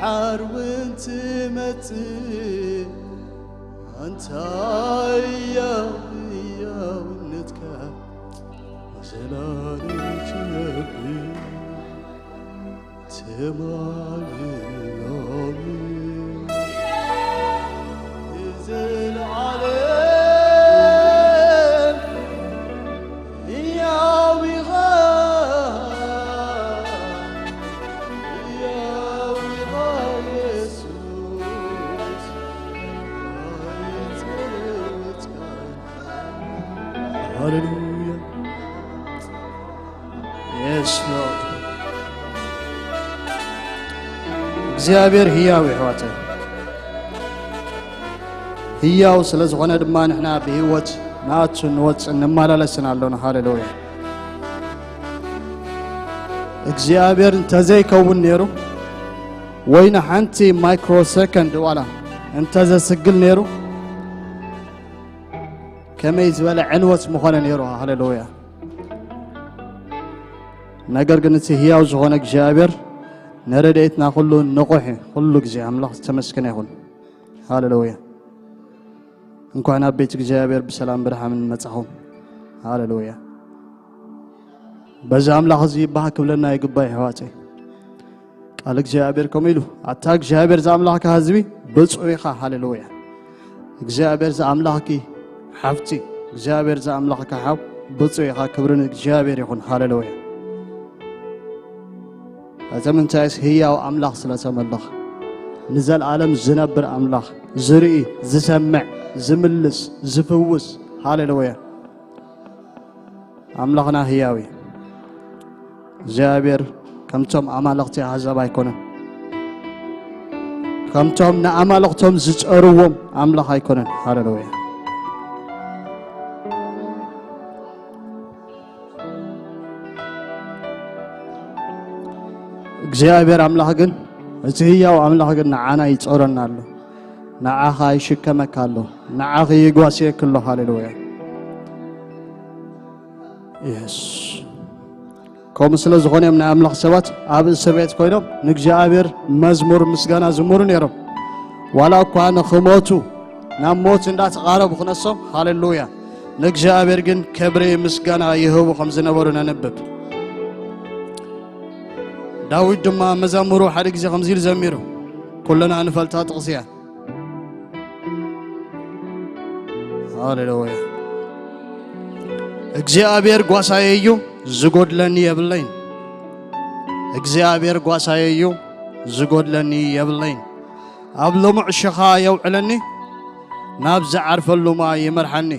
ሓር እውን ትመጽእ ኣንታ ህያው ህያውነትካ ንዘላለም ትነብር ትማሊ ሎሚ ንዘለዓለም ህያው ኢኻ፣ ህያው ኢኻ የሱስ፣ ኣይጸወትካን። ሃሌሉያ። የስ ሎርድ። እግዚኣብሔር ህያው እዩ፣ ኣሕዋተይ። ህያው ስለ ዝኾነ ድማ ንሕና ብህይወት ንኣቱ ንወፅእ ንመላለስን ኣሎና። ሃሌሉያ። እግዚኣብሔር እንተዘይከውን ነይሩ፣ ወይ ንሓንቲ ማይክሮ ሰከንድ ዋላ እንተዘስግል ነይሩ፣ ከመይ ዝበለ ዕንወት ምኾነ ነይሩ። ሃሌሉያ። ነገር ግን እቲ ህያው ዝኾነ እግዚኣብሔር ንረድኤትና ኩሉ ንቑሕ እዩ። ኩሉ ግዜ ኣምላኽ ዝተመስገነ ይኹን። ሃሌሉያ። እንኳን ኣብ ቤት እግዚኣብሔር ብሰላም ብደሓምን መጻኹም። ሃሌሉያ። በዚ ኣምላኽ እዚ ይባህ ክብለና ይግባእ፣ ኣሕዋተይ። ቃል እግዚኣብሔር ከምኡ ኢሉ፣ ኣታ እግዚኣብሔር ዝኣምላኽካ ህዝቢ ብፁዕ ኢኻ። ሃሌሉያ። እግዚኣብሔር ዝኣምላኽኪ ሓፍቲ፣ እግዚኣብሔር ዝኣምላኽካ ሓው ብፁዕ ኢኻ። ክብሪ ንእግዚኣብሔር ይኹን። ሃሌሉያ። እዚ ምንታይስ ህያው ኣምላኽ ስለ ተመለኽ፣ ንዘለኣለም ዝነብር ኣምላኽ፣ ዝርኢ፣ ዝሰምዕ፣ ዝምልስ፣ ዝፍውስ። ሃሌሉያ። ኣምላኽና ህያው እዩ። እግዚኣብሔር ከምቶም ኣማልኽቲ ኣህዛብ ኣይኮነን። ከምቶም ንኣማልኽቶም ዝጸርዎም ኣምላኽ ኣይኮነን። ሃሌሉያ። እግዚኣብሔር ኣምላኽ ግን፣ እቲ ህያው ኣምላኽ ግን ንዓና ይጾረና ኣሎ። ንዓኻ ይሽከመካ ኣሎ። ንዓኺ ይጓስየኪ ኣሎ። ሃሌሉያ። የስ። ከምኡ ስለ ዝኾነ እዮም ናይ ኣምላኽ ሰባት ኣብ እስር ቤት ኮይኖም ንእግዚኣብሔር መዝሙር ምስጋና ዝምሩ ነይሮም። ዋላ እኳ ንኽሞቱ ናብ ሞት እንዳተቓረቡ ክነሶም፣ ሃሌሉያ፣ ንእግዚኣብሔር ግን ክብሪ ምስጋና ይህቡ ከም ዝነበሩ ነንብብ። ዳዊት ድማ መዛሙሩ ሓደ ግዜ ከምዚ ኢሉ ዘሚሩ፣ ኩልና ንፈልጣ ጥቕሲ እያ። ሃሌሉያ። እግዚኣብሔር ጓሳየ እዩ፣ ዝጎድለኒ የብለይን። እግዚኣብሔር ጓሳየ እዩ፣ ዝጎድለኒ የብለይን። ኣብ ልሙዕ ሽኻ የውዕለኒ፣ ናብ ዝዓርፈሉ ማይ ይመርሓኒ።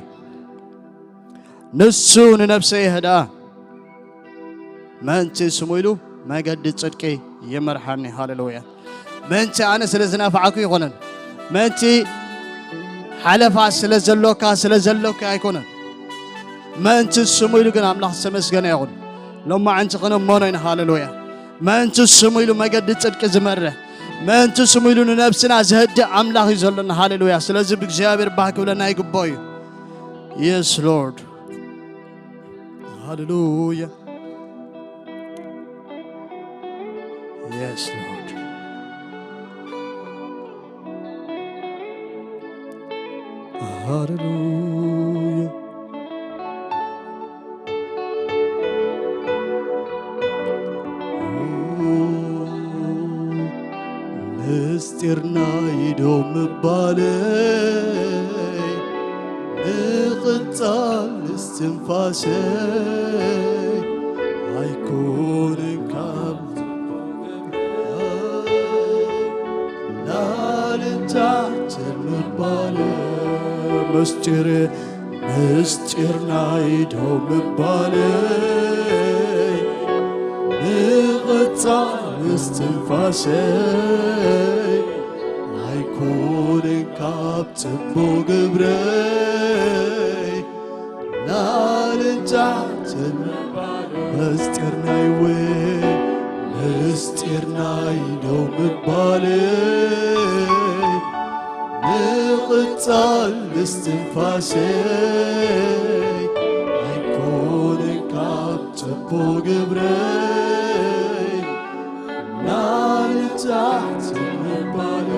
ንሱ ንነፍሰይ የህድኣ፣ ምእንቲ ስሙ ኢሉ መገዲ ጽድቂ ይመርሓኒ። ሃሌሉያ። ምእንቲ ኣነ ስለ ዝነፍዓኩ ኣይኮነን። ምእንቲ ሓለፋ ስለ ዘሎካ፣ ስለ ዘሎካ ኣይኮነን። ምእንቲ ስሙ ኢሉ ግን ኣምላኽ ዝተመስገነ ይኹን። ሎማዕንቲ ክንእመኖ ኢና። ሃሌሉያ። ምእንቲ ስሙ ኢሉ መገዲ ጽድቂ ዝመርሕ፣ ምእንቲ ስሙ ኢሉ ንነብስና ዘህድእ ኣምላኽ እዩ ዘሎና። ሃሌሉያ። ስለዚ ብእግዚኣብሔር ባህ ክብለና ይግባእ እዩ። የስ ሎርድ። ሃሌሉያ። የስ ሎርድ። ሃሌሉያ። ምስጢርና ኢዶ ምባለይ፣ ንቕጻል እስትንፋሰይ ኣይኮንን ካብ ላልን ታሕትን ምባለይ፣ ምስጢር ምስጢር ናይ ደው ምባለይ፣ ንቐጻል እስትንፋሰይ ኣይኮነን ካብ ጽቡቕ ግብረይ። ላዕልን ታሕትን ምስጢር ናይ ውን ምስጢር ናይ ደው ምባለይ፣ ንቐጻል እስትንፋሰይ ኣይኮነን ካብ ጽቡቕ ግብረይ። ላዕልን ዛሕቲ ምባል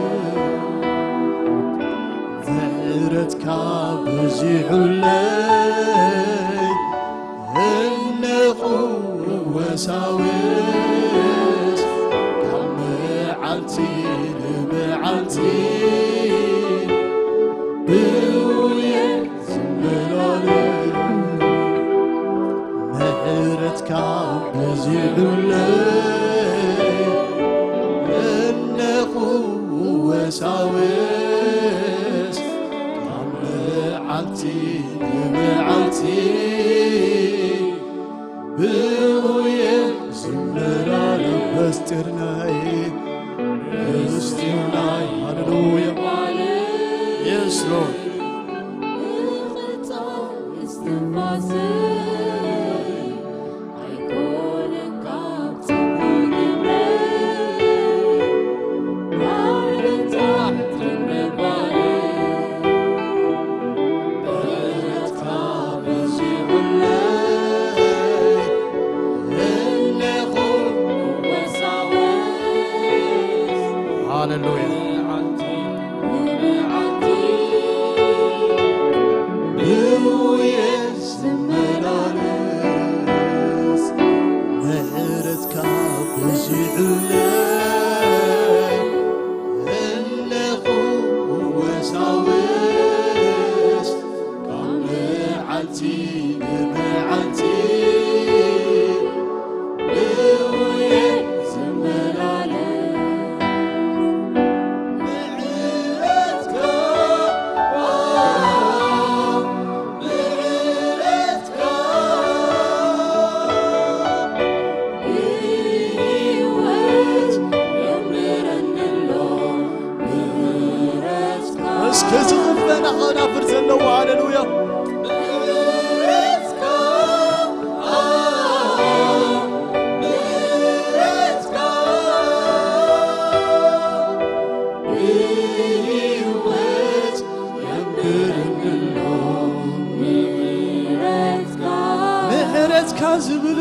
ምሕረትካ በዚሑለይ እነኹ ወሳውስ ካብ መዓልቲ ንመዓልቲ ብውየ ዝመላለስ ምሕረትካ በዚሑለይ እነኹ ወሳውስ ካብ መዓልቲ ንመዓልቲ ብውየ ዝመላለስ ምስጢር ናይ ምስጢር ናይ ሃሌሉያ። Yes, Lord. ሃሌሉያ። ብውየ ዝመላለስ ምሕረትካ በዚሑለይ እነኹ ወሳውስ ካብ መዓልቲ ንመዓልቲ ብውየ ዝመላለስ ምሕረትካ፣ ምሕረትካ ብህይወት የንብረኒ ኣሎ። እስከ ዝኽፈና ኸናፍር ዘለዎ፣ ሃሌሉያ። ምሕረትካ ዝብል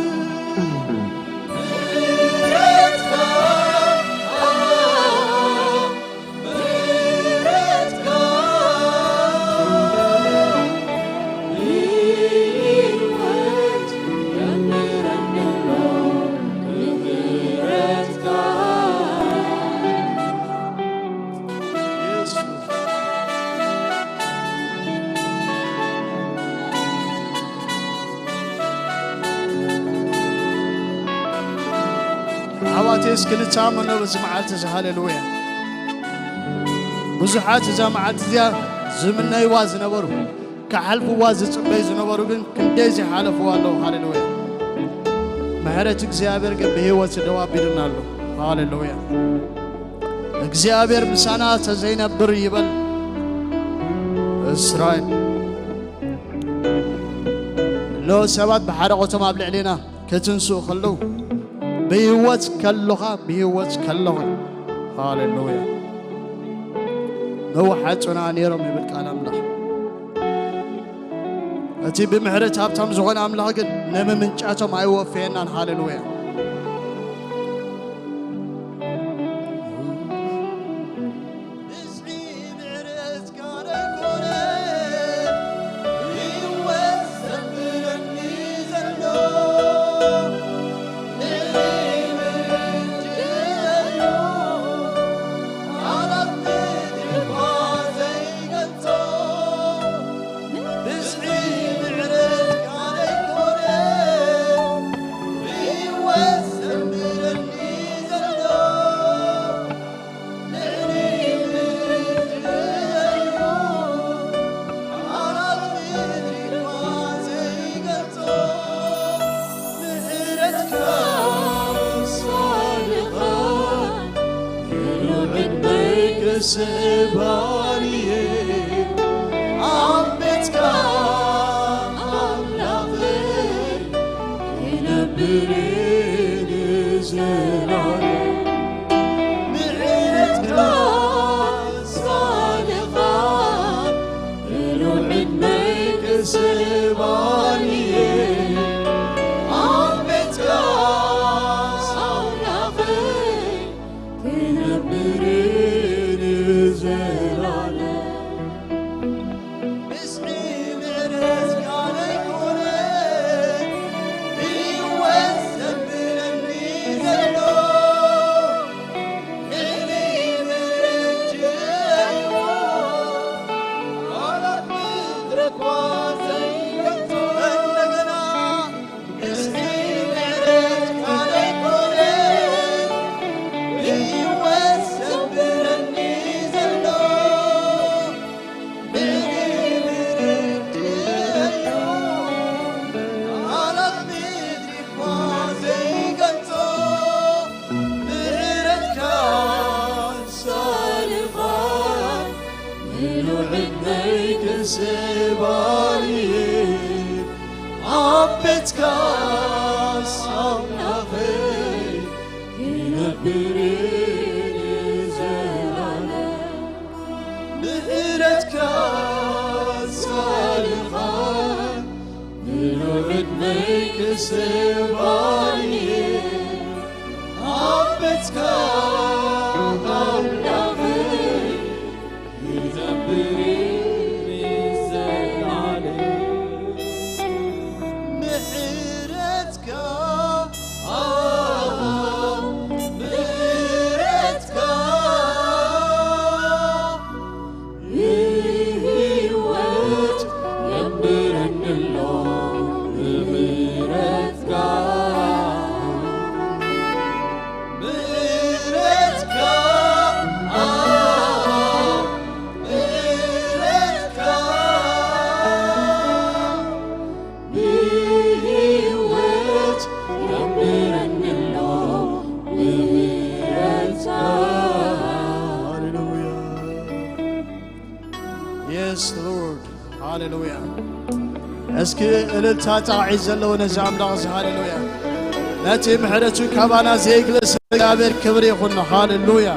ኣሕዋተይ እስኪ ንተኣመኖ በዚ መዓልቲ እዚ። ሃሌሉያ። ብዙሓት እዛ መዓልቲ እዚኣ ዝምነይዋ ዝነበሩ፣ ክሓልፍዋ ዝጽበዩ ዝነበሩ ግን ክንደይ ዝሓለፍዋ ኣለዉ። ሃሌሉያ። ምሕረት እግዚኣብሔር ግን ብህይወት ደው ኣቢሉና ኣሎ። ሃሌሉያ። እግዚኣብሔር ምሳና ተዘይነብር ይበል እስራኤል። ሎ ሰባት ብሓረቆቶም ኣብ ልዕሌና ክትንስኡ ከለዉ፣ ብህይወት ከሎኻ፣ ብህይወት ከለኹ። ሃሌሉያ። መወሓጹና ነይሮም ይብል ቃል ኣምላኽ። እቲ ብምሕረት ሃብታም ዝኾነ ኣምላኽ ግን ንምምንጫቶም ኣይወፈየናን። ሃሌሉያ። ብዝሒ ምሕረትካ ደይኮነ፣ ህይወት ዘንብረኒ ዘሎ፣ ልዕሊ ምድሪ እዩ፣ ኣራት ምድሪ እኳ ዘይገልጾ። ብዝሒ ምሕረትካ ደይኮነ፣ ብህይወት ዘንብረኒ ዘሎ፣ ስባርየ ኣብ ቤትካ ኣምላኸይ ክነብር ንዘላለም። ምሕረትካ ሳልኻ ምሉእ ዕድመይ ክስባርየ ኣብ ቤትካ ኣምላኸይ ዕድመይ ክስባሪ ኣብ ቤትካስ ኣምላኸይ ክነብር ንዘላለም። ምሕረትካ ዛልኻ ምሉእ ዕድመይ ክስባሪ ኣብ ቤትካ ኣምላኸይ ክነብር ንዘላለም። ምሕረትካ፣ ምሕረትካ፣ ህይወት የንብረኒ ኣሎ ብምሕረትካ። ምሕረትካ፣ ምሕረትካ፣ ብህይወት የንብረኒ ኣሎ ብምሕረትካ። ሃሌሉያ። Yes, Lord. ሃሌሉያ። እስኪ እልልታ ጣቕዒት ዘለዎ ነዚ ኣምላኽ እዚ፣ ሃሌሉያ። ነቲ ምሕረቱ ካባና ዘይግለጽ እግዚኣብሔር ክብሪ ይኹኖ። ሃሌሉያ።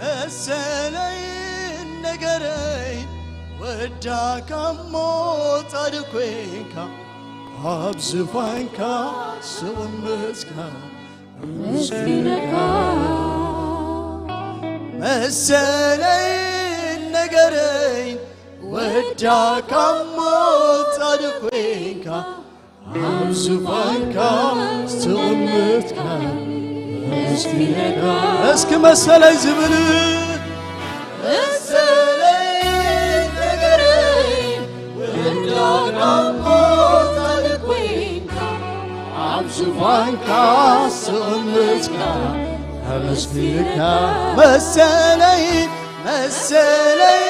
መሰለይ ነገረይ ወዳካ እሞ ጻድቅ ኮይንካ ኣብ ዝፋንካ ስቕምጥካ መስኪነካ። መሰለይ ነገረይ ወዳካ እሞ ጻድቅ ኮይንካ ኣብ ዝፋንካ ዝተቐመጥካ መስኪነካ። እስኪ መሰለይ ዝብል መሰለይ ነገረይ ወዳካ እሞ ጻድቅ ኮይንካ ኣብ ዝፋንካ ዝተቐመጥካ ኣመስግነካ። መሰለይ መሰለይ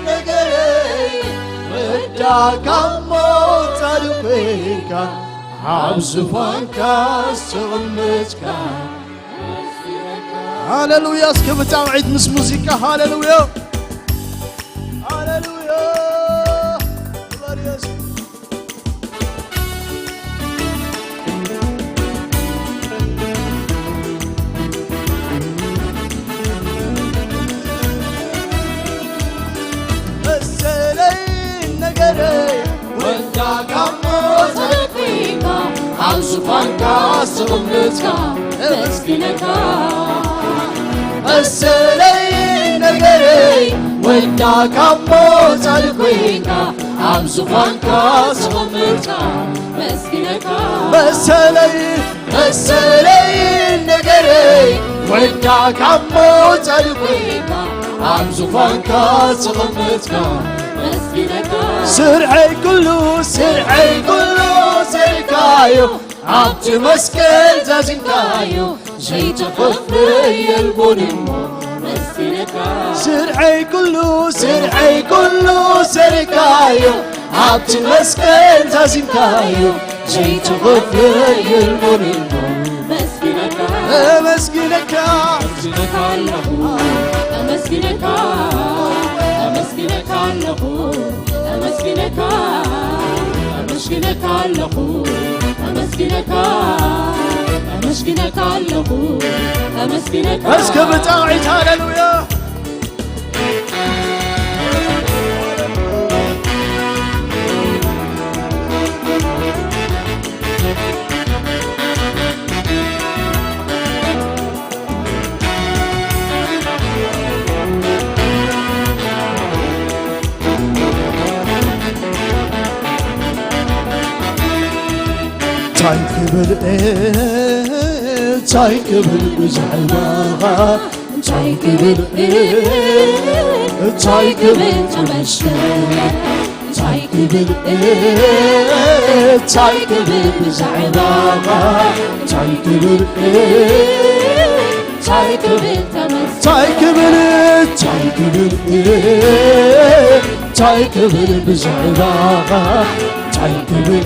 ነገረይ ወዳካ እሞ ጻድቅ ኮይንካ ኣብ ዝፋንካ ዝተቐመጥካ። ሃሌሉያ። እስኪ ብጣቕዒት ምስ ሙዚቃ ሃሌሉያ። ሃሌሉያ። ክብር የሱስ። መሰለይ ነገረይ ወዳካ እሞ ጸደፊካ ኣብ ዙፋንካ ዝተቐመጥካ መስኪነካ። መሰለይ ነገረይ ወዳካ እሞ ጻድቅ ኮይንካ ኣብ ዙፋንካ ዝተቐመጥካ መስኪነካ። መሰለይ መሰለይ ነገረይ ወዳካ እሞ ጻድቅ ኮይንካ ኣብ ዙፋንካ ዝተቐመጥካ መስኪነካ። ስርዐይ ኩሉ ስርዐይ ኩሉ ዘርካዮ ኣብቲ መስቀል ዛዚምካዮ ዘይተኸፍለ የልቦን እሞ መስኪነካ። ስርዐይ ኩሉ ስርዐይ ኩሉ ዘርካዮ ኣብቲ መስቀል ዛዚምካዮ ዘይተኸፍለ የልቦን እሞ መስኪነካ። ኣመስግነካ ኣመስግነካ ኣለኹ ኣመስግነካ ኣመስግነካ ኣለኹ ኣመስግነካ ኣመስግነካ ኣለኹ ኣመስግነካ ኣመስግነካ ኣለኹ ኣመስግነካ። እስከ ብጣዕዒት ሃሌሉያ። እንታይ ክብል እንታይ ክብል ብዛዕባኻ እንታይ ክብል እንታይ ክብል ተመስገን እንታይ ክብል እንታይ ክብል ብዛዕባኻ እንታይ ክብል እንታይ ክብል ተመስገን እንታይ ክብል እንታይ ክብል እንታይ ክብል ብዛዕባኻ እንታይ ክብል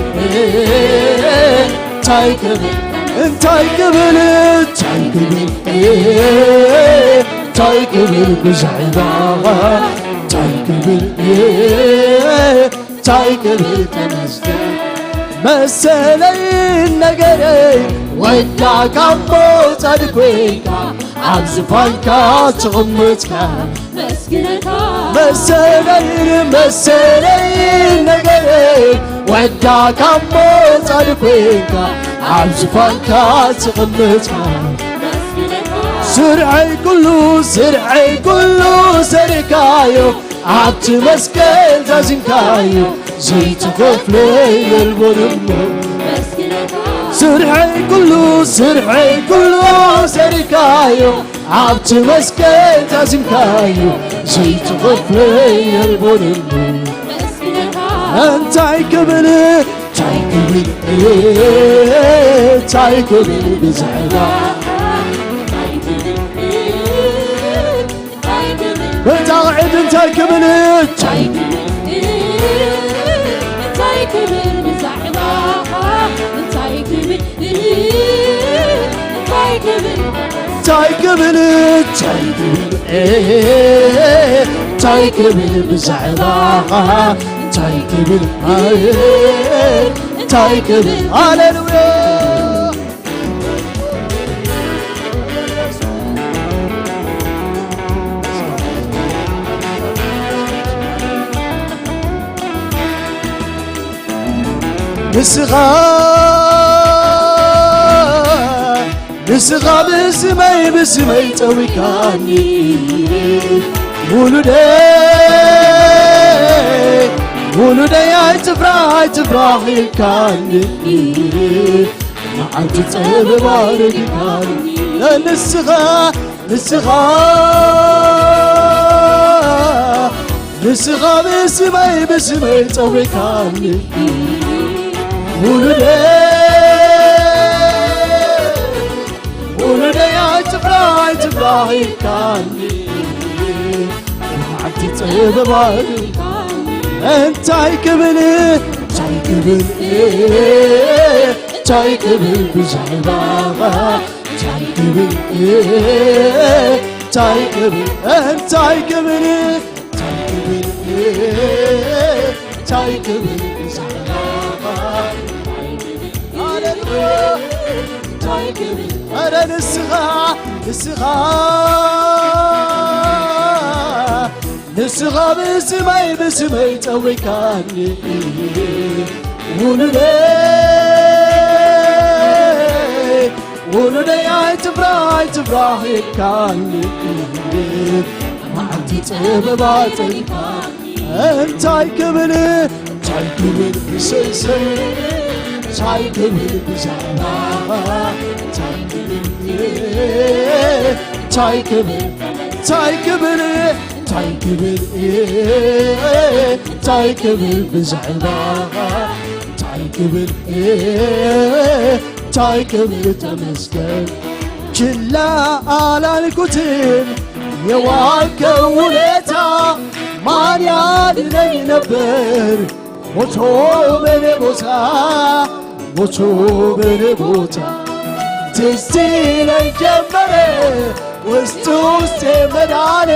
እንታይ ክብል እንታይ ክብል እንታይ ክብል እንታይ ክብል ብዛዕባ እንታይ ክብል እንታይ ክብል ተመስገን መሰለይ ነገረይ ወዳ ካሞ ጻድቅ ኮይንካ ኣብ ዝፋንካ ትቕምጥካ መስግነካ መሰለይ መሰለይ ነገረይ ወዳ ካሞ ጻድቅ ኮይንካ ኣብ ዝፋንካ ትቕምጥካ ስርሐይ ኩሉ ስርሐይ ኩሉ ዘሪካዮ ኣብቲ መስቀል ዛዚምካዮ ዘይትኸፍሎ የልቦን እሞ ስርሐይ ኩሉ ስርሐይ ኩሉ ዘሪካዮ ኣብቲ መስቀል ዛዚምካዮ ዘይትኸፍሎ የልቦን እሞ እንታይ ክብል እንታይ ክብል እንታይ ክብል ብዛዕባ በታ ቕዕድ እንታይ ክብል እንታይ እንታይ ክብል ብዛዕባ እንታይ ክብል እንታይ ክብል እንታይ ክብል እንታይ ክብል እንታይ ክብል ብዛዕባ እንታይ ክብል እንታይ ክብል ሃሌሉያ ንስኻ ንስኻ ብስመይ ብስመይ ጸዊካኒ ውሉደይ ውሉደይ ኣይትፍራህ ኣይትፍራህ ኢልካኒ መዓልቲ ጸበባ ረዲካኒ ንስኻ ንስኻ ንስኻ ብስመይ ብስመይ ጸዊካኒ ውሉደይ ውሉደይ ኣይትፍራህ ኣይትፍራህ ኢልካኒ መዓልቲ ጸበባ እንታይ ክብል እንታይ ክብል እንታይ ክብል ብዛዕባ እንታይ ክብል እንታይ ክብል እንታይ ክብል እንታይ ክብል እንታይ ክብል ብዛዕባ ሃሌሉያ እንታይ ክብል ኧረ ንስኻ ንስኻ ንስኻ ብስመይ ብስመይ ጸዊካኒ ውሉደይ ውሉደይ ኣይትፍራህ ኣይትፍራህ ኢልካኒ መዓልቲ ጸበባ ጸኒካ እንታይ ክብል እንታይ ክብል ብሰይሰይ እንታይ ክብል ብዛዕባ እንታይ ክብል እንታይ ክብል እንታይ ክብል እንታይ ክብል እንታይ ክብል ብዛዕባ እንታይ ክብል እንታይ ክብል ተመስገን ችላ ኣላልኩትን የዋልከው ውለታ ማን ያድነኝ ነበር ሞቶ በኔ ቦታ ሞቶ በኔ ቦታ ትዝ ይለኝ ጀመረ ውስጥ ውስጤ መዳኔ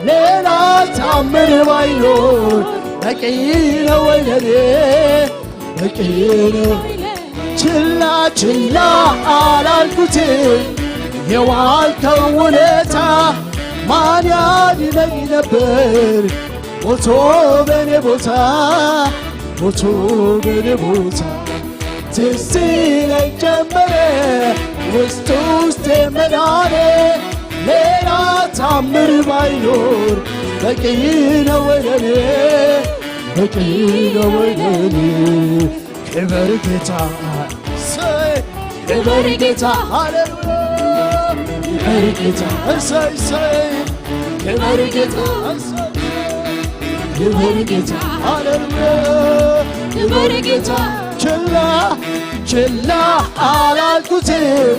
ሌላ ታምር ባይኖር በቂ ነው ለኔ በቂ ነው ችላ ችላ አላልኩትም የዋልከው ውለታ ማን ያድነኝ ነበር ሞቶ በኔ ቦታ ሞቶ በኔ ቦታ ትዝ ይለኝ ጀመረ ውስጥ ውስጤ መዳኔ ሌላ ታምር ባይኖር በቂ ነው ለኔ በቂ ነው ለኔ ክበር ጌታ እሰይ ክበር ጌታ ሃሌሉያ ክበር ጌታ እሰይ እሰይ ክበር ጌታ እሰይ ክበር ጌታ ሃሌሉያ ክበር ጌታ ችላ ችላ አላልኩትም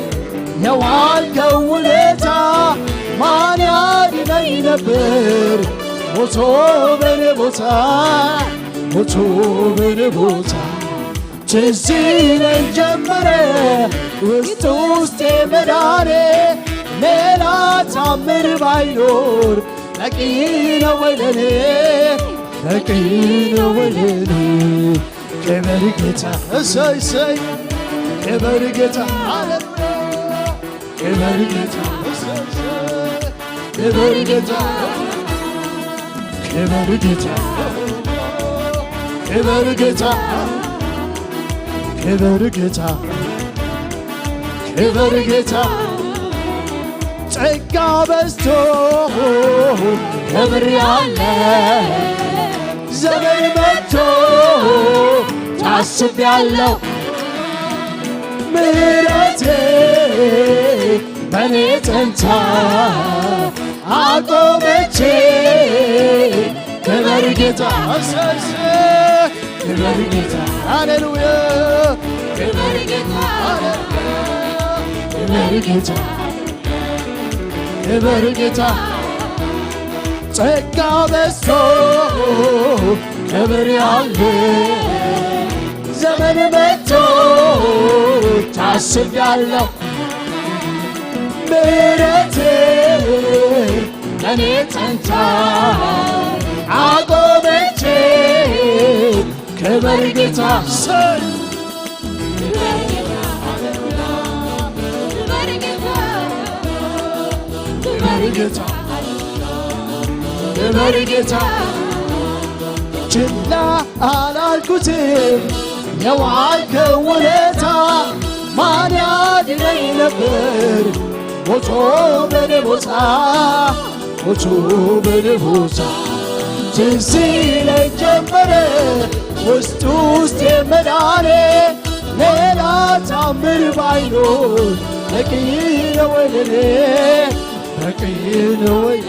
የዋልከው ውለታ ማን ያድነኝ ነበር ሞቶ በኔ ቦታ ሞቶ በኔ ቦታ ትዝ ይለኝ ጀመረ ውስጥ ውስጤ መዳኔ፣ ሌላ ታምር ባይኖር በቂ ነው ወይ ለኔ፣ በቂ ነው ወይ ለኔ። ክበር ጌታ፣ እሰይ፣ እሰይ፣ ክበር ጌታ፣ ሃሌሉያ። ክበር ጌታ፣ ክበር ጌታ፣ ክበር ጌታ፣ ክበር ጌታ፣ ክበር ጌታ፣ ክበር ጌታ። ጸጋ በዝቶ ክብር ያለ ዘመን መጥቶ ታስቤያለሁ። ምሕረቴ በኔ ጸንታ አቆመች። ክበር ጌታ፣ ክበር ጌታ፣ ሃሌሉያ። ክበር ጌታ፣ ክበር ጌታ፣ ክበር ጌታ። ጸጋ በዝቶ ክብር ያለ ዘመን መጥቶ ታስቤያለሁ። ምሕረት ለኔ ጸንታ አቆመች። ክበር ጌታ፣ ክበር ጌታ፣ ክበር ጌታ፣ ክበር ጌታ። ችላ አላልኩትም የዋልከው ውለታ፣ ማን ያድነኝ ነበር ሞቶ በኔ ቦታ፣ ሞቶ በኔ ቦታ። ትዝ ይለኝ ጀመረ ውስጥ ውስጥ የመዳኔ፣ ሌላ ታምር ባይኖር በቂ ነው ወይ ለኔ፣ በቂ ነው ወይ?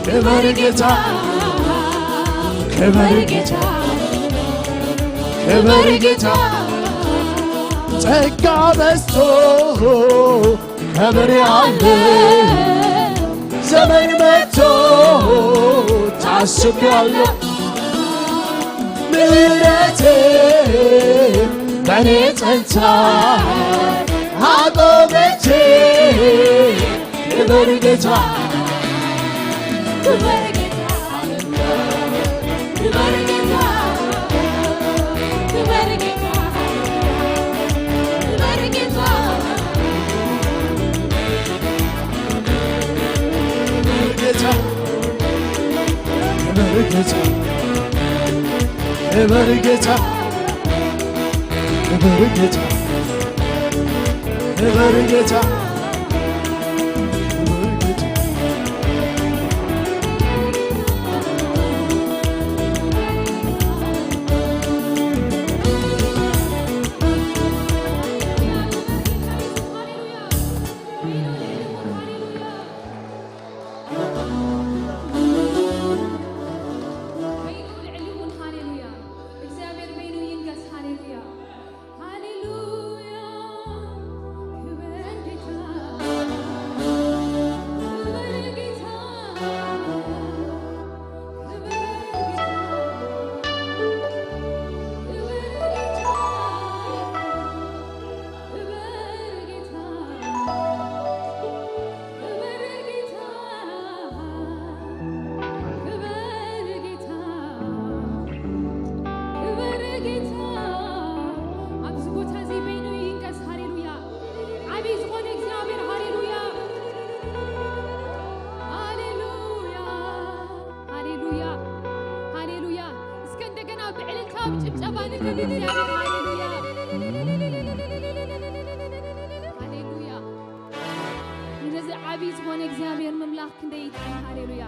ክበር ጌታ፣ ክበር ጌታ፣ ክበር ጌታ። ጸጋ በዝቶ ክብር ያለ ዘመን መጥቶ ታስቤያለሁ። ምሕረት በኔ ጸንታ አቆመች። ክበር ጌታ፣ ክበር ጌታ፣ ክበር ጌታ፣ ክበር ጌታ፣ ክበር ጌታ። ክበር ጌታ፣ ክበር ጌታ፣ ክበር ጌታ፣ ክበር ጌታ፣ ክበር ጌታ። በይኑ ልዕሊ ይኹን። ሃሌሉያ። እግዚኣብሔር በይኑ ይንገስ። ሃሌሉያ። ሃሌሉያ። ክበር ጌታ። ክበር ጌታ። ክበር ጌታ። ክበር ጌታ። ክበር ጌታ። ክበር ጌታ፣ ክበር ጌታ፣ ክበር ጌታ። ኣብዚ ቦታ እዚ በይኑ ይንገስ። ሃሌሉያ። ዓብዪ ዝኾነ እግዚኣብሔር። ሃሌሉያ፣ ሃሌሉያ፣ ሃሌሉያ፣ ሃሌሉያ። እስከ እንደገና ብዕልልታ ብጭብጨባ ንክብር እግዚኣብሔር። ሃሌሉያ፣ ሃሌሉያ። ነዚ ዓብዪ ዝኾነ እግዚኣብሔር ምምላኽ ክንደይ ይጥዕም። ሃሌሉያ።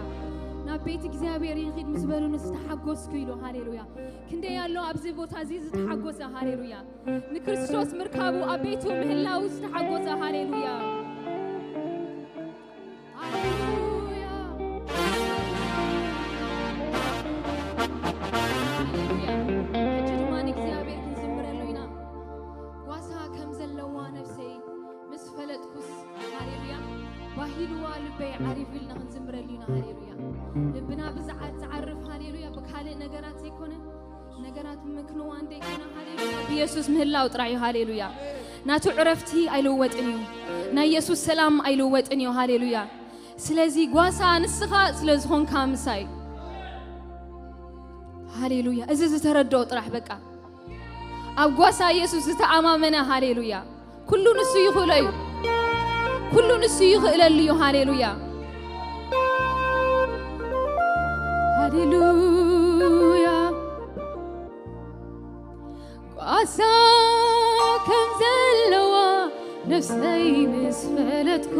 ናብ ቤት እግዚኣብሔር ይኺድ ምስ በሉኒ ዝተሓጎስኩ ኢሉ። ሃሌሉያ። ክንደይ ኣሎ ኣብዚ ቦታ እዚ ዝተሓጎሰ። ሃሌሉያ። ንክርስቶስ ምርካቡ ኣብ ቤቱ ምህላው ዝተሓጎሰ። ሃሌሉያ። ሃሌሉያ። ሃሌሉያ። ሕጂ ድማ ንእግዚኣብሔር ክንዝምረሉ ኢና። ጓሳ ከም ዘለዋ ነፍሰይ ምስ ፈለጥኩስ፣ ሃሌሉያ፣ ባሂልዋ ልበይ። ዓሪፉ ኢልና ክንዝምረሉ ኢና። ሃሌሉያ። ልብና ብዝዓ-፣ ዝዓርፍ፣ ሃሌሉያ፣ ብካልእ ነገራት ዘይኮነ፣ ነገራት ምክንዋን ዘይኮነ፣ ሃሌሉያ፣ ብኢየሱስ ምህላው ጥራይ እዩ። ሃሌሉያ። ናቱ ዕረፍቲ ኣይልወጥን እዩ። ናይ ኢየሱስ ሰላም ኣይልወጥን እዩ። ሃሌሉያ። ስለዚ ጓሳ ንስኻ ስለ ዝኾንካ ምሳይ። ሃሌሉያ። እዚ ዝተረድኦ ጥራሕ በቃ ኣብ ጓሳ ኢየሱስ ዝተኣማመነ፣ ሃሌሉያ፣ ኩሉ ንሱ ይኽእሎ እዩ። ኩሉ ንሱ ይኽእለሉ እዩ። ሃሌሉያ። ሃሌሉያ። ጓሳ ከም ዘለዋ ነፍሰይ ምስ ፈለጥኩ፣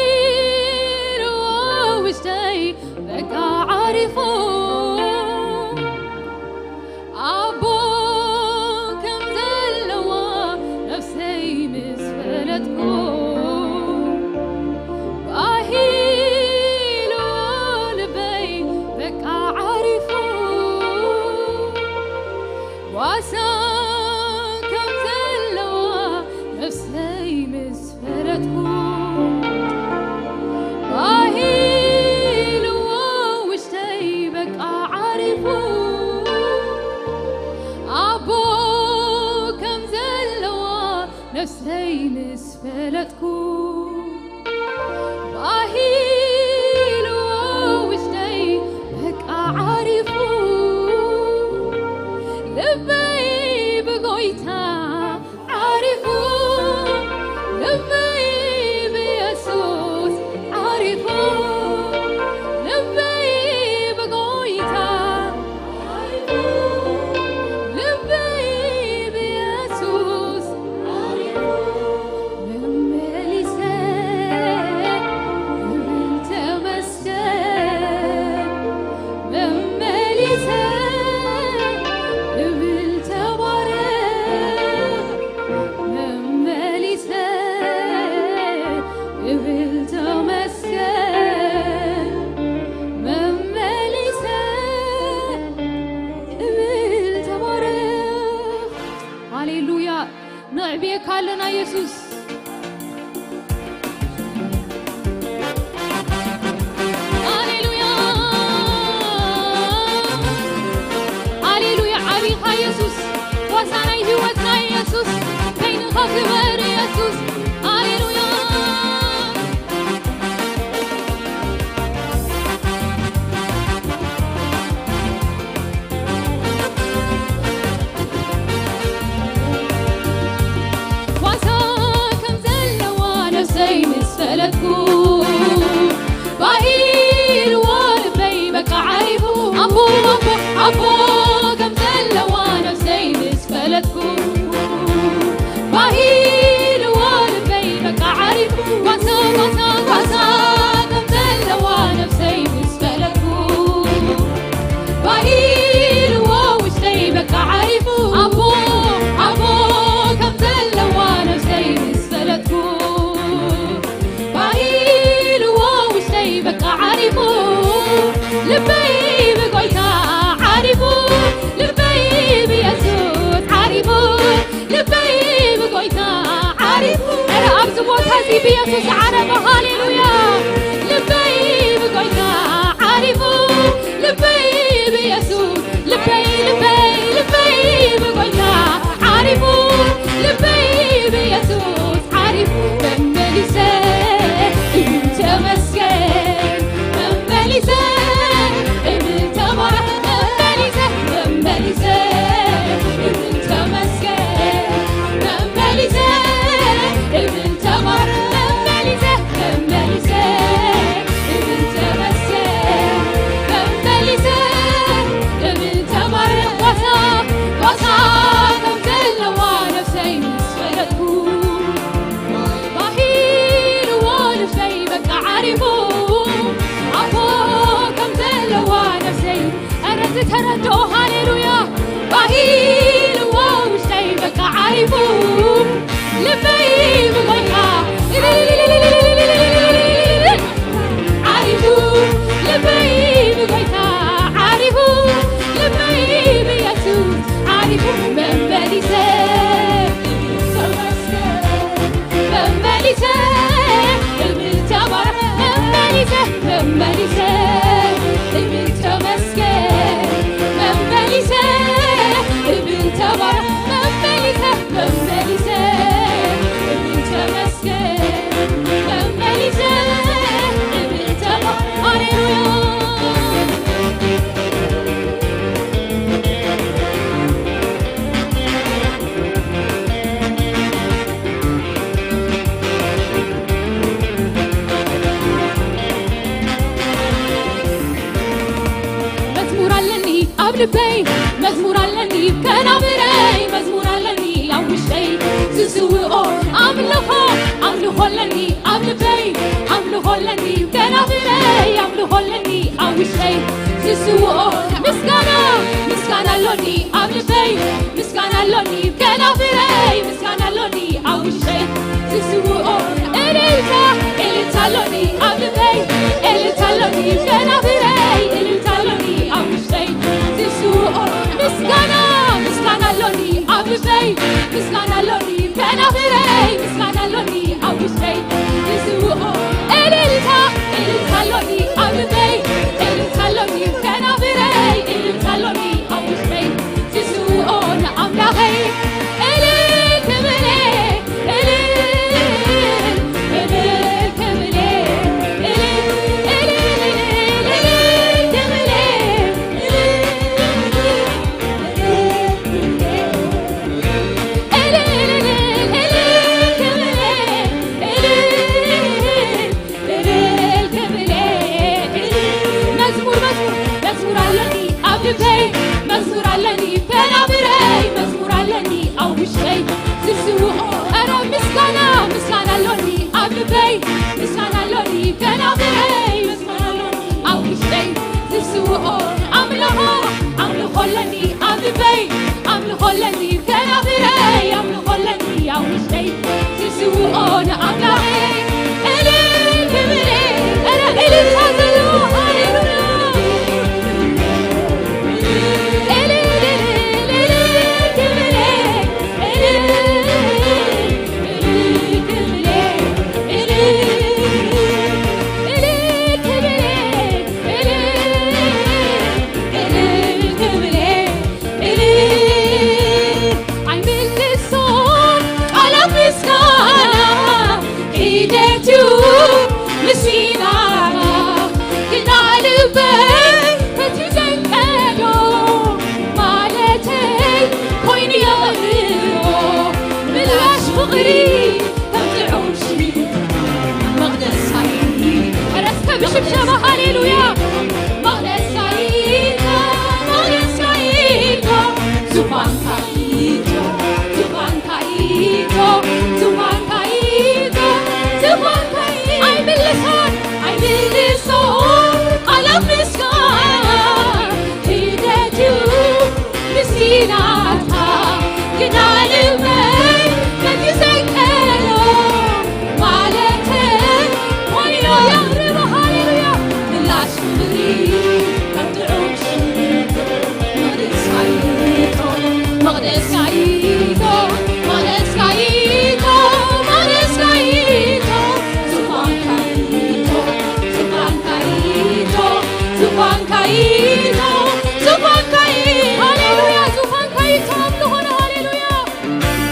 ባሂርዎ ውሽጠይ በቃ ዓሪፉ። ኣቦ ከም ዘለዋ ነፍሰይ ምስ ፈለጥኩ፣ ባሂርዎ ልበይ በቃ ዓሪፉ። ጓሳ ከም ዘለዋ ነፍሰይ ምስ ፈለጥኩ፣ ባሂርዎ ውሽጠይ በቃ ዓሪፉ። ኣቦ ከም ዘለዋ ነፍሰይ ምስ ፈለጥኩ፣ ባሂርዎ ውሽጠይ በቃ ዓሪፉ። ልበይ ብጎይታ ዓሪፉ፣ ልበይ ብየሱስ ዓሪፉ። ልበይ ብጎይታ ዓሪፉ፣ ልበይ ብየሱስ ዓሪፉ። መመሊሰ እብል ተመስገን፣ መመሊሰ እብል ተባረክ፣ መመሊሰ እብል ተመስገን፣ መመሊሰ እብል ተባረክ። ሃሌሉያ። ነዕብየካ ኣለና የሱስ። ሃሌሉያ፣ ሃሌሉያ፣ ዓቢኻ የሱስ፣ ዋሳ ናይ ህይወትና የሱስ፣ በይንኻ ክበር የሱስ። ሃሌሉያ። ዋሳ ከም ዘለዋ ነፍሰይ ምስ ፈለጥኩ፣ ባሂርዎ ልበይ በቃ ዓሪፉ። ኣቦ፣ ኣቦ፣ ኣቦ ከም ዘለዋ ነፍሰይ ምስ ፈለጥኩ፣ ባሂርዎ ልበይ በቃ ዓሪፉ። ዋሳ፣ ዋሳ፣ ዋሳ ከም ዘለዋ ነፍሰይ ምስ ፈለጥኩ፣ ባሂርዎ ውሽጠይ በቃ ዓሪፉ። ኣቦ፣ ኣቦ ከም ዘለዋ ነፍሰይ ምስ ፈለጥኩ፣ ባሂርዎ ውሽጠይ በቃ ዓሪፉ። ልበይ ብጎይታ ዓሪፉ፣ ልበይ ብየሱስ ዓሪፉ፣ ልበይ ብጎይታ ዓሪፉ። ኧረ ኣብዚ ቦታ እዚ ብየሱስ ዓረፈ። ሃሌሉያ። ልበይ ብጎይታ ዓሪፉ፣ ልበይ ብየሱስ፣ ልበይ፣ ልበይ፣ ልበይ ብጎይታ ዓሪፉ፣ ልበይ ብየሱስ ዓሪፉ። መመሊሰ እብል ተመስገን፣ መመሊሰ እብል ተባረክ፣ መመሊሰ፣ መመሊሰ እብል ተመስገን፣ መመሊሰ እብል ተባረክ፣ መመሊሰ፣ መመሊሰ እብል ተመስገን፣ መመሊሰ እብል ተባረክ። ዋሳ፣ ዋሳ ከም ዘለዋ ነፍሰይ ምስ ፈለጥኩ፣ ባሂርዎ ልበይ በቃ ዓሪፉ። ኣቦ ከም ዘለዋ ነፍሰይ፣ ኧረ ዝተረድኦ ሃሌሉያ። ባሂርዎ ውሽጠይ በቃ ዓሪፉ። ልበይ ብጎይታ ዓሪፉ። ልበይ ብጎይታ ዓሪፉ። ልበይ ብየሱስ ዓሪፉ። መመሊሰ ተመስገን፣ መመሊሰ ልበይ መዝሙር ኣለኒ ከናፍረይ፣ መዝሙር ኣለኒ ኣብ ውሽጠይ ዝስውኦ ኣምልኾ፣ ኣምልኾ ኣለኒ ኣብ ልበይ፣ ኣምልኾ ኣለኒ ከናፍረይ፣ ኣምልኾ ኣለኒ ኣብ ውሽጠይ ዝስውኦ ምስጋና፣ ምስጋና ኣሎኒ ኣብ ልበይ፣ ምስጋና ኣሎኒ ከናፍረይ፣ ምስጋና ኣሎኒ ኣብ ውሽጠይ ዝስውኦ እልልታ፣ እልልታ ኣሎኒ ኣብ ልበይ፣ እልልታ ኣሎኒ ከናፍረይ፣ እልልታ ኣሎኒ ኣብ ውሽጠይ ዝስውኦ ምስጋና፣ ምስጋና ኣሎኒ ኣብ ልበይ፣ ምስጋና ኣሎኒ ከናፍረይ፣ ምስጋና ኣሎኒ ኣብ ውሽጠይ ዝስውኦ እልልታ፣ እልልታ ኣሎኒ ኣብ ልበይ፣ እልልታ ኣሎኒ ከናፍረይ፣ እልልታ ኣሎኒ ኣብ ውሽጠይ ዝስውኦ ንኣምላኸይ እልል ክብል እየ፣ እልል፣ እልል ክብል እየ፣ እልል፣ እልል፣ እልል ክብል እየ፣ እልል፣ እልል፣ እልል ክብል እየ፣ እልል፣ እልል ክብል እየ፣ እልል። መዝሙር፣ መዝሙር፣ መዝሙር ኣለኒ ኣብ ልበይ፣ መዝሙር ኣለኒ ከናፍረይ፣ መዝሙር ኣለኒ ኣብ ውሽጠይ ዝስውኦ። ኧረ ምስጋና፣ ምስጋና ኣሎኒ ኣብ ልበይ፣ ምስጋና ኣሎኒ ከናፍረይ፣ ምስጋና ኣሎኒ ኣብ ውሽጠይ ዝስውኦ። ኣምልኾ፣ ኣምልኾ ኣለኒ ኣብ ልበይ፣ ኣምልኾ ኣለኒ ከናፍረይ፣ ኣምልኾ ኣለኒ ኣብ ውሽጠይ ዝስውኦ ንኣምላኸይ እልል ክብል እየ። ኧረ እልልታ ዘለዎ ሃሌሉያ። እልል፣ እልል፣ እልል ክብል እየ። እልል፣ እልል ክብል እየ። እልል፣ እልል ክብል እየ። እልል፣ እልል ክብል እየ። እልል ኣይምልሶን ቃላት ምስጋና ሒደትዩ ምስጋና ግና ልበይ በቲ ዘንቀዶ ማለተይ ኮይኑ የቕርቦ ምላሽ ፍቕሪ ከም ጥዑም ሽቶ መቕደሳይ ኧረ እስከ ብሽብሸባ ሃሌሉያ መቕደሳይ መቕደሳይ ዙፋንካ ዙፋንካ ዙፋንካ ኣይምልሶን ኣይምልሶን ቃላት ምስጋና ሒደትዩ ምስጋናኻ ግና ልበይ በቲ ዘንቀዶ ማለተይ ኮይኑ የቕርቦ ሃሌሉያ ምላሽ ክብሪ ካብ ጥዑም ሽቶ መቕደስካ ይእቶ መቕደስካ ይእቶ መቕደስካ ይእቶ መቕደስካ ይእቶ ዙፋንካ ይእቶ ዙፋንካ ይእቶ ዙፋንካ ይእቶ ዙፋንካ ይእቶ ሃሌሉያ ዙፋንካ ይእቶ ኣምልኾ ንሃሌሉያ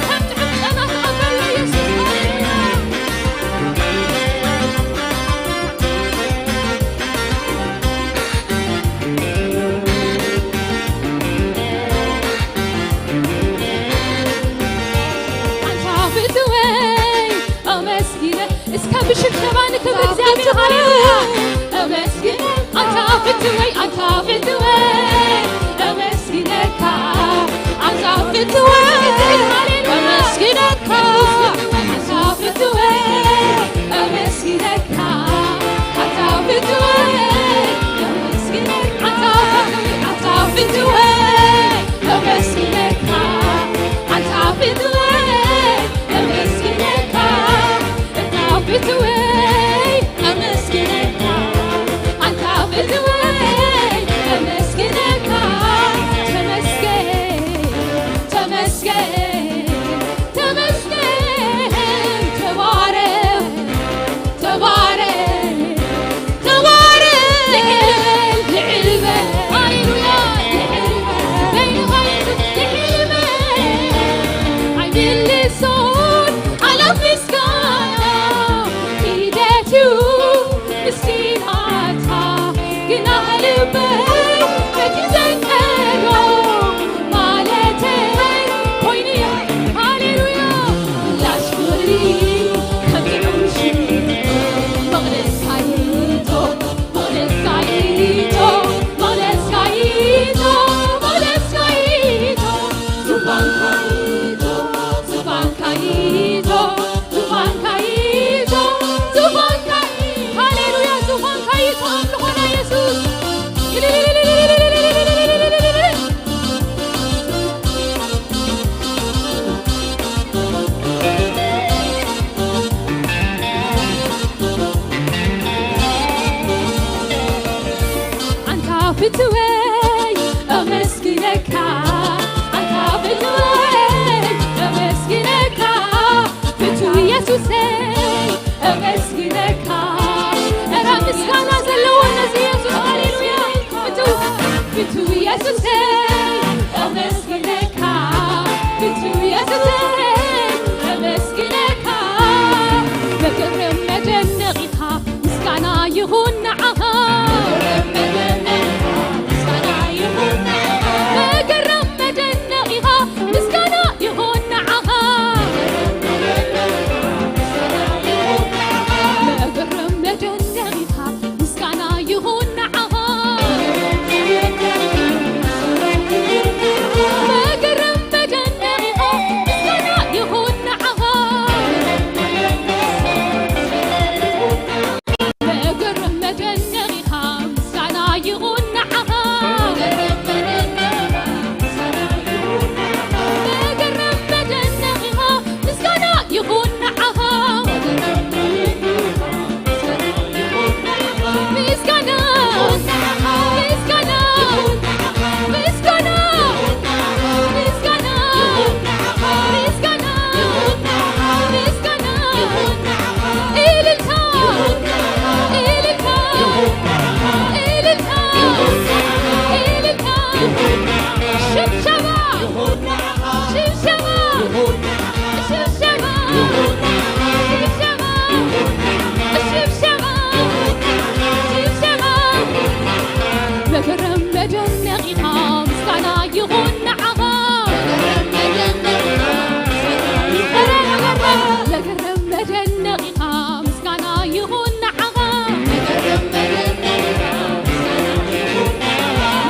ከም ጥዑም ጨና ተቐበሎ የሱስ ሃሌሉያ ኣንታ ፍትወይ ኣመስግነ እስከ ብሽብሸባ ንክብሪ እግዚኣብሔር ሃሌሉያ ኣመስግነ ኣንታ ፍትወይ ኣንታ ፍትወይ ኣመስግነካ ኣንታ ፍትወይ ሃሌሉያ ኣመስግነካ ኣንታ ፍትወይ ኣመስግነካ ኣንታ ፍትወይ ኣመስግነካ ኣንታ ፍትወይ ኣንታ ፍትወይ ኣመስግነካ ኣንታ ፍትወይ ኣመስግነካ ኣንታ ፍትወይ ኣመስግነካ ኣንታ ፍትወይ ኣመስግነካ ተመስገን ተመስገን ተመስገን ተባረክ ተባረክ ተባረክ ልዕል በል ሃሌሉያ ልዕል በል በይንኻ የሱስ ልዕል በል ኣይምልሶን ቃላት ምስጋና ፍትወይ ኣመስግነካ፣ ኣንታ ፍትወይ ኣመስግነካ፣ ፍትው ኢየሱሰይ ኣመስግነካ። እረ ምስጋና ዘለዎ ነዚ ኢየሱስ፣ ሃሌሉያ። ፍትው፣ ፍትው ኢየሱሰይ ኣመስግነካ፣ ፍትው ኢየሱሰይ ኣመስግነካ። መገረም መደነቕ ኢኻ፣ ምስጋና ይኹን ንዓኻ። መገረም መደነቕ ኢኻ፣ ምስጋና ይኹን ንዓኻ። መገረም መደነቕ ኢኻ፣ ምስጋና ይኹን ንዓኻ። መገረም መደነቕ ኢኻ፣ ምስጋና ይኹን ንዓኻ። መገረም መደነቕ ኢኻ፣ ምስጋና ይኹን ንዓኻ። መገረም መደነቕ ኢኻ፣ ምስጋና ይኹን ንዓኻ። ምስጋና፣ ምስጋና፣ ምስጋና፣ ምስጋና፣ ምስጋና፣ ምስጋና፣ እልልታ፣ እልልታ፣ እልልታ፣ እልልታ፣ ሽብሸባ፣ ሽብሸባ፣ ሽብሸባ፣ ሽብሸባ፣ ሽብሸባ፣ ሽብሸባ። መገረም መደነቕ ኢኻ፣ ምስጋና ይኹን ንዓኻ። መገረም መደነቕ ኢኻ፣ ምስጋና ይኹን ንዓኻ።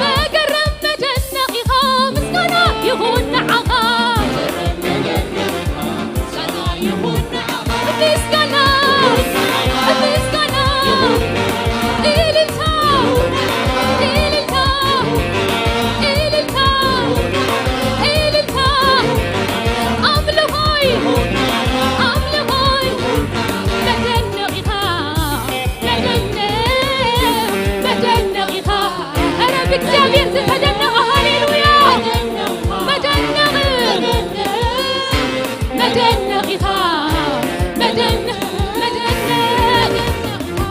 መገረም መደነቕ ኢኻ፣ ምስጋና ይኹን ንዓኻ። ምስጋና፣ ምስጋና፣ እልልታ፣ እልልታ፣ እልልታ፣ እልልታ። ኣምልኾይ፣ ኣምልኾይ፣ መደነቕ ኢኻ፣ መደነቕ፣ መደነቕ ኢኻ። ኧረ ብእግዚኣብሔር ዝተደነቐ ሃሌሉያ። መደነቕ፣ መደነቕ ኢኻ። መደነቕ፣ መደነቕ፣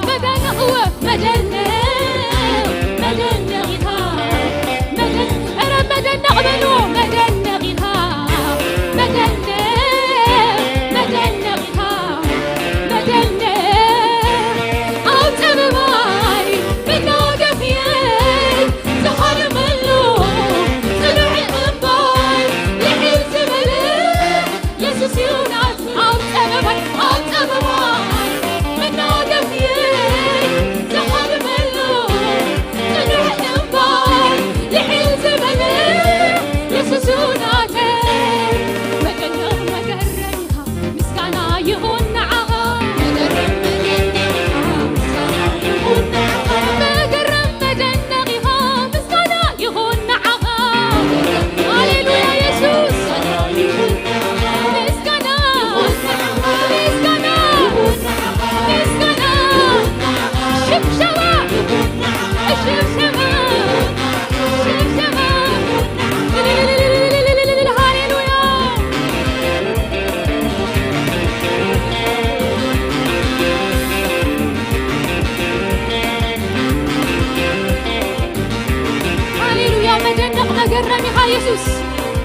መደነቕ፣ እወ፣ መደነቕ፣ መደነቕ ኢኻ። መደን-፣ ኧረ መደነቕ በሉ። መደነቕ ኢኻ። መደነቕ፣ መደነቕ ኢኻ። መደነቕ ኣብ ጸበባይ መናገፍየይ ዝሃርመሉ ጽኑዕ እምባይ ልዕል ዝበለ የሱስ እዩ ናቱ። ኣብ ጸበባይ፣ ኣብ ጸበባይ መናገፍየይ ዝሃርመሉ ጽኑዕ እምባይ ልዕል ዝበለ የሱስ እዩ ናተይ። መደነቕ መገረም ኢኻ፣ ምስጋና ይኹን ንዓኻ። መገረም መደነቕ ኢኻ፣ ምስጋና ይኹን ንዓኻ። ሃሌሉያ የሱስ። ምስጋና፣ ምስጋና፣ ምስጋና። ሽብሸባ፣ ሽብሸባ፣ ሽብሸባ። ሃሌሉያ። ሃሌሉያ፣ መደነቕ መገረም ኢኻ የሱስ።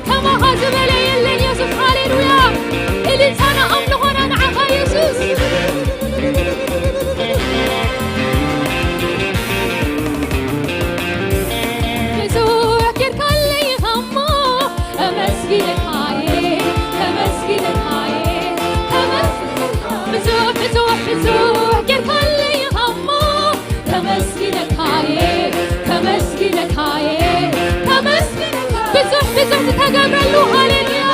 ከማኻ ዝበለ የለን የሱስ። ሃሌሉያ፣ እልልታና ኣምልኾና ንዓኻ የሱስ። ብዙሕ ጌርካለይ ኢኻ እሞ ከመስግነካየ፣ ከመስግነካየ፣ ከመስ-፣ ብዙሕ፣ ብዙሕ፣ ብዙሕ ጌርካለይ ኢኻ እሞ ከመስግነካየ፣ ከመስግነካየ፣ ከመስግነካየ። ብዙሕ፣ ብዙሕ ዝተገብረሉ፣ ሃሌሉያ።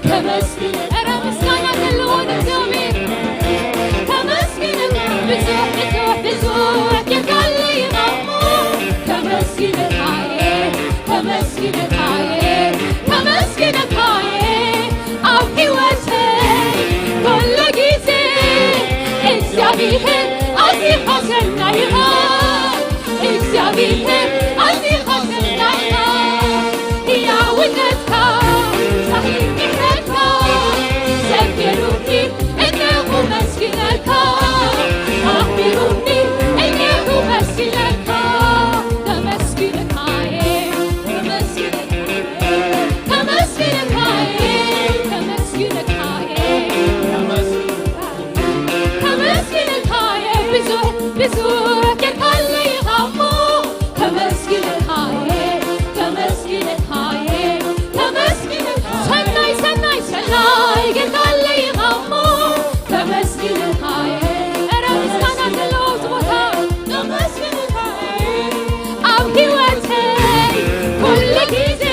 ከመስግነ-፣ ኧረ ምስጋና ዘለዎ ንእግዚኣብሔር። ከመስግነካ ብዙሕ፣ ብዙሕ፣ ብዙሕ ጌርካለይ ኢኻ እሞ ከመስግነካየ፣ ከመስግነካየ፣ ከመስግነካየ። ኣብ ህይወተይ ኩሉ ግዜ እግዚኣብሔር ኣዚኻ ሰናይ ኢኻ። እግዚኣብሔር ብዙሕ ጌርካለይ ኢኻ እሞ፣ ከመስግነካ እየ፣ ከመስግነካ እየ፣ ከመስግነካ እየ። ሰናይ፣ ሰናይ፣ ሰናይ ጌርካለይ ኢኻ እሞ፣ ከመስግነካ እየ። ኧረ ምስጋና ዘለዎ እዚ ቦታ። ከመስግነካ እየ። ኣብ ህይወተይ ኩሉ ግዜ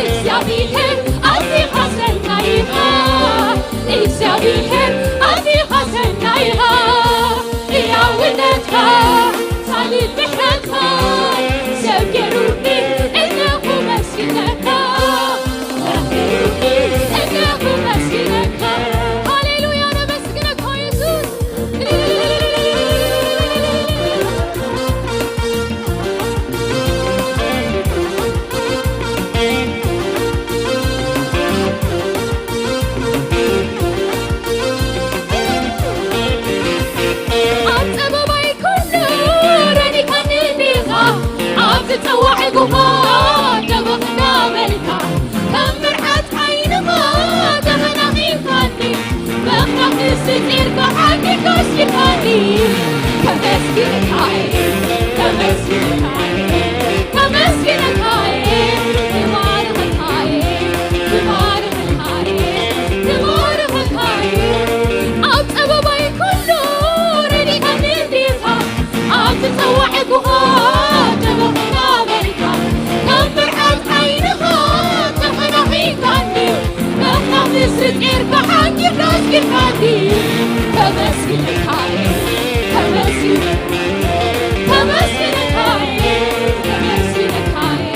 እግዚኣብሔር ኣዚኻ ሰናይ ኢኻ፣ እግዚኣብሔር ኣዚኻ ሰናይ ኢኻ። ሕያውነትካ ሳልል ምሕረትካ ሰብ ገይሩኒ እነኹ መስግነካ፣ ሰብ ገይሩኒ እነኹ መስግነካ። ሃሌሉያ ነመስግነካ የሱስ። ኣብ ጸበባይ ኩሉ ረዲካኒ ዲኻ፣ ኣብ ዝጸዋዕኩኻ ደበኽ እንዳበልካ፣ ከም ብርሃን ዓይንኻ ተኸናኺንካኒ፣ ምኽንያት ንስጢርካ ሓቂኻ ኣስጊድካኒ። ከመስግንካ እየ፣ ከመስግንካ እየ፣ ከመስግንካ እየ፣ ክባርኸካ እየ፣ ክባርኸካ እየ፣ ክባርኸካ እየ። ኣብ ጸበባይ ኩሉ ረዲካኒ ዲኻ፣ ኣብ ዝጸዋዕኩኻ ደበኽ እንዳበልካ፣ ከም ብርሃን ዓይንኻ ተኸናኺንካኒ፣ ምኽንያት ንስጢርካ ሓቂኻ ኣስጊድካኒ። ከመስግንካ እየ፣ ከመስግን-፣ ከመስግንካ እየ፣ ከመስግንካ እየ፣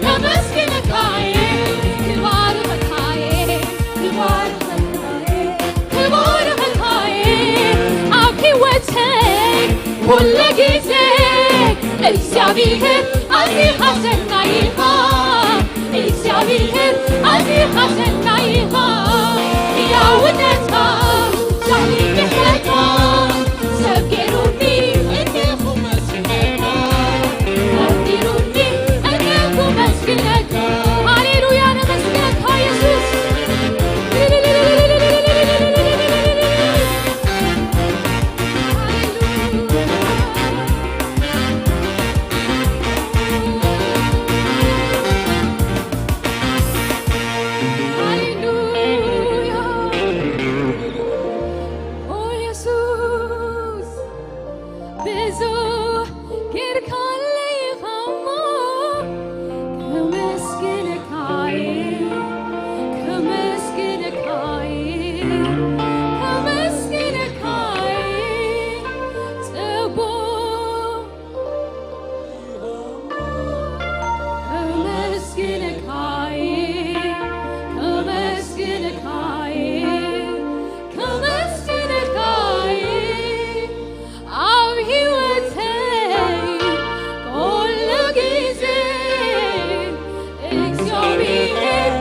ከመስግንካ እየ፣ ክባርኸካ እየ፣ ክባርኸካ እየ፣ ክባርኸካ እየ። ኣብ ህይወተይ ኩሉ ግዜ እግዚኣብሔር ኣዚኻ ሰናይ ኢኻ፣ እግዚኣብሔር ኣዚኻ ሰናይ ኢኻ። ሕያውነትካ ዛሕሊ ምሕረትካ ሰብ ገይሩኒ እነኹ መስግነካ፣ ሰብ ገይሩኒ እነኹ መስግነካ። ሃሌሉያ ነመስግነካ የሱስ። ሃሌሉያ። ኦ የሱስ፣ ብዙሕ ጌርካለይ ኢኻ እሞ፣ ከመስግነካ እየ፣ ከመስግነካ እየ፣ ከመስግነካ እየ። ጽቡቕ ከመስግነካ እየ፣ ከመስግነካ እየ፣ ከመስግነካ እየ። ኣብ ህይወተይ ኩሉ ግዜ እግዚኣብሔር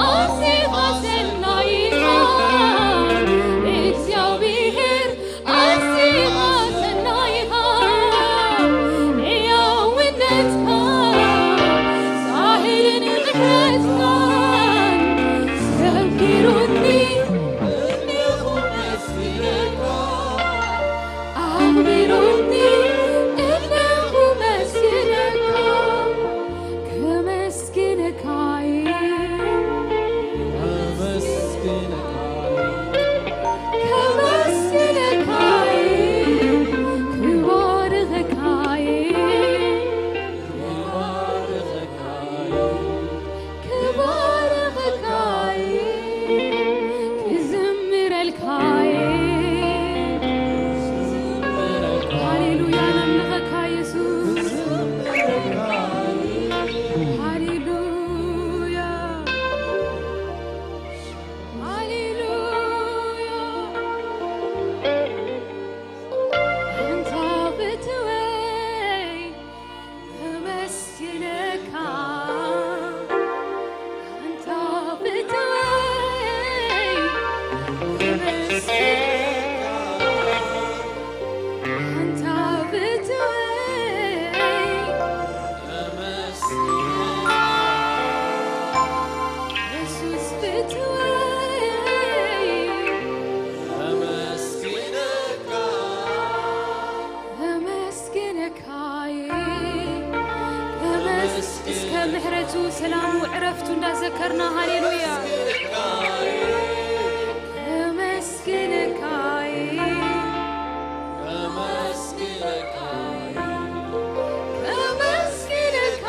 ኣዚኻ ሰናይ ኢኻ፣ እግዚኣብሔር ኣዚኻ ሰናይ ኢኻ። ሕያውነትካ ዛሕልን ምሕረትካን ሰብ ገይሩኒ እነኹ መስግነካ፣ ኣኽቢሩኒ እነኹ መስግነካ። ከመስግነካ እየ፣ ከመስግነካ እየ፣ ከመስግነካ እየ፣ ክባርኸካ እየ፣ ክባርኸካ እየ፣ ክባርኸካ እየ፣ ክዝምረልካ እየ። ሃሌሉያ ነምልኸካ የሱስ። ሃሌሉያ፣ ሃሌሉያ። ኣንታ ፍትወይ ከመስግነካ፣ ኣንታ ፍትወይ ከመስግነካ፣ ኣንታ ፍትወይ ከመስግነካ፣ የሱስ ፍትወይ ከመስግነካ። ዕረፍቱ እንዳዘከርና፣ ሃሌሉያ። ከመስግነካ ከመስግነካ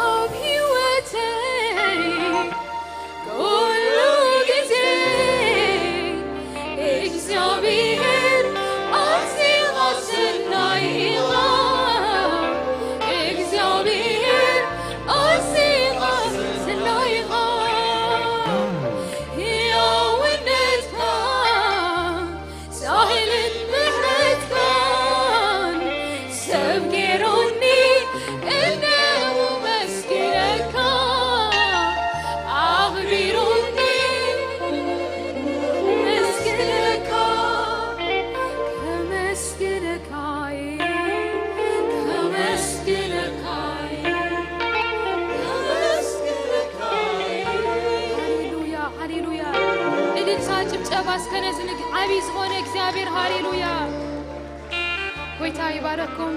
ኣብ ህይወተይ ኩሉ ግዜ እግዚኣብሔር ኣዚኻ ሰናይ ኢኻ። እግዚኣብሔር ኣዚኻ ሰናይ ኢኻ። ህያውነትካ ሳህልን ምሕረትካን ሰብ ገይሩኒ እነ እመስግነካ። ኣኽቢሩኒ እመስግነካ። ከመስግነካ ከመስግነካ ከመስግነካ። ሃሌሉያ፣ ሃሌሉያ። እልልታ፣ ጭብጨባ እስከ ነዚ ንግ-፣ ዓቢ ዝኾነ እግዚኣብሔር። ሃሌሉያ። ጎይታ ይባረኩም።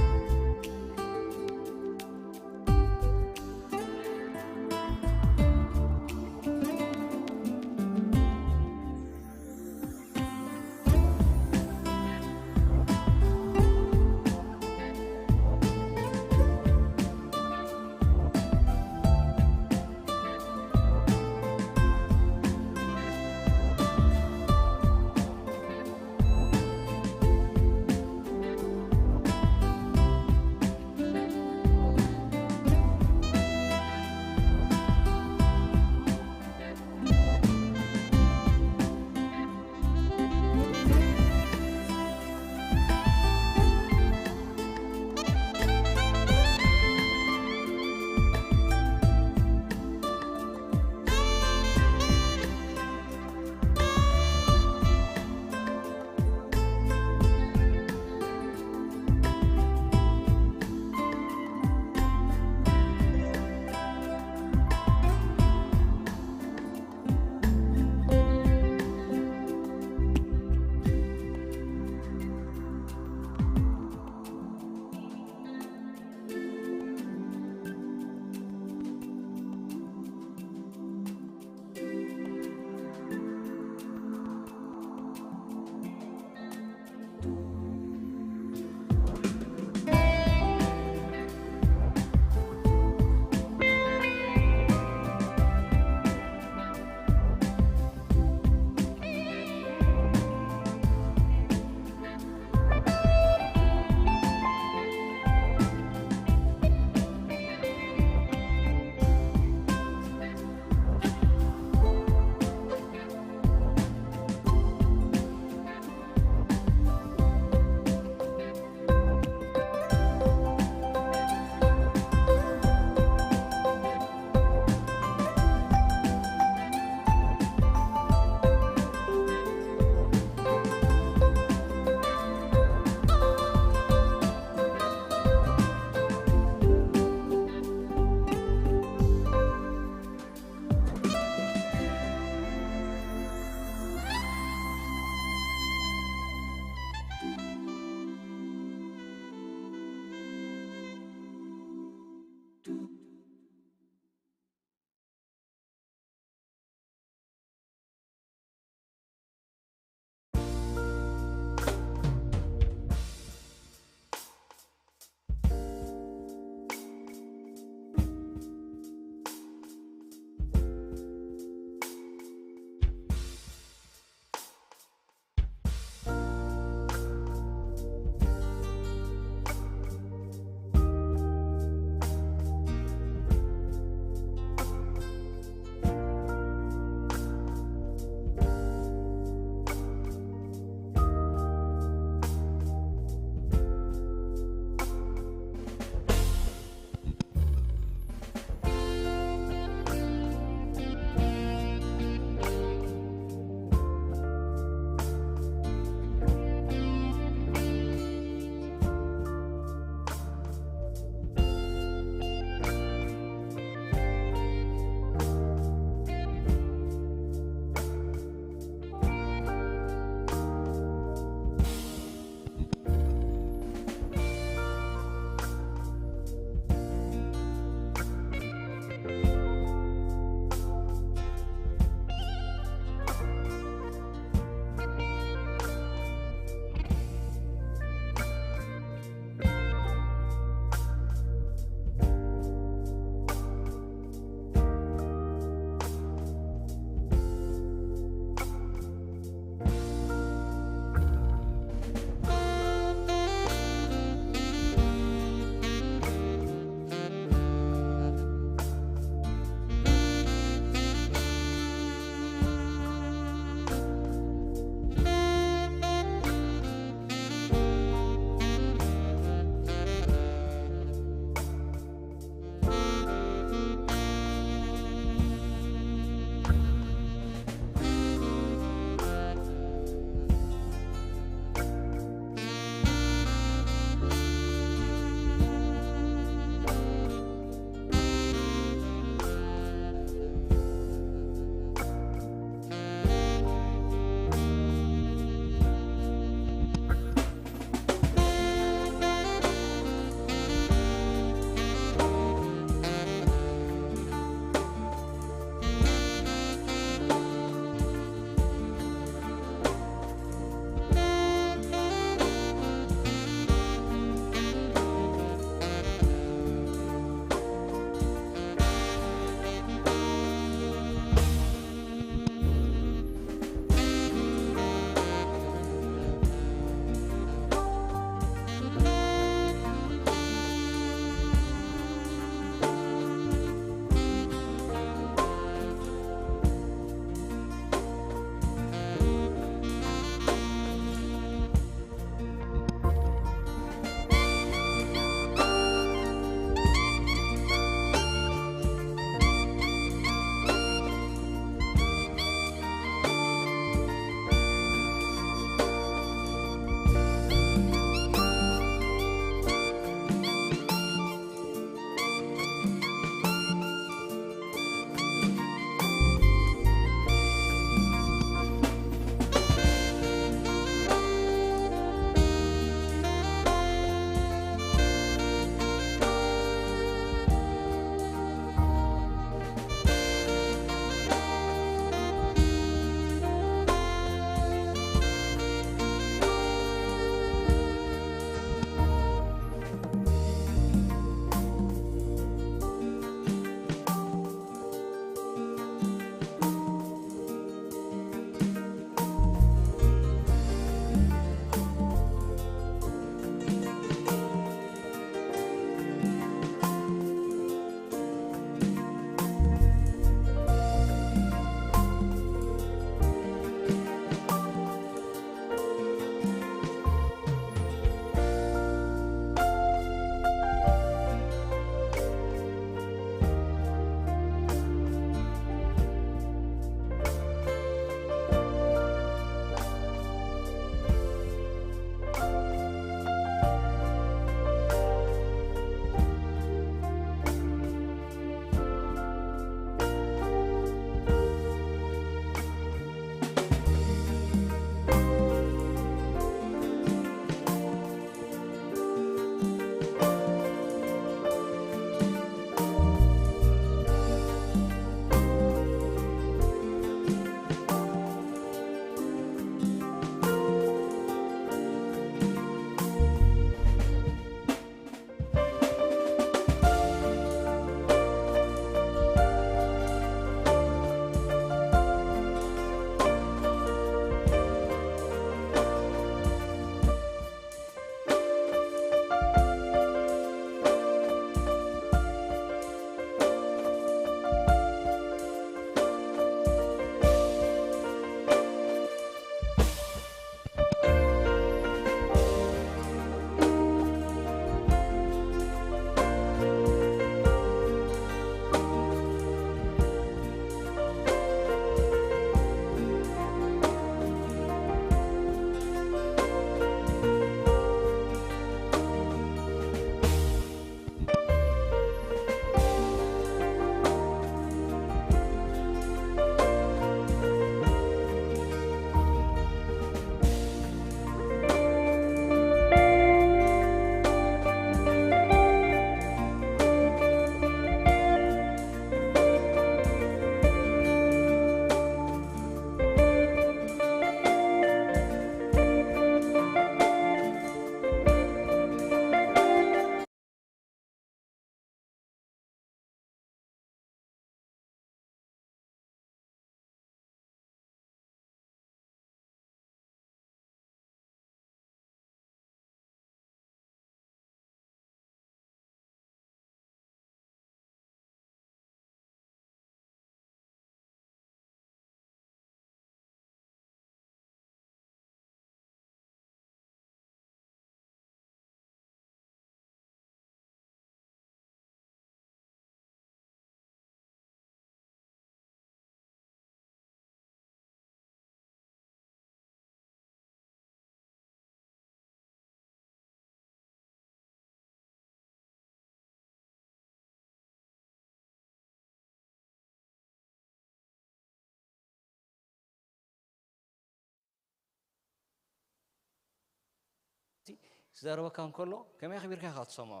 ክዛረበካ እንከሎ ከመይ ኣኽቢርካ ኢኻ ትሰምዖ?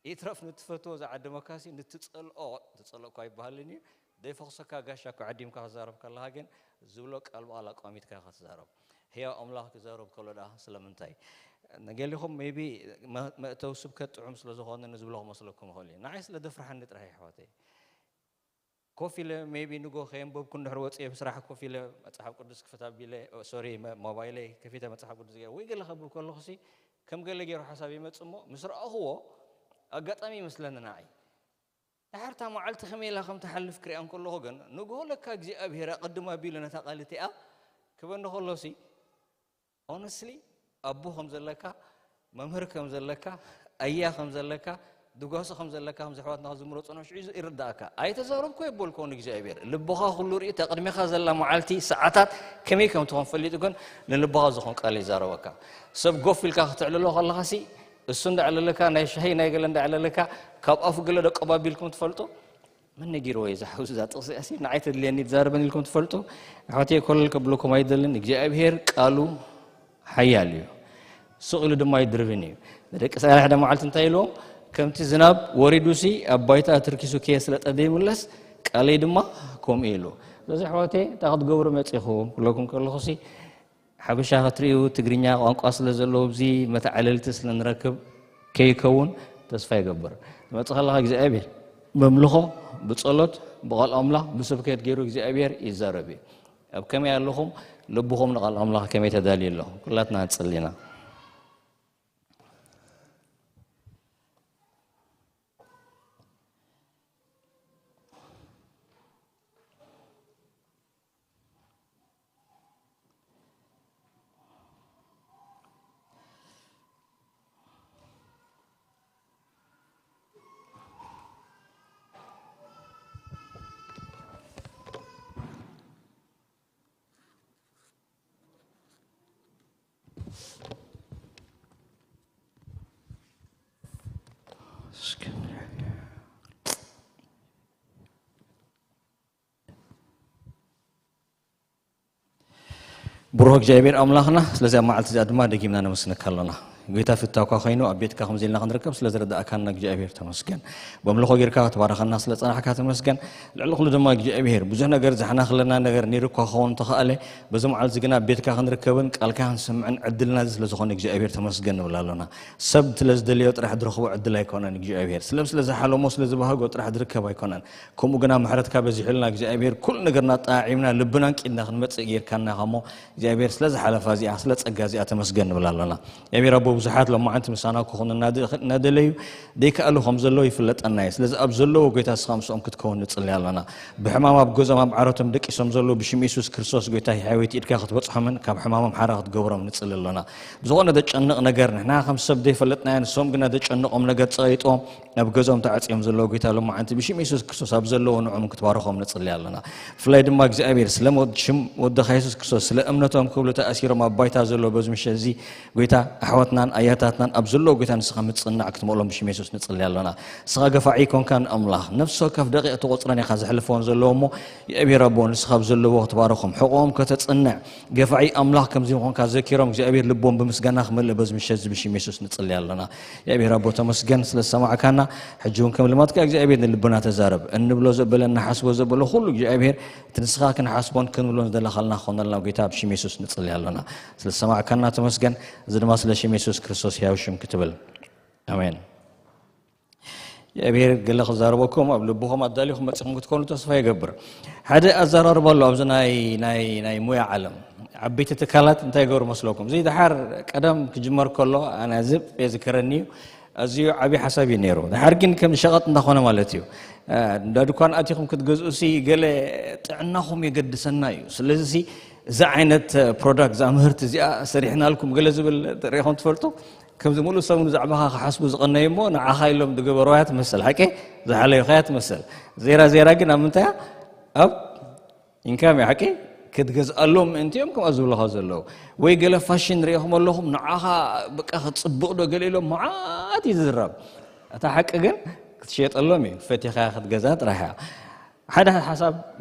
ይትረፍ ንትፈትዎ ዝዓደመካሲ ንትጸልኦ፣ ትጸልኦ እኳ ኣይበሃልን እዩ፣ ዘይፈኽሰካ ጋሻ እኳ ዓዲምካ ክዛረብ ከለኻ ግን ዝብሎ ቃል ብቓል ኣቋሚትካ ኢኻ ትዛረብ። ህያው ኣምላኽ ክዛረብ ከሎ ደኣ ስለምንታይ? ገሊኹም maybe መእተዊ ስብከት ጥዑም ስለ ዝኾነ ንዝብሎ ክመስለኩም ይኽእል እዩ። ንዓይ ስለ ደፍርሓኒ ጥራሕ እዩ ኣሕዋተይ። ኮፍ ኢለ maybe ንጎ ከየንበብኩ እንድሕር ወፅየ ብስራሕ ኮፍ ኢለ መፅሓፍ ቅዱስ ክፍት ኣቢለ፣ ሶሪ፣ ሞባይለይ ከፊተ መፅሓፍ ቅዱስ ገይረ ወይ ገለ ከብብ ከለኹሲ ከም ገለ ገይሩ ሓሳብ ይመፅእ እሞ ምስ ረኣኹዎ ኣጋጣሚ ይመስለኒ ንዓይ። ድሓር እታ መዓልቲ ከመይ ኢላ ከም ትሓልፍ ክሪኣ እንከለኹ ግን ንግሆ ለካ እግዚኣብሔር ኣቐድም ኣቢሉ ነታ ቃል እቲኣ ክበኒ ከሎሲ፣ honestly ኣቦ ከም ዘለካ፣ መምህር ከም ዘለካ፣ ኣያ ከም ዘለካ፣ ድጓሲ ከም ዘለካ፣ ከም ኣሕዋትና ዝምረፁ ነሽዑ ይርዳእካ። ኣይተዛረብኩ የበልኮ ንእግዚኣብሔር። ልብኻ ኩሉ ርኢ፣ እታ ቅድሜኻ ዘላ መዓልቲ፣ ሰዓታት ከመይ ከም ትኾን ፈሊጡ ግን ንልብኻ ዝኾን ቃል ይዛረበካ። ሰብ ጎፍ ኢልካ ክትዕልሎ ከለኻሲ እሱ እንዳዕለለካ፣ ናይ ሻሂ ናይ ገለ እንዳዕለለካ፣ ካብ ኣፉ ገለ ደቀባቢልኩም ትፈልጡ? መን ነጊርዎ እዩ እዛ ሓውሲ እዛ ጥቕሲ እሲ ንዓይ ተድልየኒ ትዛረበን ኢልኩም ትፈልጡ? ኣሕዋተይ ኮለል ከብለኩም ኣይደልን። እግዚኣብሔር ቃሉ ሓያል እዩ፣ ስቕ ኢሉ ድማ ይድርብን እዩ። ንደቂ እስራኤል ሓደ መዓልቲ እንታይ ኢልዎም? ከምቲ ዝናብ ወሪዱሲ ኣብ ባይታ ተርኪሱ ከየስለጠ ዘይምለስ፣ ቃለይ ድማ ከምኡ ኢሉ። ስለዚ ኣሕዋተይ እንታይ ክትገብሩ መጺኹም ክብለኩም ከለኹሲ ሓበሻ ክትርእዩ ትግርኛ ቋንቋ ስለ ዘለዎ ኣብዚ መተዓለልቲ ስለ ንረክብ ከይከውን ተስፋ ይገብር። ትመጽእ ከለኻ እግዚኣብሔር መምልኾ ብጸሎት ብቓል ኣምላኽ ብስብከት ገይሩ እግዚኣብሔር ይዛረብ እዩ። ኣብ ከመይ ኣለኹም? ልብኹም ንቓል ኣምላኽ ከመይ ተዳልዩ ኣሎ? ኩላትና ንጽሊ ኢና። ብሩኽ እግዚኣብሔር ኣምላኽና፣ ስለዚኣ መዓልቲ እዚኣ ድማ ደጊምና ነመስግነካ ኣሎና። ጎይታ ፍታውካ ኮይኑ ኣብ ቤትካ ከምዚ ኢልና ክንርከብ ስለ ዝረዳእካና እግዚኣብሔር ተመስገን። በምልኾ ጌርካ ክትባረኸና ስለ ጸናሕካ ተመስገን። ልዕሊ ኩሉ ድማ እግዚኣብሔር ብዙሕ ነገር ዝሓናኽለና ነገር ነይሩ እኳ ክኸውን እንተኸኣለ፣ በዚ መዓልቲ ግና ኣብ ቤትካ ክንርከብን ቃልካ ክንሰምዕን ዕድልና እዚ ስለ ዝኾነ እግዚኣብሔር ተመስገን ንብል ኣሎና። ሰብ ስለ ዝደለዮ ጥራሕ ዝረኽቦ ዕድል ኣይኮነን እግዚኣብሔር። ስለ ስለ ዝሓለሞ ስለ ዝበሃጎ ጥራሕ ዝርከብ ኣይኮነን። ከምኡ ግና ምሕረትካ በዚሑልና እግዚኣብሔር ኩሉ ነገርና ኣጠዓዒምና ልብናን ቂድና ክንመጽእ ጌርካና ኢኻ እሞ እግዚኣብሔር ስለ ዝሓለፋ እዚኣ ስለ ጸጋ እዚኣ ተመስገን ንብል ኣሎና። እግዚኣብሔር ኣቦ ብዙሓት ሎማዓንቲ ምሳና ክኾኑ እናደ- እናደለዩ ዘይከኣሉ ከም ዘለዉ ይፍለጠና እዩ። ስለዚ ኣብ ዘለዎ ጎይታ ንስኻ ምስኦም ክትከውን ንጽሊ ኣሎና። ብሕማም ኣብ ገዞም ኣብ ዓረቶም ደቂሶም ዘለዉ ብሽም የሱስ ክርስቶስ ጎይታ ሕያወይቲ ኢድካ ክትበጽሖምን ካብ ሕማሞም ሓራ ክትገብሮም ንጽሊ ኣሎና። ብዝኾነ ዘጨንቕ ነገር ንሕና ከም ሰብ ዘይፈለጥናዮ ንሶም ግና ዘጨንቖም ነገር ጸቒጥዎም ኣብ ገዝኦም ተዓጽዮም ዘለዉ ጎይታ ሎማዓንቲ ብሽም የሱስ ክርስቶስ ኣብ ዘለዎ ንዕኦም ክትባርኾም ንጽሊ ኣለና። ብፍላይ ድማ እግዚኣብሔር ስለ ሞት ሽም ወድኻ የሱስ ክርስቶስ ስለ እምነቶም ክብሉ ተኣሲሮም ኣብ ባይታ ዘለዉ በዚ ምሸት እዚ ጎይታ ኣሕዋትናን ኣያታትናን ኣብ ዘለዎ ጎይታ ንስኻ ምጽናዕ ክትመሎም ብሽም የሱስ ንጽሊ ኣለና። ንስኻ ገፋዒ ኣይኮንካን ኣምላኽ፣ ነፍሲ ወከፍ ደቂቕ ትቖጽረን ኢኻ ዘሕልፈዎን ዘለዎ እሞ እግዚኣብሔር ኣቦ ንስኻ ኣብ ዘለዎ ክትባርኾም ሕቖኦም ከተጽንዕ ገፋዒ ኣምላኽ ከምዚ ምዃንካ ዘኪሮም እግዚኣብሔር ልቦም ብምስጋና ክመልእ በዚ ምሸት እዚ ብሽም የሱስ ንጽሊ ኣለና። እግዚኣብሔር ኣቦ ተመስገን ስለ ዝሰማዕካና። ሕጂ እውን ከም ልማድካ እግዚኣብሔር ንልብና ተዛረብ። እንብሎ ዘበለ እንሓስቦ ዘበለ ኩሉ እግዚኣብሔር እቲ ንስኻ ክንሓስቦን ክንብሎን ዝደለኻልና ክኾነልና ጎይታ ብሽም የሱስ ንጽሊ ኣለና። ስለ ዝሰማዕካና ተመስገን። እዚ ድማ ስለ ሽም የሱስ ክርስቶስ ሕያው ሽም ክትብል። ኣሜን። እግዚኣብሔር ገለ ክዛረበኩም ኣብ ልብኹም ኣዳሊኹም መጺኹም ክትኮኑ ተስፋ ይገብር። ሓደ ኣዘራርባ ኣሎ ኣብዚ ናይ ናይ ናይ ሞያ ዓለም። ዓበይቲ ትካላት እንታይ ይገብሩ መስለኩም? እዚ ድሓር ቀደም ክጅመር ከሎ ኣነ ዝብ የዝከረኒ እዩ። ኣዝዩ ዓብዪ ሓሳብ እዩ ነይሩ። ድሓር ግን ከም ሸቐጥ እንዳኾነ ማለት እዩ። እንዳ ድኳን ኣቲኹም ክትገዝኡ ሲ ገለ ጥዕናኹም የገድሰና እዩ። ስለዚ ሲ እዛ ዓይነት ፕሮዳክት እዛ ምህርቲ እዚኣ ሰሪሕናልኩም ገለ ዝብል ርኢኹም ትፈልጡ? ከምዚ ሙሉእ ሰሙን ብዛዕባኻ ክሓስቡ ዝቐነዩ እሞ ንዓኻ ኢሎም ዝገበርዋ እያ ትመስል። ሓቂ ዝሓለዩኻ እያ ትመስል። ዜራ ዜራ ግን ኣብ ምንታይ እያ? ኣብ ኢንካም እያ። ሓቂ ክትገዝኣሎም ምእንቲ እዮም ከምኣ ዝብሉኻ ዘለዉ። ወይ ገለ ፋሽን ርኢኹም ኣለኹም ንዓኻ በቃ ክትጽብቕ ዶ ገለ ኢሎም መዓት እዩ ዝዝረብ። እታ ሓቂ ግን ክትሸጠሎም እዩ። ፈቲኻ ክትገዝኣ ጥራሕ እያ። ሓደ ሓሳብ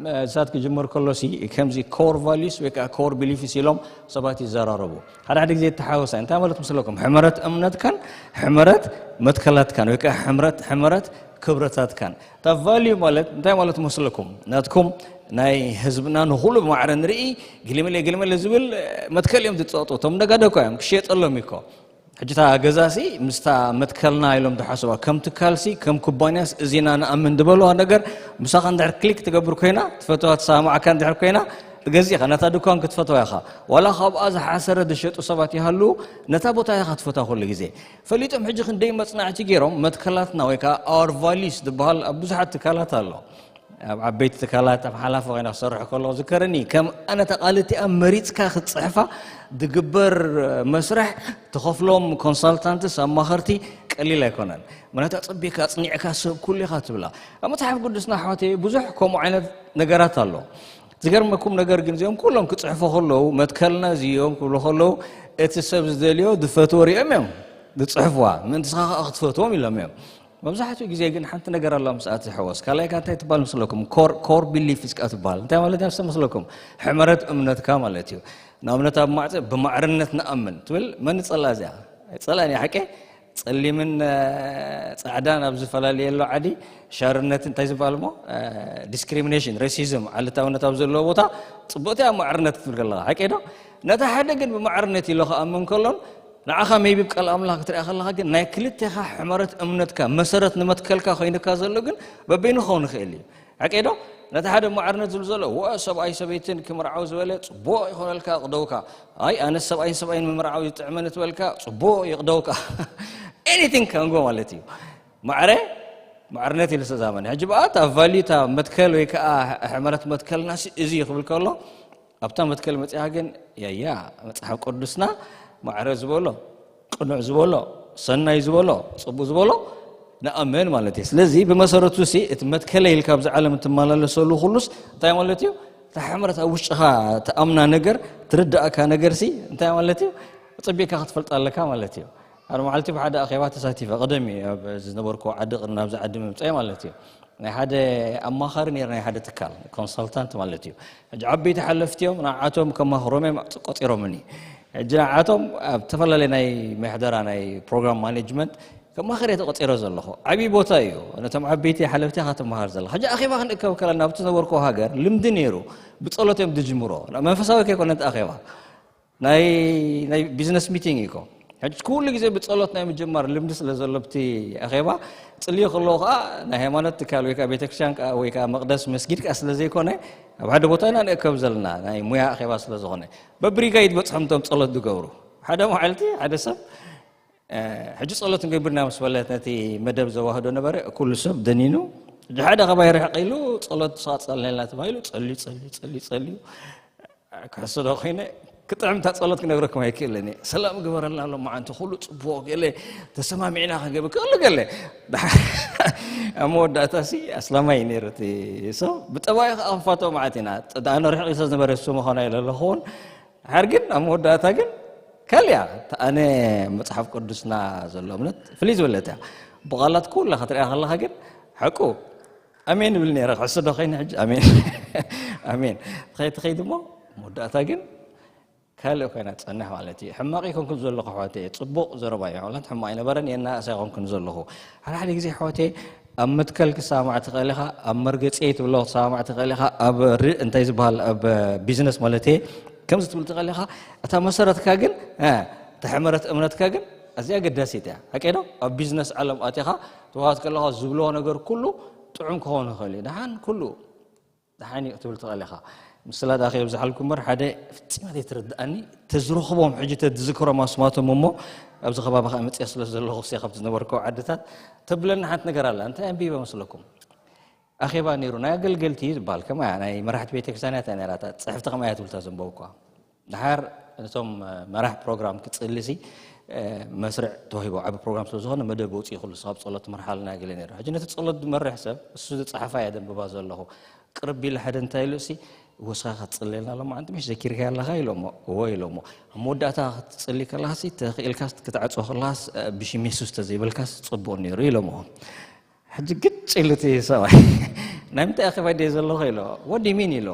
እሳት ክጅምር ከሎ ሲ ከምዚ ኮር ቫሊዩስ ወይ ከዓ ኮር ቢሊፍስ ኢሎም ሰባት ይዘራረቡ። ሓደ ሓደ ግዜ የተሓወሳ እንታይ ማለት ምስለኩም? ሕመረት እምነትካን ሕመረት መትከላትካን ወይ ከዓ ሕመረት ሕመረት ክብረታትካን። እታ ቫልዩ ማለት እንታይ ማለት መስለኩም? ናትኩም ናይ ህዝብና ንኹሉ ብማዕረ ንርኢ፣ ግልምለ ግልምለ ዝብል መትከል እዮም ዝፀጡ። እቶም ነጋዶ እኮ እዮም ክሸየጠሎም እኮ። ሕጂ እታ ገዛሲ ምስታ መትከልና ኢሎም ዝሓስባ ከም ትካልሲ ከም ኩባንያስ እዚና ንኣምን ዝበልዋ ነገር ምሳኻ እንድሕር ክሊክ ትገብር ኮይና ትፈትዋ ትሰማማዓካ እንድሕር ኮይና ገዚእኻ ነታ ድኳን ክትፈትዋ ኢኻ። ዋላ ካብኣ ዝሓሰረ ዝሸጡ ሰባት ይሃሉ ነታ ቦታ ኢኻ ትፈትዋ ኩሉ ግዜ። ፈሊጦም ሕጂ ክንደይ መጽናዕቲ ገይሮም መትከላትና ወይ ከዓ our values ዝበሃል ኣብ ብዙሓት ትካላት ኣሎ። ኣብ ዓበይቲ ትካላት ኣብ ሓላፊ ኮይና ክሰርሕ ከለኹ ዝከረኒ ከም ኣነ ተቓልቲኣ መሪጽካ ክትጽሕፋ ዝግበር መስርሕ ትኸፍሎም ኮንሳልታንትስ ኣማኸርቲ ቀሊል ኣይኮነን። ምክንያቱ ኣጸቢካ ኣጽኒዕካ ሰብ ኩሉ ኢኻ ትብላ። ኣብ መጽሓፍ ቅዱስና ኣሕዋተይ ብዙሕ ከምኡ ዓይነት ነገራት ኣሎ። ዝገርመኩም ነገር ግን እዚኦም ኩሎም ክጽሕፉ ከለዉ መትከልና እዚ እዮም ክብሉ ከለዉ እቲ ሰብ ዝደልዮ ዝፈትዎ ሪኦም እዮም ዝጽሕፍዋ። ምእንቲ ስኻ ከዓ ክትፈትዎም ኢሎም እዮም። መብዛሕትኡ ግዜ ግን ሓንቲ ነገር ኣላ ምስኣ ትሕወስ። ካልኣይ ከ እንታይ ትባል ምስለኩም? ኮር ቢሊፍ እስካ ትባል። እንታይ ማለት እያ ምስለኩም? ሕመረት እምነትካ ማለት እዩ። ንኣብነት ኣብ ማዕፀ ብማዕርነት ንኣምን ትብል መን ጸላ እዚኣ? ጸላ እያ ሓቀ ጸሊምን እ፣ ጻዕዳን ኣብ ዝፈላለየሉ ዓዲ ሻርነትን እንታይ ዝበሃል እሞ ዲስክሪሚኔሽን ሬሲዝም ዓልታውነት ኣብ ዘለዎ ቦታ ጽቡቅቲ ኣብ ማዕርነት ክትብል ከለካ ሓቂ ዶ? ነታ ሓደ ግን ብማዕርነት ኢሎ ክኣምን ከሎን ንዓኻ ሜቢ ቃል ኣምላኽ ክትሪኣ ከለኻ ግን ናይ ክልቴኻ ሕመረት እምነትካ መሰረት ንመትከልካ ኮይንካ ዘሎ ግን በበይኑ ክኸውን ይኽእል እዩ። ሓቂ ዶ? ነቲ ሓደ ማዕርነት ዝብል ዘሎ ወ ሰብኣይ ሰበይትን ክምርዓው ዝበለ ጽቡቕ ይኾነልካ ቅደውካ። ኣይ ኣነ ሰብኣይን ሰብኣይን ምምርዓው ይጥዕመኒ ትበልካ ጽቡቕ ይቕደውካ። ኤኒቲንግ ካንጎ ማለት እዩ። ማዕረ ማዕርነት ኢሉ ዝተዛመነ ሕጂ ብኣት ኣብ ቫሊታ መትከል ወይ ከዓ ሕመረት መትከልና እዚ ክብል ከሎ ኣብታ መትከል መፅያ ግን ያያ መፅሓፍ ቅዱስና ማዕረ ዝበሎ ቅኑዕ ዝበሎ ሰናይ ዝበሎ ፅቡቅ ዝበሎ ንኣምን ማለት እዩ። ስለዚ ብመሰረቱ ሲ እቲ መትከለ ኢልካ ኣብዚ ዓለም እትመላለሰሉ ኩሉስ እንታይ ማለት እዩ? እታ ሕመረት ኣብ ውሽጥኻ ትኣምና ነገር ትርዳእካ ነገር ሲ እንታይ ማለት እዩ? ፀቢቅካ ክትፈልጣ ኣለካ ማለት እዩ። ሓደ መዓልቲ ብሓደ ኣኼባ ተሳቲፈ ቀደም እዩ ኣብ ዝነበርኩ ዓዲ ቅድሚ ናብዚ ዓዲ ምምፀይ ማለት እዩ። ናይ ሓደ ኣማኻሪ ነይሩ ናይ ሓደ ትካል ኮንሳልታንት ማለት እዩ። ሕጂ ዓበይቲ ሓለፍቲ እዮም ንዓቶም ከማኽሮም እዮም ቆፂሮምኒ። ሕጂ ንዓቶም ኣብ ዝተፈላለየ ናይ ምሕደራ ናይ ፕሮግራም ማኔጅመንት ከማኸር እየ ተቆፂረ ዘለኹ። ዓብዪ ቦታ እዩ። ነቶም ዓበይቲ ሓለፍቲ ኢኻ ትመሃር ዘለኻ። ሕጂ ኣኼባ ክንእከብ ከለና ኣብቲ ዝነበርኩ ሃገር ልምዲ ነይሩ። ብፀሎት እዮም ዝጅምሮ። መንፈሳዊ ከይኮነ እቲ ኣኼባ ናይ ናይ ቢዝነስ ሚቲንግ እዩ እኮ። ሕጂ ኩሉ ግዜ ብፀሎት ናይ ምጅማር ልምዲ ስለ ዘሎ ኣብቲ ኣኼባ ፅልዩ ከለዎ ከዓ ናይ ሃይማኖት ትካል ወይ ከዓ ቤተክርስትያን ከዓ ወይ ከዓ መቅደስ መስጊድ ከዓ ስለ ዘይኮነ ኣብ ሓደ ቦታ ኢና ንእከብ ዘለና ናይ ሙያ ኣኼባ ስለ ዝኾነ በብሪጋይድ በፅሖም እቶም ፀሎት ዝገብሩ ሓደ መዓልቲ ሓደ ሰብ ሕጂ ጸሎት ንገብር ኢና ምስ በለት ነቲ መደብ ዘዋህዶ ነበረ። ኩሉ ሰብ ደኒኑ ሕጂ ሓደ ካባይ ርሕቕ ኢሉ ጸሎት ንስኻ ትጸልየልና ተባሂሉ ጸልዩ ጸልዩ ጸልዩ ጸልዩ ክሕስዶ ኮይነ ክጥዕም እታ ጸሎት ክነግረኩም ኣይክእልን እየ። ሰላም ግበረልና ሎማዓንቲ ኩሉ ጽቡቕ ገለ ተሰማሚዕና ክንገብር ክእሉ ገለ ኣብ መወዳእታ ሲ ኣስላማይ ነይሩ እቲ ሰብ ብጠባዩ ከዓ ክፋቶ መዓት ኢና ኣነ ርሕቕ ኢለ ዝነበረ እሱ ምዃና ኢለ ኣለኹ እውን ድሓር ግን ኣብ መወዳእታ ግን ካልያ እታ ኣነ መጽሓፍ ቅዱስና ዘሎ እምነት ፍልይ ዝበለት እያ። ብቓላት ኩላ ክትሪኣ ከለኻ ግን ሓቁ ኣሜን እብል ነይረ። ክሕስዶ ኮይነ ሕጂ ኣሜን ኣሜን ትኸይ ትኸይ ድሞ መወዳእታ ግን ካልእ ኮይና ትጸንሕ ማለት እዩ። ሕማቕ ኣይኮንኩን ዘለኹ ኣሕዋተይ፣ ጽቡቕ ዘረባ እዩ። ማለት ሕማቕ ኣይነበረን፣ የናእስ ኣይኮንኩን ዘለኹ። ሓደ ሓደ ግዜ ኣሕዋተይ ኣብ መትከል ክሰማማዕ ትኽእል ኢኻ፣ ኣብ መርገጺ ትብሎ ክትሰማማዕ ትኽእል ኢኻ፣ ኣብ ር እንታይ ዝበሃል ኣብ ቢዝነስ ማለት እየ ከምዚ ትብል ትኽእል ኢኻ። እታ መሰረትካ ግን እ፣ እታ ሕመረት እምነትካ ግን ኣዝያ ኣገዳሲት እያ። ሓቀይ ዶ? ኣብ ቢዝነስ ዓለም ኣቲኻ ትዋት ከለኻ ዝብልዎ ነገር ኩሉ ጥዑም ክኸውን ይኽእል እዩ። ደሓን ኩሉ ደሓን እዩ ክትብል ትኽእል ኢኻ። ምስላ ደኣ ከየብዝሓልኩም እምበር ሓደ ፍጺማት ኣይትርድኣኒ ተዝረኽቦም ሕጂ ተዝዝክሮም ኣስማቶም እሞ ኣብዚ ከባቢ ከዓ መፅየ ስለ ዘለኹ ሲ ካብቲ ዝነበርኩ ዓድታት ተብለኒ ሓንቲ ነገር ኣላ። እንታይ ኣንቢበ መስለኩም? ኣኼባ ነይሩ ናይ ኣገልገልቲ እዩ ዝበሃል ከማ ናይ መራሕቲ ቤተክርስትያን እያ ነራታ ፅሕፍቲ ከማ እያ ትብልታ ዘንበብኳ። ድሓር ነቶም መራሕ ፕሮግራም ክጽሊ ሲ መስርዕ ተዋሂቦ ዓቢ ፕሮግራም ስለ ዝኾነ መደብ ወፂኡ ኩሉ ስኻብ ፀሎት መርሓልና ገለ ነይሩ ሕጂ ነቲ ፀሎት ዝመርሕ ሰብ እሱ ዝፀሓፋ እያ ደንብባ ዘለኹ ቅርብ ኢለ ሓደ እንታይ ኢሉ ሲ ወስኻ ክትፅለየልና ሎማዓንቲ ምሽ ዘኪርካ ኣለኻ ኢሎሞ እዎ ኢሎሞ ኣብ መወዳእታ ክትፅሊ ከለካ ሲ ተኽኢልካ ክትዓፅዎ ከለካ ብሽም የሱስ ተዘይበልካ ፅቡቅ ነይሩ ኢሎሞ ሕጂ ግጭ ኢሉ እቲ ሰብኣይ፣ "ናይ ምንታይ ኣኼባ ድየ ዘለኹ?" ኢሎ። "What do you mean?" ኢሎ።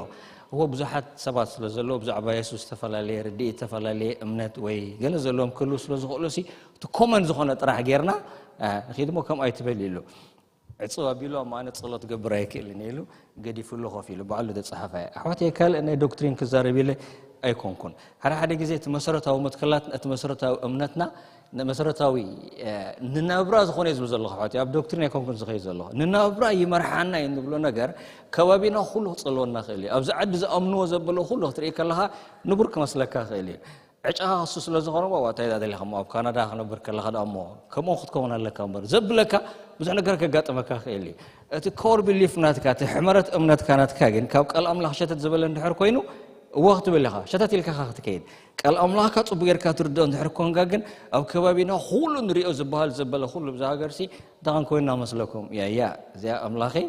እዎ ብዙሓት ሰባት ስለ ዘለዉ፣ ብዛዕባ የሱስ ዝተፈላለየ ርድኢት፣ ዝተፈላለየ እምነት ወይ ገለ ዘለዎም ክህልዉ ስለ ዝኽእሉ ሲ፣ እቲ ኮመን ዝኾነ ጥራሕ ጌርና፣ "እ፣ ንኺድ እሞ ከምኡ ኣይትበል" ኢሉ። ዕጽው ኣቢሉ፣ "ኣብ ማእነ ጸሎት ክገብር ኣይክእልን" ኢሉ፣ ገዲፉሉ ኮፍ ኢሉ፣ ባዕሉ ዝተጻሕፈ። ኣሕዋተይ፣ ካልእ ናይ ዶክትሪን ክዛረብ ኢለ ኣይኮንኩን። ሓደ ሓደ ግዜ እቲ መሰረታዊ መትከላት፣ እቲ መሰረታዊ እምነትና፣ ንመሰረታዊ፣ እ፣ ንናብራ ዝኾነ እዩ ዝብል ዘለኹ፣ ኣሕዋተይ። ኣብ ዶክትሪን ኣይኮንኩን ዝኸይድ ዘለኹ። ንናብራ ይመርሓና እዩ እንብሎ ነገር፣ ከባቢና ኩሉ ክጸልወና ይኽእል እዩ። ኣብዚ ዓዲ ዝኣምንዎ ዘበለ ኩሉ ክትርኢ ከለኻ ንቡር ክመስለካ ይኽእል እዩ። ዕጫኻ እሱ ስለ ዝኾነ፣ "ዋዋ፣ እንታይ ደኣ ደሊኻ እሞ፣ ኣብ ካናዳ ክነብር ከለኻ ደኣ እሞ ከምኡ ክትከውን ኣለካ" እምበር ዘብለካ ብዙሕ ነገር ከጋጥመካ ይኽእል እዩ። እቲ ኮር ቢሊፍ ናትካ፣ እቲ ሕመረት እምነትካ ናትካ ግን ካብ ቃል ኣምላኽ ሸተት ዝበለ እንድሕር ኮይኑ፣ እወ ክትብል ኢኻ፣ ሸተት ኢልካ ኢኻ ክትከይድ። ቃል ኣምላኽካ ጽቡቅ ጌርካ ትርድኦ እንድሕር ኮንካ ግን፣ ኣብ ከባቢና ኩሉ ንሪኦ ዝበሃል ዘበለ ኩሉ ብዛ ሃገርሲ እንታይ ክንኮይንና መስለኩም? ያያ፣ እዚኣ ኣምላኸይ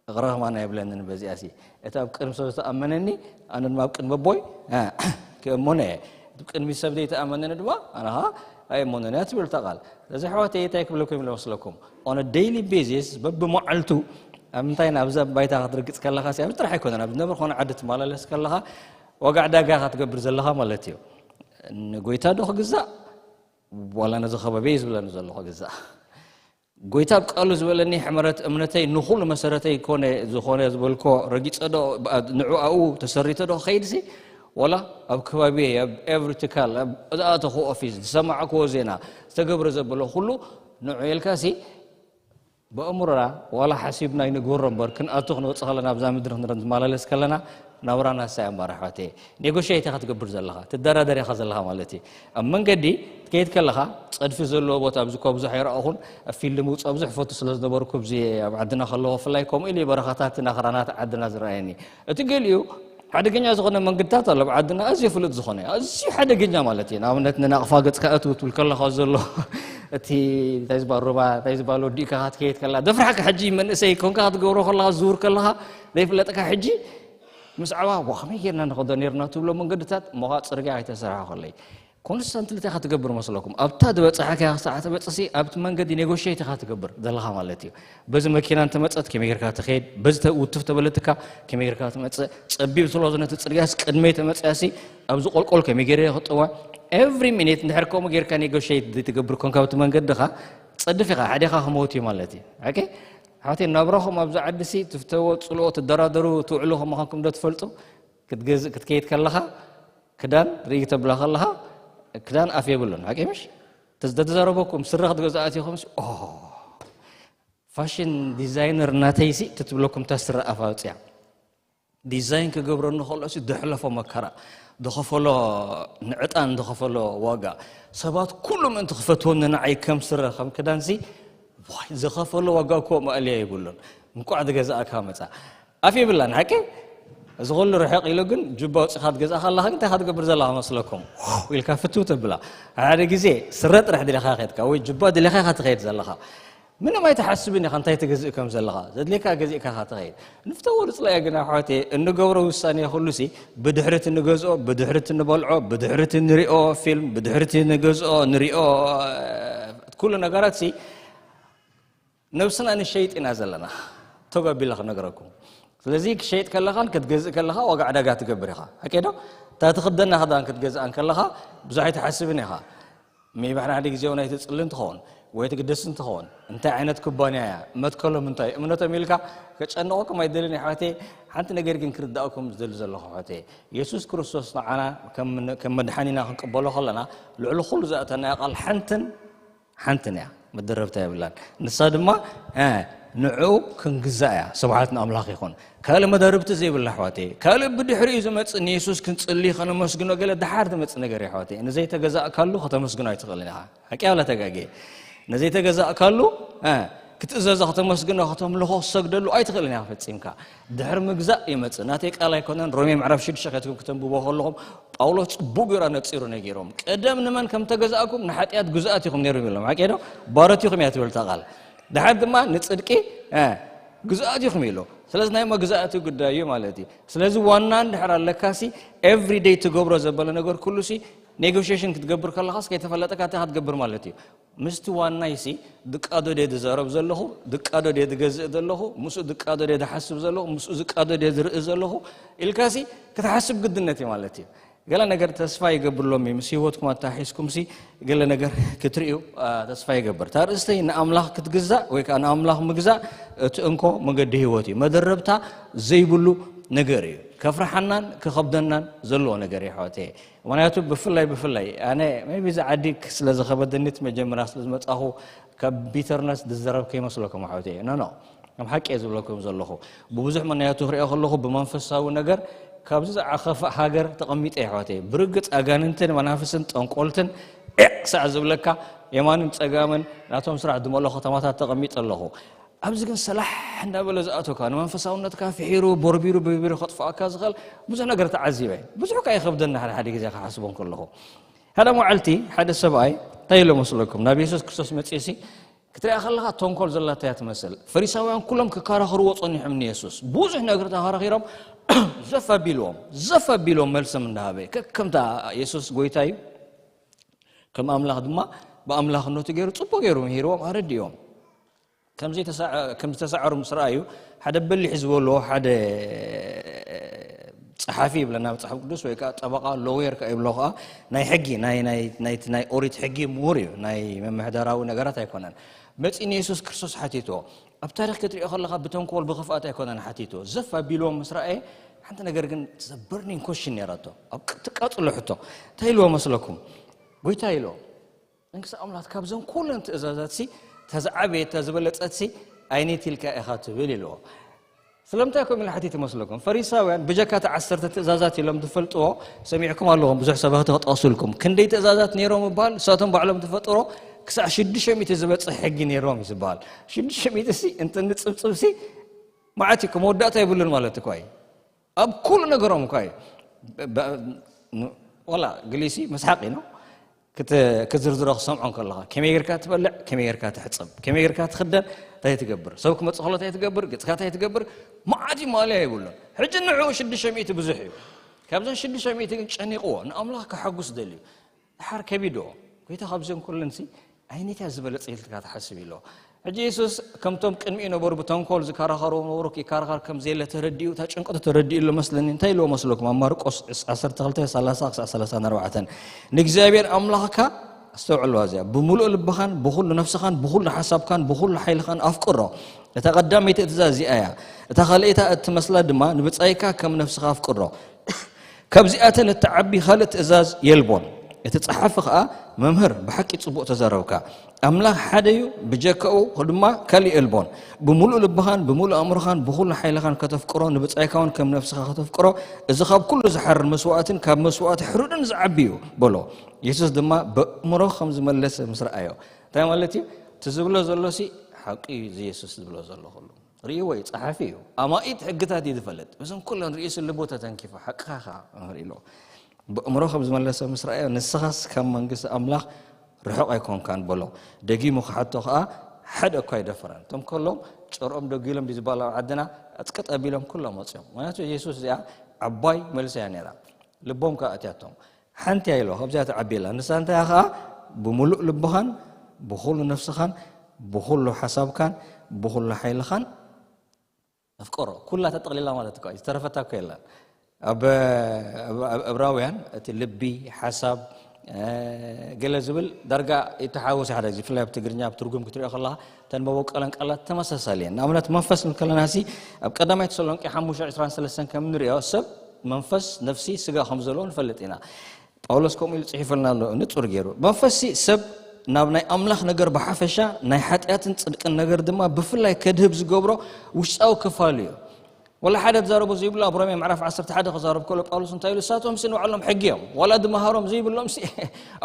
እቕረ ከማን ኣይብለንን በዚኣሲ። እቲ ኣብ ቅድሚ ሰብ ዝተኣመነኒ፣ ኣነ ድማ ኣብ ቅድሚ ኣቦይ፣ እ፣ ክእመኖ እየ። እቲ ቅድሚ ሰብ ዘይተኣመነኒ ድማ፣ ኣነ ኸዓ ኣይእመኖን እየ ትብል እታ ቃል። ስለዚ ኣሕዋተይ፣ እንታይ ክብለኩም ኢለ መስለኩም? On a daily basis፣ በብመዓልቱ፣ ኣብ ምንታይ፣ ናብዛ ባይታ ክትርግጽ ከለኻሲ፣ ኣብዚ ጥራሕ ኣይኮነን፣ ኣብ ዝነብር ኮነ ዓዲ ትመላለስ ከለኻ፣ ዋጋ ዕዳጋ ኢኻ ትገብር ዘለኻ ማለት እዩ። ንጎይታ ዶ ክግዛእ፣ ዋላ ነዚ ከባቢ እዩ ዝብለኒ ዘሎ ክግዛእ? ጎይታ ኣብ ቃሉ ዝበለኒ ሕመረት እምነተይ ንኹሉ መሰረተይ ኮነ፣ ዝኾነ ዝበልኮ ረጊጸ ዶ፣ ንዑ ኣብኡ ተሰሪተ ዶ ክኸይድሲ፣ ወላ ኣብ ከባቢየይ፣ ኣብ ኤቭሪ ትካል፣ ኣብ ዝኣተኹ ኦፊስ፣ ዝሰማዕክዎ ዜና፣ ዝተገብረ ዘበሎ ኩሉ ንዑ ኢልካሲ፣ ብኣእምሮና ዋላ ሓሲብና ኣይንግበሮ እምበር፣ ክንኣቱ ክንወጽእ ከለና፣ ኣብዛ ምድሪ ክንረ-፣ ክንመላለስ ከለና፣ ናብራና እሳ እያ እምበር፣ ኣሕዋተይ። ኔጎሽየት ኢኻ ትገብር ዘለኻ፣ ትደራደር ኢኻ ዘለኻ ማለት እዩ። ኣብ መንገዲ ትከይድ ከለኻ፣ ጸድፊ ዘለዎ ቦታ፣ ኣብዚ እኳ ብዙሕ ኣይረኣኹን፣ ኣብ ፊልም ምውጻእ ብዙሕ ፈቱ ስለ ዝነበርኩ፣ ኣብዚ ኣብ ዓድና ከለኹ ብፍላይ ከምኡ ኢሉ እዩ በረኻታትን ኣኽራናት ዓድና ዝረኣየኒ። እቲ ገሊኡ ሓደገኛ ዝኾነ መንገድታት ኣሎ፣ ኣብ ዓድና ኣዝዩ ፍሉጥ ዝኾነ፣ ኣዝዩ ሓደገኛ ማለት እዩ። ንኣብነት ንናቕፋ ገጽካ እትው ትብል ከለኻ ዘሎ፣ እቲ እንታይ ዝበሃል ሩባ፣ እንታይ ዝበሃል ወዲእካ ክትከይድ ከላ፣ ደፍራሕካ ሕጂ መንእሰይ ኮንካ ክትገብሮ ከለኻ፣ ዝውር ከለኻ፣ ዘይፍለጥካ ሕጂ ምስ ዓዋ፣ "ዋ፣ ከመይ ጌርና ንኸዶ ኔርና?" ትብሎ መንገድታት፣ እሞ ኸዓ ጽርግያ ኣይተሰርሐ ከለይ። ኮንስታንትሊ እንታይ ኢኻ ትገብር መስለኩም? ኣብታ ዝበጻሕካያ ሰዓት በጽሲ፣ ኣብቲ መንገዲ ኔጎሽየት ኢኻ ትገብር ዘለኻ ማለት እዩ። በዚ መኪና እንተመጸት ከመይ ጌርካ ትኸይድ? በዚ ተ-፣ ውትፍ ተበለትካ ከመይ ጌርካ ትመጽእ? ጸቢብ ስለ ዝኾነ እቲ ጽርግያስ ቅድመይ ተመጽያሲ፣ ኣብዚ ቆልቆል ከመይ ጌረ ክጥዋ? ኤቭሪ ሚኒት እንድሕር ከምኡ ጌርካ ኔጎሽየት ዘይትገብር ኮንካ ኣብቲ መንገድኻ፣ ትጸድፍ ኢኻ፣ ሓደ ኢኻ ክመውት እዩ ማለት እዩ። ኦኬ? ኣሕዋተይ፣ ናብራኹም ኣብዚ ዓዲሲ ትፍተዎ፣ ጽልኦ፣ ትደራደሩ፣ ትውዕሉ ከም ምዃንኩም ዶ ትፈልጡ? ክትገዝእ፣ ክትከይድ ከለኻ፣ ክዳን ርኢ ተብላ ከለኻ፣ ክዳን ኣፍ የብሉን። ሓቂ ምሽ? ተዝ-፣ ተተዛረበኩም፣ ስረ ክትገዝኡ ኣቲኹምሲ፣ ኦ፣ ፋሽን ዲዛይነር ናተይሲ ትትብለኩም፣ እታ ስረ ኣፍ ኣውፅያ። ዲዛይን ክገብረኒ ከሎሲ፣ ዝሕለፎ መከራ፣ ዝኸፈሎ፣ ንዕጣን ዝኸፈሎ ዋጋ፣ ሰባት ኩሉ ምእንቲ ክፈትወኒ ንዓይ ከም ስረ፣ ከም ክዳንሲ፣ ዋይ፣ ዝኸፈሎ ዋጋ እኮ ማእለያ የብሉን። እንቋዕ ዝገዛእካ መጻ። ኣፍ የብላን፣ ሓቂ? እዚ ኩሉ ርሕቕ ኢሉ ግን፣ ጁባ ኣውጺኻ ትገዝኣ ከለኻ ግን እንታይ ኢኻ ትገብር ዘለኻ መስለኩም? ኢልካ ፍትው ተብላ። ሓደ ግዜ ስረ ጥራሕ ድሌኻ ከድካ፣ ወይ ጁባ ድሌኻ ኢኻ ትኸይድ ዘለኻ። ምንም ኣይትሓስብን ኢኻ እንታይ ትገዝእ ከም ዘለኻ። ዘድልየካ ገዚእካ ኢኻ ትኸይድ። ንፍተዎ ንጽላእዮ ግን ኣሕዋተይ፣ እንገብሮ ውሳኔ ኩሉሲ ብድሕሪ እቲ ንገዝኦ፣ ብድሕሪ እቲ ንበልዖ፣ ብድሕሪ እቲ ንሪኦ ፊልም፣ ብድሕሪ እቲ ንገዝኦ፣ ንሪኦ፣ ኩሉ ነገራትሲ ነብስና ንሸይጥ ኢና ዘለና። ተጓቢለ ክነግረኩም። ስለዚ ክሸይጥ ከለኻን ክትገዝእ ከለኻ ዋጋ ዕዳጋ ትገብር ኢኻ። ሓቂ ዶ? እታ ትኽደና ክዳን ክትገዝኣን ከለኻ ብዙሕ ኣይትሓስብን ኢኻ። ሜቢ ሓደ ሓደ ግዜ እውን ኣይትጽልን ትኸውን ወይ ትግደስን ትኸውን። እንታይ ዓይነት ኩባንያ እያ? መትከሎም እንታይ? እምነቶም ኢልካ ከጨንቐኩም ኣይደልን ኣሕዋተይ። ሓንቲ ነገር ግን ክርዳእኩም ዝደሊ ዘለኹ ኣሕዋተይ፣ የሱስ ክርስቶስ ንዓና ከም፣ ከም መድሓኒና ክንቅበሎ ከለና ልዕሊ ኩሉ ዝኣተናዮ ቃል ሓንትን ሓንትን እያ፣ መደረብታ የብላን። ንሳ ድማ፣ እ፣ ንዕኡ ክንግዛእ እያ። ስብሓት ንኣምላኽ ይኹን። ካልእ መደርብቲ ዘይብላ ኣሕዋተይ፣ ካልእ ብድሕሪኡ ዝመጽእ ንየሱስ ክንጽሊ ከነመስግኖ ገለ ደሓር ዝመጽእ ነገር እዩ ኣሕዋተይ። ንዘይተገዛእካሉ ከተመስግኖ ኣይትኽእልን ኢኻ። ሓቂ ዋላ ተጋግየ? ንዘይተገዛእካሉ፣ እ፣ ክትእዘዞ፣ ከተመስግኖ፣ ከተምልኾ፣ ክትሰግደሉ ኣይትኽእልን ኢኻ ፈጺምካ። ድሕሪ ምግዛእ ይመጽእ። ናተይ ቃል ኣይኮነን፣ ሮሜ ምዕራፍ ሽዱሽተ ከትኩም ክተንብቦ ከለኹም ጳውሎስ ጽቡቕ ገይሩ ኣነጺሩ ነጊሮም። ቀደም ንመን ከም ተገዛእኩም ንሓጢኣት ግዙኣት ኢኹም ነይሩም ኢሎም። ሓቂ ዶ? ባሮት ኢኹም እያ ትብል እታ ቃል። ድሓር ድማ ንጽድቂ፣ እ፣ ግዙኣት ኢኹም ኢሉ። ስለዚ ናይ መግዛእቲ ጉዳይ እዩ ማለት እዩ። ስለዚ ዋና እንድሕር ኣለካሲ ኤቭሪ ደይ ትገብሮ ዘበለ ነገር ኩሉሲ ኔጎሽሽን ክትገብር ከለኻስ ከይተፈለጠካ እንታይ ክትገብር ማለት እዩ? ምስቲ ዋናይሲ ድቃዶ ድየ ዝዛረብ ዘለኹ፣ ድቃዶ ድየ ዝገዝእ ዘለኹ፣ ምስኡ ድቃዶ ድየ ዝሓስብ ዘለኹ፣ ምስኡ ዝቃዶ ድየ ዝርኢ ዘለኹ ኢልካሲ ክትሓስብ ግድነት እዩ ማለት እዩ። ገለ ነገር ተስፋ ይገብርሎም እዩ። ምስ ህይወትኩም ኣተሓሒዝኩምሲ ገለ ነገር ክትርእዩ ተስፋ ይገብር። እታ ርእስተይ ንኣምላኽ ክትግዛእ ወይ ከዓ ንኣምላኽ ምግዛእ እቲ እንኮ መገዲ ህይወት እዩ። መደረብታ ዘይብሉ ነገር እዩ። ከፍርሓናን ክኸብደናን ዘለዎ ነገር እዩ ኣሕዋተየ። ምክንያቱ ብፍላይ ብፍላይ ኣነ maybe እዚ ዓዲ ስለ ዝኸበደኒ እቲ መጀመርያ ስለ ዝመጻኹ ካብ bitterness ዝዘረብ ከይመስለኩም ኣሕዋተየ። No, no. ከም ሓቂ እየ ዝብለኩም ዘለኹ። ብብዙሕ ምክንያቱ ክሪኦ ከለኹ ብመንፈሳዊ ነገር ካብዚ ዝዓኸፈ ሃገር ተቐሚጠ እየ ኣሕዋተየ። ብርግጽ ኣጋንንትን መናፍስን ጠንቆልትን ዒቕ ሳዕ ዝብለካ የማንን ጸጋምን ናቶም ስራሕ ዝመልኦ ከተማታት ተቐሚጠ ኣለኹ። ኣብዚ ግን ሰላሕ እንዳበለ ዝኣቶካ ንመንፈሳውነትካ ፍሒሩ ቦርቢሩ ብርቢሩ ከጥፍኣካ ዝኽእል ብዙሕ ነገር ተዓዚበ። ብዙሕ ከኣ ይኸብደኒ ሓደ ሓደ ግዜ ክሓስቦ ከለኹ። ሓደ መዓልቲ ሓደ ሰብኣይ እንታይ ኢሎ መስለኩም? ናብ የሱስ ክርስቶስ መጺእሲ ክትሪኣ ከለኻ ተንኮል ዘላታ እያ ትመስል። ፈሪሳውያን ኩሎም ክከራኸርዎ ጸኒሖም ንየሱስ። ብዙሕ ነገር ተኸራኺሮም ዘፍ ኣቢልዎም፣ ዘፍ ኣቢልዎም መልሶም እንዳሃበ። ከከምታ የሱስ ጎይታ እዩ፣ ከም ኣምላኽ ድማ ብኣምላኽነቱ ገይሩ ጽቡቕ ገይሩ ምሂርዎም ኣረድእዎም። ከም ዝተሳዐ-፣ ከም ዝተሳዕሩ ምስ ረኣዩ፣ ሓደ በሊሕ ዝበልዎ ሓደ ጸሓፊ ይብለና መጽሓፍ ቅዱስ፣ ወይ ከዓ ጠበቓ፣ ሎየር ከኣ ይብሎ ከኣ፣ ናይ ሕጊ፣ ናይ፣ ናይ፣ ናይቲ ናይ ኦሪት ሕጊ ምሁር እዩ፣ ናይ ምምሕዳራዊ ነገራት ኣይኮነን። መጺኡ ንየሱስ ክርስቶስ ሓቲትዎ። ኣብ ታሪኽ ክትሪኦ ከለኻ ብተንኮል ብኽፍኣት ኣይኮነን ሓቲትዎ። ዘፍ ኣቢልዎም ምስ ረኣየ፣ ሓንቲ ነገር ግን it's a burning question ነይራቶ። ኣብ ቅ-፣ ትቃጽሎ ሕቶ። እንታይ ኢልዎ መስለኩም? ጎይታ ኢልዎ። መንግስቲ ኣምላኽ ካብዘን ኩለን ትእዛዛትሲ እታ ዝዓበየት፣ እታ ዝበለጸትሲ ኣይነይቲ ኢልካ ኢኻ ትብል ኢልዎ። ስለምንታይ ከምኡ ኢሉ ሓቲቱ መስለኩም? ፈሪሳውያን ብጀካ እቲ ዓሰርተ ትእዛዛት ኢሎም ዝፈልጥዎ ሰሚዕኩም ኣለኹም፣ ብዙሕ ሰባኽቲ ክጠቕሱልኩም። ክንደይ ትእዛዛት ነይሮም እባል? ንሳቶም ባዕሎም ዝፈጠሮ ክሳዕ ሽዱሽተ ሚእቲ ዝበጽሕ ሕጊ ነይሮም እዩ ዝበሃል። ሽዱሽተ ሚእቲ ሲ እንተ ንጽብጽብሲ መዓት እዩ፣ መወዳእታ የብሉን ማለት እኳ እዩ። ኣብ ኩሉ ነገሮም እኳ እዩ። ብ-፣ ብ-፣ ን-፣ ዋላ ግሊሲ መስሓቂ ነው። ክት-፣ ክዝርዝሮ ክሰምዖ ከለኻ፣ ከመይ ጌርካ ትበልዕ፣ ከመይ ጌርካ ትሕጸብ፣ ከመይ ጌርካ ትኽደን፣ እንታይ ትገብር፣ ሰብ ክመጽእ ከሎ እንታይ ትገብር፣ ገጽካ እንታይ ትገብር፣ መዓት እዩ፣ ማእለያ የብሉን። ሕጂ ንዕኡ ሽዱሽተ ሚእቲ ብዙሕ እዩ። ካብዘን ሽዱሽተ ሚእቲ ግን ጨኒቕዎ፣ ንኣምላኽ ከሐጉስ ደልዩ። ድሓር ከቢድዎ፣ ጎይታ፣ ካብዘን ኩለንሲ ኣይነይታ ዝበለጸ ኢልካ ትሓስብ ኢልዎ። ሕጂ የሱስ ከምቶም ቅድሚኡ ነበሩ ብተንኮል ዝከራኸርዎ ነበሩ፣ ይከራኸር ከም ዘየለ ተረዲኡ፣ እታ ጭንቀቱ ተረዲኡ ኣሎ መስለኒ። እንታይ ኢልዎ መስለኩም? ኣብ ማርቆስ ዕስ-፣ ዓሰርተ ክልተ ሰላሳ ክሳዕ ሰላሳን ኣርባዕተን፣ "ንእግዚኣብሔር ኣምላኽካ"፣ ኣስተውዕልዋ እዚኣ፣ "ብምሉእ ልብኻን ብኹሉ ነፍስኻን ብኹሉ ሓሳብካን ብኹሉ ሓይልኻን ኣፍቅሮ። እታ ቀዳመይቲ ትእዛዝ እዚኣ እያ። እታ ካልኣይታ እትመስላ ድማ ንብጻይካ ከም ነፍስኻ ኣፍቅሮ። ካብዚኣተን እትዓቢ ካልእ ትእዛዝ የልቦን። እቲ ጸሓፊ ኸኣ፣ መምህር፣ ብሓቂ ጽቡቕ ተዛረብካ። ኣምላኽ ሓደ እዩ፣ ብጀካኡ ድማ ካልእ የልቦን። ብምሉእ ልብኻን ብምሉእ ኣእምሮኻን ብኹሉ ሓይልኻን ከተፍቅሮ፣ ንብጻይካ እውን ከም ነፍስኻ ከተፍቅሮ፣ እዚ ካብ ኩሉ ዝሓርር መስዋእትን ካብ መስዋእቲ ሕሩድን ዝዓቢ እዩ" በሎ። የሱስ ድማ በእምሮ ከም ዝመለሰ ምስ ረኣዮ፣ እንታይ ማለት እዩ? እቲ ዝብሎ ዘሎሲ ሓቂ እዩ፣ እዚ የሱስ ዝብሎ ዘሎ ኩሉ። ርእይዎ እዩ፣ ጸሓፊ እዩ። ኣማኢት ሕግታት እዩ ዝፈልጥ። በዘን ኩለን ርእሱ ልቡ ተተንኪፉ፣ ሓቅኻ ኸኣ መምህር ኢልዎ። በእምሮ ከም ዝመለሰ ምስ ረኣዮ፣ "ንስኻስ ካብ መንግስቲ ኣምላኽ ርሑቕ ኣይኮንካን" በሎ። ደጊሙ ክሓቶ ኸኣ ሓደ እኳ ኣይደፈረን። እቶም ከሎም ጭርኦም ደጒሎም ድዩ ዝበሃል ኣብ ዓድና፣ ኣጽቅጥ ኣቢሎም ኩሎም ወጺኦም። ምኽንያቱ የሱስ እዚኣ ዓባይ መልሲ እያ ነይራ። ልቦም ከኣ ኣትያቶም። ሓንቲ እያ ኢልዋ፣ ካብዚኣ ትዓቢ ኣላ። ንሳ እንታይ እያ ኸኣ? "ብምሉእ ልብኻን ብኹሉ ነፍስኻን ብኹሉ ሓሳብካን ብኹሉ ሓይልኻን ኣፍቅሮ።" ኩላ ተጠቕሊላ ማለት እኮ እዩ። ዝተረፈታ እኮ የላን። ኣብ፣ ኣብ፣ ኣብ ዕብራውያን እቲ ልቢ፣ ሓሳብ፣ እ፣ ገለ ዝብል ዳርጋ ይተሓወስ ሓደ ግዜ። ብፍላይ ኣብ ትግርኛ፣ ኣብ ትርጉም ክትሪኦ ከለኻ፣ እተን መበቆለን ቃላት ተመሳሳሊ እየን። ንኣብነት መንፈስ ንብል ከለናሲ፣ ኣብ ቀዳማይ ተሰሎንቄ ሓሙሽተ ዕስራን ሰለስተን ከም ንሪኦ፣ ሰብ መንፈስ፣ ነፍሲ፣ ስጋ ከም ዘለዎ ንፈልጥ ኢና። ጳውሎስ ከምኡ ኢሉ ጽሒፉልና ኣሎ፣ ንጹር ገይሩ። መንፈስሲ ሰብ ናብ ናይ ኣምላኽ ነገር ብሓፈሻ፣ ናይ ሓጢኣትን ጽድቅን ነገር ድማ ብፍላይ ከድህብ ዝገብሮ ውሽጣዊ ክፋሉ እዩ። ወላ ሓደ ዝዛረቦ ዘይብሉ፣ ኣብ ሮሜ ምዕራፍ ዓሰርተ ሓደ ክዛረብ ከሎ ጳውሎስ እንታይ ኢሉ? "ንሳቶምሲ ንባዕሎም ሕጊ እዮም፣ ዋላ ድመሃሮም ዘይብሎምሲ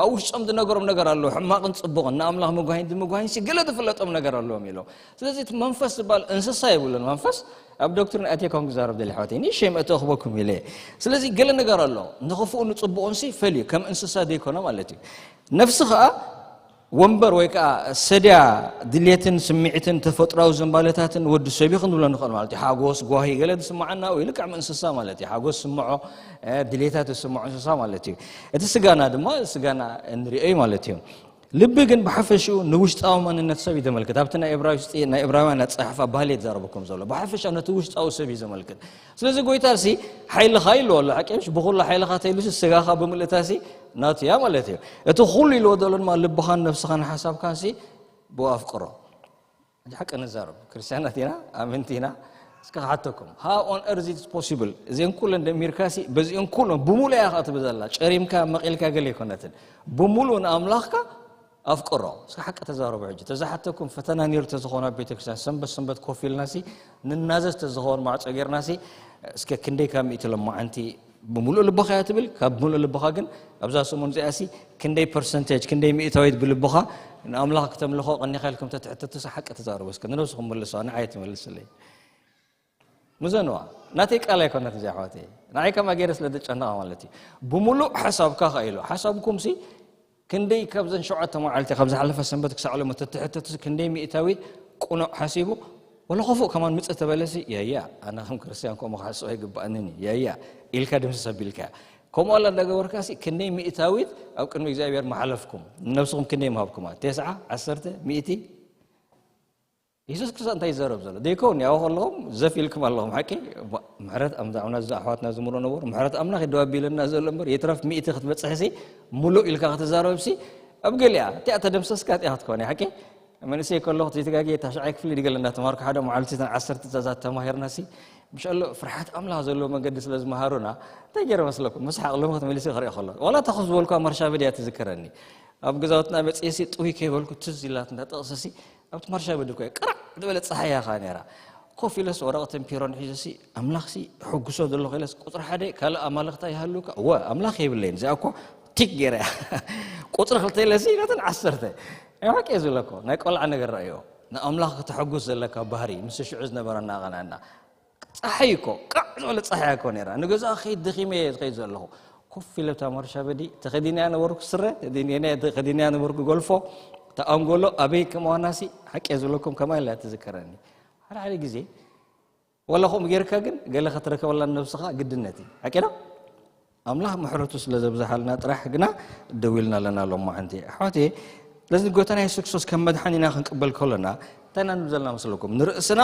ኣብ ውሽጦም ዝነገሮም ነገር ኣለዎ፣ ሕማቕን ጽቡቕን፣ ንኣምላኽ ምጓሂን ድምጓሂንሲ ገለ ዝፍለጦም ነገር ኣለዎም" ኢሎም። ስለዚ እቲ መንፈስ ዝበሃል እንስሳ የብሉን። መንፈስ ኣብ ዶክትሪን ኣትየ ከም ክዛረብ ደልየ ኣሕዋተይ፣ ንእሽተይ መእተዊ ክበኩም ኢለ እየ። ስለዚ ገለ ነገር ኣሎ፣ ንኽፉኡ ንጽቡቕንሲ ፈልዩ፣ ከም እንስሳ ዘይኮነ ማለት እዩ። ነፍሲ ኸኣ ወንበር ወይ ከኣ ሰድያ ድሌትን ስምዒትን ተፈጥሮኣዊ ዝንባለታትን ወዲ ሰብ እዩ ክንብሎ ንኽእል ማለት እዩ። ሓጎስ፣ ጓሂ፣ ገለ ዝስምዓና እዩ፣ ልክዕ እንስሳ ማለት እዩ። ሓጎስ ዝስምዖ፣ እ፣ ድሌታት ዝስምዖ እንስሳ ማለት እዩ። እቲ ስጋና ድማ ስጋና እንሪኦ እዩ ማለት እዩ። ልቢ ግን ብሓፈሽኡ ንውሽጣዊ መንነት ሰብ እዩ ዘመልክት። ኣብቲ ናይ ዕብራውስጢ ናይ ዕብራውያን ኣጻሓሕፋ ባህሊ እዩ ዝዛረበኩም ዘሎ። ብሓፈሻ ነቲ ውሽጣዊ ሰብ እዩ ዘመልክት። ስለዚ ጎይታ ሲ ሓይልኻ ኢልዎ ኣሎ። ሓቂ ምሽ ብኹሉ ሓይልኻ ተይሉሲ ስጋኻ ብምልእታሲ ናቱ እያ ማለት እዩ። እቲ ኩሉ ኢልዎ ዘሎ ድማ ልብኻን ነፍስኻን ሓሳብካን ሲ ብኡ ኣፍቅሮ። ሕጂ ሓቂ ንዛረብ። ክርስትያናት ኢና፣ ኣመንቲ ኢና። እስከ ክሓተኩም። How on earth is it possible? እዚን ኩለን ደሚርካ ሲ በዚን ኩለን ብምሉእ እያ ከኣ ትብል ዘላ። ጨሪምካ መቒልካ ገለ ኣይኮነትን። ብምሉእ ንኣምላኽካ ኣፍቅሮ። እስከ ሓቂ ተዛረቡ። ሕጂ ተዝሓተኩም ፈተና ነይሩ ተዝኾን ኣብ ቤተክርስትያን ሰንበት ሰንበት ኮፍ ኢልና ሲ ንናዘዝ ተዝኸውን ማዕጾ ጌርና ሲ እስከ ክንደይ ካብ ሚእቲ ሎማዓንቲ ብምሉእ ልብኻ እያ ትብል። ካብ ብምሉእ ልብኻ ግን ኣብዛ ሰሙን እዚኣ ሲ ክንደይ ፐርሰንቴጅ ክንደይ ሚእታዊት ብልብኻ ንኣምላኽ ክተምልኾ ቀኒኻ ኢልኩም ተትሕተቱ ሲ ሓቂ ተዛረቡ። እስከ ንነብስኹም መልሱ፣ ንዓይ ትመልስለይ። ምዘንዋ ናተይ ቃል ኣይኮነት እዚኣ ኣሕዋተይ። ንዓይ ከምኣ ገይረ ስለ ዘጨነቓ ማለት እዩ። ብምሉእ ሓሳብካ ከኣ ኢሉ። ሓሳብኩም ሲ ክንደይ ካብዘን ሸውዓተ መዓልቲ ካብ ዝሓለፈ ሰንበት ክሳዕ ሎሚ ተትሕተቱ ሲ ክንደይ ሚእታዊት ቁኑዕ ሓሲቡ ወላ ክፉእ ከማን ምጽእ ተበለሲ ያያ ኣነ ከም ክርስትያን ከምኡ ክሓስብ ኣይግባኣንን እዩ። ያያ ኢልካ ድምስስ ኣቢልካ ከምኡ ኣላ እንዳገበርካ ሲ ክንደይ ሚእታዊት ኣብ ቅድሚ እግዚኣብሔር መሓለፍኩም ንነብስኹም ክንደይ ምሃብኩማ? ተስዓ፣ ዓሰርተ፣ ሚእቲ? የሱስ ክርስቶስ እንታይ ይዛረብ ዘሎ? ዘይከውን ያው ከለኹም ዘፍ ኢልኩም ኣለኹም። ሓቂ ምሕረት ኣምላኽ እዚ ኣሕዋትና ዝምሮ ነበሩ። ምሕረት ኣምላኽ ይደው ኣቢልና ዘሎ እምበር የትረፍ ሚእቲ ክትበጽሕሲ ሙሉእ ኢልካ ክትዛረብሲ ኣብ ገሊኣ እቲኣ ተደምሰስካ እቲኣ ክትኮን እያ። ሓቂ መንእሰይ ከለኹ ዘይተጋግየ ታሽዓይ ክፍሊ ድገለ እንዳተማሃርኩ ሓደ መዓልቲ እተን ዓሰርተ ትእዛዛት ተማሂርናሲ ምሻሎ ፍርሓት ኣምላኽ ዘለዎ መንገዲ ስለ ዝመሃሩና እንታይ ገይረ መስለኩም? ምስሓቕ ሎሚ ክትመልሲ ክርኢ ከሎ ዋላ እታ ዝበልኳ መርሻ በድያ ትዝከረኒ። ኣብ ገዛውትና መጽኤሲ ጥውይ ከይበልኩ ትዝ ኢላት እንዳ ጥቕስሲ ኣብቲ መርሻ በዲ እኮ ቅራዕ ዝበለ ጸሓይ እያ ከኣ ነይራ። ኮፍ ኢለስ ወረቐትን ፒሮን ሒዘሲ ኣምላኽሲ ሕጉሶ ዘለኹ ኢለስ ቁጽሪ ሓደ ካልእ ኣማልኽታ ይሃሉካ? እወ ኣምላኽ የብለይን። እዚኣ እኮ ቲክ ገይረ እያ። ቁጽሪ ክልተ ኢለሲ ነተን ዓሰርተ። ናይ ሓቂ እየ ዝብለኮ ናይ ቆልዓ ነገር ረእዮ። ንኣምላኽ ከተሐጉስ ዘለካ ባህሪ ምስ ሽዑ ዝነበረና ኣቐናና። ጸሓይ እኮ ቃዕ ዝበለ ጸሓይ እኮ ነይራ። ንገዛ ከይድ ደኺመ እየ ዝኸይድ ዘለኹ። ኮፍ ኢለ እታ ማርሻ በዲ ተኸዲነያ ነበርኩ ስረ፣ ተኸዲነያ ነበርኩ ጎልፎ፣ እታ ኣንጎሎ ኣበይ ከም ዋናሲ ሓቂ እየ ዝብለኩም ከማይ ኢላ ትዝከረኒ። ሓደ ሓደ ግዜ ወላ ከምኡ ጌርካ ግን ገለ ክትረከበላ ነብስኻ ግድነት እዩ። ሓቂ ዶ? ኣምላኽ ምሕረቱ ስለ ዘብዝሓልና ጥራሕ ግና ደው ኢልና ኣለና ሎማዓንቲ። ኣሕዋተየ፣ ስለዚ ጎይታና የሱስ ክርስቶስ ከም መድሓኒና ክንቅበል ከሎና እንታይ ኢና ንብል ዘለና መስለኩም? ንርእስና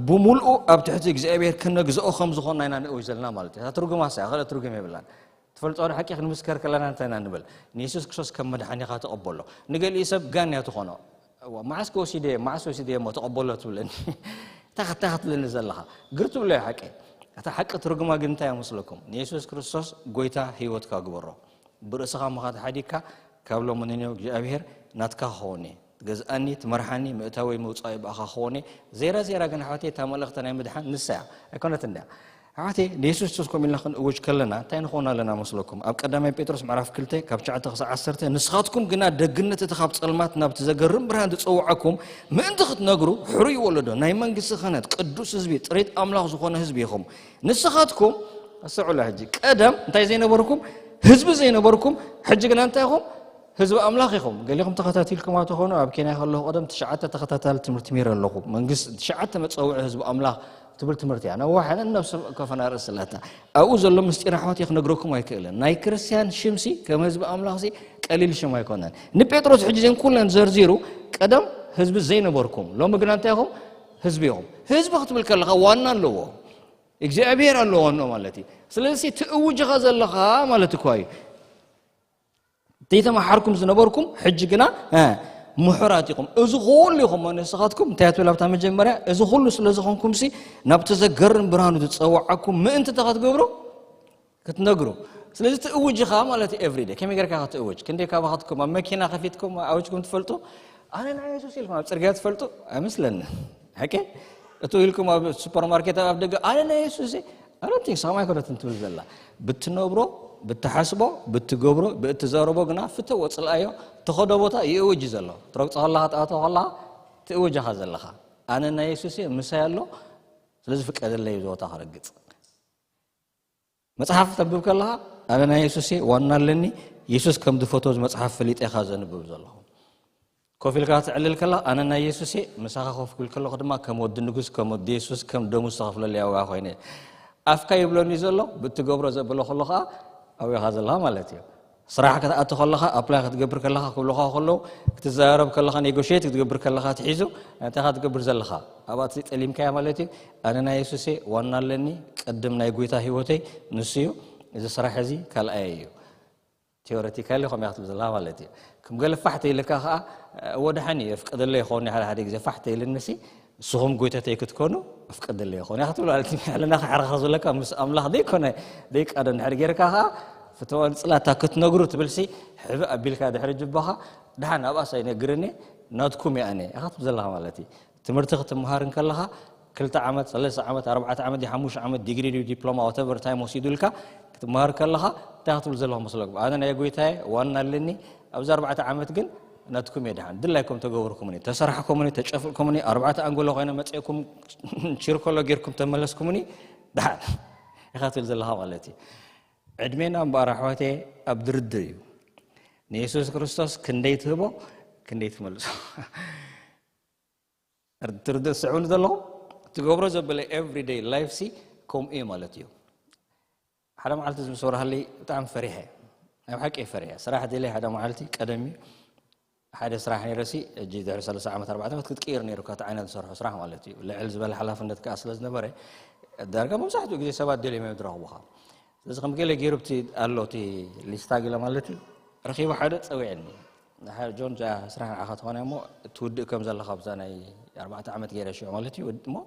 ብምልኡ ኣብ ትሕቲ እግዚኣብሔር ክነግዝኦ ከም ዝኾንና ኢና ንእውጅ ዘለና ማለት እዩ። እታ ትርጉማ እሳ እያ፣ ካልእ ትርጉም የብላን። ትፈልጦ ዶ ሓቂ ክንምስከር ከለና እንታይ ኢና ንብል? ንየሱስ ክርስቶስ ከም መድሓኒኻ ተቐበሎ። ንገሊኡ ሰብ ጋን እያ ትኾኖ። እዋ፣ መዓስ ከ ወሲደ፣ መዓስ ወሲደ እሞ ተቐበሎ ትብለኒ። እንታይ ከ-፣ እንታይ ክትብለኒ ዘለኻ? ግር ትብሎ እያ ሓቂ። እታ ሓቂ ትርጉማ ግን እንታይ እያ መስለኩም? ንየሱስ ክርስቶስ ጎይታ ህይወትካ ግበሮ። ብርእስኻ ምኻ ተሓዲግካ ካብ ሎሚ ንኔው እግዚኣብሔር ናትካ ክኸውን እየ። ትገዝኣኒ፣ ትመርሓኒ፣ ምእታወይ ምውጻወይ ብኣኻ ክኸውን እየ። ዜራ ዜራ ግን ኣሕዋተይ እታ መልእኽቲ ናይ ምድሓን ንሳ እያ። ኣይኮነትን ድያ? ኣሕዋተይ ንየሱስ ክርስቶስ ከምኡ ኢልና ክንእውጅ ከለና እንታይ ንኸውን ኣለና መስለኩም? ኣብ ቀዳማይ ጴጥሮስ ምዕራፍ ክልተ ካብ ትሽዓተ ክሳዕ ዓሰርተ ንስኻትኩም ግና ደግነት እቲ ካብ ጸልማት ናብቲ ዘገርም ብርሃን ዝጸውዓኩም ምእንቲ ክትነግሩ ሕሩይ ወለዶ ናይ መንግስቲ ክህነት ቅዱስ ህዝቢ ጥሪት ኣምላኽ ዝኾነ ህዝቢ ኢኹም። ንስኻትኩም ኣስተውዕሉ ሕጂ ቀደም እንታይ ዘይነበርኩም ህዝቢ ዘይነበርኩም ሕጂ ግና እንታይ ኢኹም ህዝቢ ኣምላኽ ኢኹም። ገሊኹም ተኸታቲልኩማ ተኾኑ ኣብ ኬንያ ከለኹ ቀደም ትሽዓተ ተኸታታሊ ትምህርቲ ሚረ ኣለኹ። መንግስቲ ትሽዓተ መጸውዒ ህዝቢ ኣምላኽ ትብል ትምህርቲ እያ። ነዋሕ ያለ ነብሲ ከፈና ርእስ ስላታ ኣብኡ ዘሎ ምስጢር ኣሕዋት ክነግረኩም ኣይክእልን። ናይ ክርስቲያን ሽምሲ ከም ህዝቢ ኣምላኽሲ ቀሊል ሽም ኣይኮነን። ንጴጥሮስ ሕጂ ዜን ኩለን ዘርዚሩ ቀደም ህዝቢ ዘይነበርኩም ሎሚ ግና እንታይ ኢኹም ህዝቢ ኢኹም። ህዝቢ ክትብል ከለኻ ዋና ኣለዎ እግዚኣብሔር ኣለዎ ዋንኦ ማለት እዩ። ስለዚ ትእውጅኻ ዘለኻ ማለት እኳ እዩ። ዘይተመሓርኩም ዝነበርኩም ሕጂ ግና እ፣ ምሑራት ኢኹም። እዚ ኩሉ ኢኹም ንስኻትኩም እንታይ ትብል ኣብታ መጀመርያ እዚ ኩሉ ስለ ዝኾንኩም ሲ ናብቲ ዘገርም ብርሃኑ ዝጸዋዓኩም ምእንቲ እንታይ ክትገብሩ ክትነግሩ። ስለዚ ትእውጅኻ ማለት እዩ ኤቭሪዴ ከመይ ጌርካ ክትእውጅ ክንደይ ካባኻትኩም ኣብ መኪና ከፊትኩም ኣውጅኩም ትፈልጡ? ኣነ ናይ የሱስ ኢልኩም ኣብ ጽርግያ ትፈልጡ ኣይመስለኒ። ሓቂ እቱ ኢልኩም ኣብ ሱፐርማርኬት ኣብ ደገ ኣነ ናይ የሱስ ኣረንቲ ሰማይ ኮነትን ትብል ዘላ ብትነብሮ ብትሓስቦ ብትገብሮ ብእትዛረቦ ግና ፍተዎ ጽልኣዮ። ተኸዶ ቦታ ይእውጅ ዘሎ ትረግጾ ከለኻ ትኣቶ ከለኻ ትእውጅኻ ዘለኻ ኣነ ናይ የሱስ ምሳይ ኣሎ። ስለዚ ፍቀደለይ እዚ ቦታ ክረግጽ መጽሓፍ ተንብብ ከለኻ ኣነ ናይ የሱስ ዋና ኣለኒ። የሱስ ከም ዝፈትዎ መጽሓፍ ፈሊጠ ኢኻ ዘንብብ ዘለኹ። ኮፍ ኢልካ ትዕልል ከላ ኣነ ናይ የሱስ ምሳኻ ኮፍ ክብል ከለኹ ድማ ከም ወዲ ንጉስ ከም ወዲ የሱስ ከም ደሙ ዝተኸፍለለይ ኣውያ ኮይነ ኣፍካ ይብለኒ ዘሎ ብትገብሮ ዘብሎ ከሎ ከዓ ኣውያኻ ዘለኻ ማለት እዩ። ስራሕ ክትኣቱ ከለኻ ኣፕላይ ክትገብር ከለኻ ክብልኻ ከለዉ ክትዘራረብ ከለኻ ኔጎሽት ክትገብር ከለኻ ትሒዙ እንታይ ኢኻ ትገብር ዘለኻ ኣብኣ ጠሊምካያ ማለት እዩ ኣነ ናይ የሱሴ ዋና ኣለኒ ቅድም ናይ ጎይታ ህይወተይ ንሱ እዩ እዚ ስራሕ እዚ ካልኣየ እዩ ቴዎሬቲካሊ ከምያ ክትብል ዘለካ ማለት እዩ ከም ገለ ፋሕ ተይልካ ከዓ እወ ደሓን እዩ የፍቅደለ ይኸውን ሓደ ሓደ ግዜ ፋሕ ተይልንሲ ንስኹም ጎይተተይ ክትኮኑ እፍቅደለ ይኸውን እያ ክትብል ማለት እዩ ሕልና ክሕርኸር ዘለካ ምስ ኣምላኽ ዘይኮነ ዘይቃዶ እንድሕር ጌርካ ከዓ ፍተወን ፅላታ ክትነግሩ ትብልሲ ሕብእ ኣቢልካ ድሕሪ ጅባኻ ደሓን ኣብኣስ ኣይነግርን እየ ናትኩም እየ ኣነ ኢኻ ትብል ዘለኻ ማለት እዩ ትምህርቲ ክትምሃር እንከለኻ ክልተ ዓመት ሰለስተ ዓመት ኣርባዕተ ዓመት ድዩ ሓሙሽተ ዓመት ዲግሪ ድዩ ዲፕሎማ whatever time ወሲዱልካ ክትምሃር ከለኻ እንታይ ክትብል ዘለኹ መስለኩም ኣነ ናይ ጎይታየ ዋና ኣለኒ ኣብዚ ኣርባዕተ ዓመት ግን ናትኩም እየ ድሓን ድላይኩም ተገበርኩምኒ ተሰራሕኩምኒ ተጨፍልኩምኒ ኣርባዕተ ኣንጎሎ ኮይነ መፅእኩም ችርኮሎ ጌርኩም ተመለስኩምኒ ድሓን ኢኻ ትብል ዘለኻ ማለት እዩ ዕድሜና እምበኣር ኣሕዋተየ ኣብ ድርድር እዩ ንየሱስ ክርስቶስ ክንደይ ትህቦ ክንደይ ትመልሶ ትርድእ ስዕብኒ ዘለኹም ትገብሮ ዘበለ everyday life ሲ ከምኡ እዩ ማለት እዩ ሓደ መዓልቲ እዚ ምስ ወራሃለይ ብጣዕሚ ፈሪሐ ናይ ብሓቂ ፈሪሐ ስራሕ ደለይ ሓደ መዓልቲ ቀደም እዩ ሓደ ስራሕ ነይረሲ እጂ ድሕሪ ሰለስተ ዓመት ኣርባዕተ ዓመት ክትቅይር ነይሩ ካቲ ዓይነት ዝሰርሖ ስራሕ ማለት እዩ ልዕል ዝበለ ሓላፍነት ከዓ ስለ ዝነበረ ዳርጋ መብዛሕትኡ ግዜ ሰባት ደልዮም እዮም ዝረኽቡኻ ስለዚ ከም ገለ ገይሩ ብቲ ኣሎ እቲ ሊስታ ገለ ማለት እዩ ረኺቡ ሓደ ፀዊዕኒ ጆን እዛ ስራሕ ንዓኻ ትኾነ እሞ ትውድእ ከም ዘለኻ ብዛ ናይ ኣርባዕተ ዓመት ገይረ ሽዑ ማለት እዩ እሞ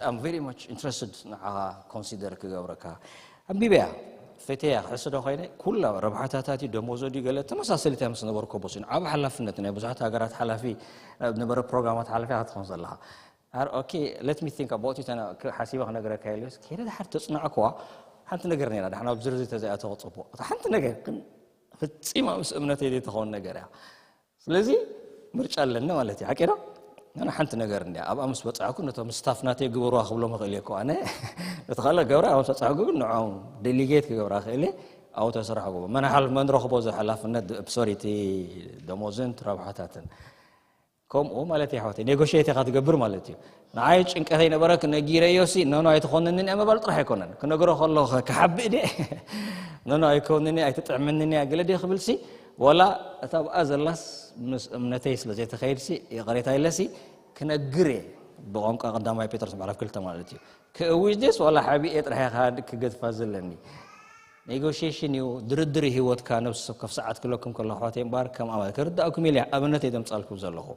I'm very much interested ንዓኻ ኮንሲደር ክገብረካ ኣንቢበያ ፈተያ ክሕስዶ ኮይነ ኩላ ረብሓታታት እዩ ደሞዞ ድዩ ገለ ተመሳሰሊት ምስ ነበርኮ ቦስ ዓብ ሓላፍነት ናይ ብዙሓት ሃገራት ሓላፊ ነበረ ፕሮግራማት ሓላፊ ክትኾን ዘለኻ ኦኬ let me think about it ሓሲበ ክነግረካ ኢልዮስ ከይደ ድሓር ተፅናዕኩዋ ሓንቲ ነገር ነራ ድሓን ኣብ ዝርዝር ተዘይኣተወ ፅቡቅ እታ ሓንቲ ነገር ግን ፍፂማ ምስ እምነተይ ዘይትኸውን ነገር እያ ስለዚ ምርጫ ኣለኒ ማለት እዩ ሓቂ ዶ ኣነ ሓንቲ ነገር እንዲያ ኣብኣ ምስ በፃዕኩ ነቶም ስታፍ ናተይ ግበሩዋ ክብሎም ይኽእል እየ ኣነ ነቲ ካልእ ገብረ ኣብ በፃዕኩ ግን ንዖም ዴሊጌት ክገብራ ክእል እየ ኣብኡ ተስራሕ ግቦ መን ሓልፍ መን ረኽቦ እዚ ሓላፍነት ሶሪ እቲ ደሞዝን ረብሓታትን ከምኡ ማለት እዩ ኣሕዋተይ ኔጎሽት ኢኻ ትገብር ማለት እዩ ንዓይ ጭንቀተይ ነበረ ክነጊረዮ ሲ ኖኖ ኣይትኾንንን እያ ምባል ጥራሕ ኣይኮነን ክነግሮ ከሎ ክሓብእ ደ ኖኖ ኣይኮንንን ኣይትጥዕምንን እያ ገለ ደ ክብል ሲ ወላ እታ ብኣ ዘላስ ምስ እምነተይ ስለ ዘይተኸይድ ሲ ይቕሬታ ኢለ ሲ ክነግር እየ ብቋንቋ ቀዳማይ ጴጥሮስ ምዕራፍ ክልተ ማለት እዩ ክእውጅ ደስ ዋላ ሓቢኤ ጥራሕ ኢኻ ክገድፋ ዘለኒ ኔጎሽሽን እዩ ድርድር ህይወትካ ነብሲ ሰብ ከፍ ሰዓት ክለኩም ከሎ ኣሕዋተይ እምበኣር ከም ኣባል ክርዳእኩም ኢለ ኣብነት እየ ዘምፃልኩም ዘለኹ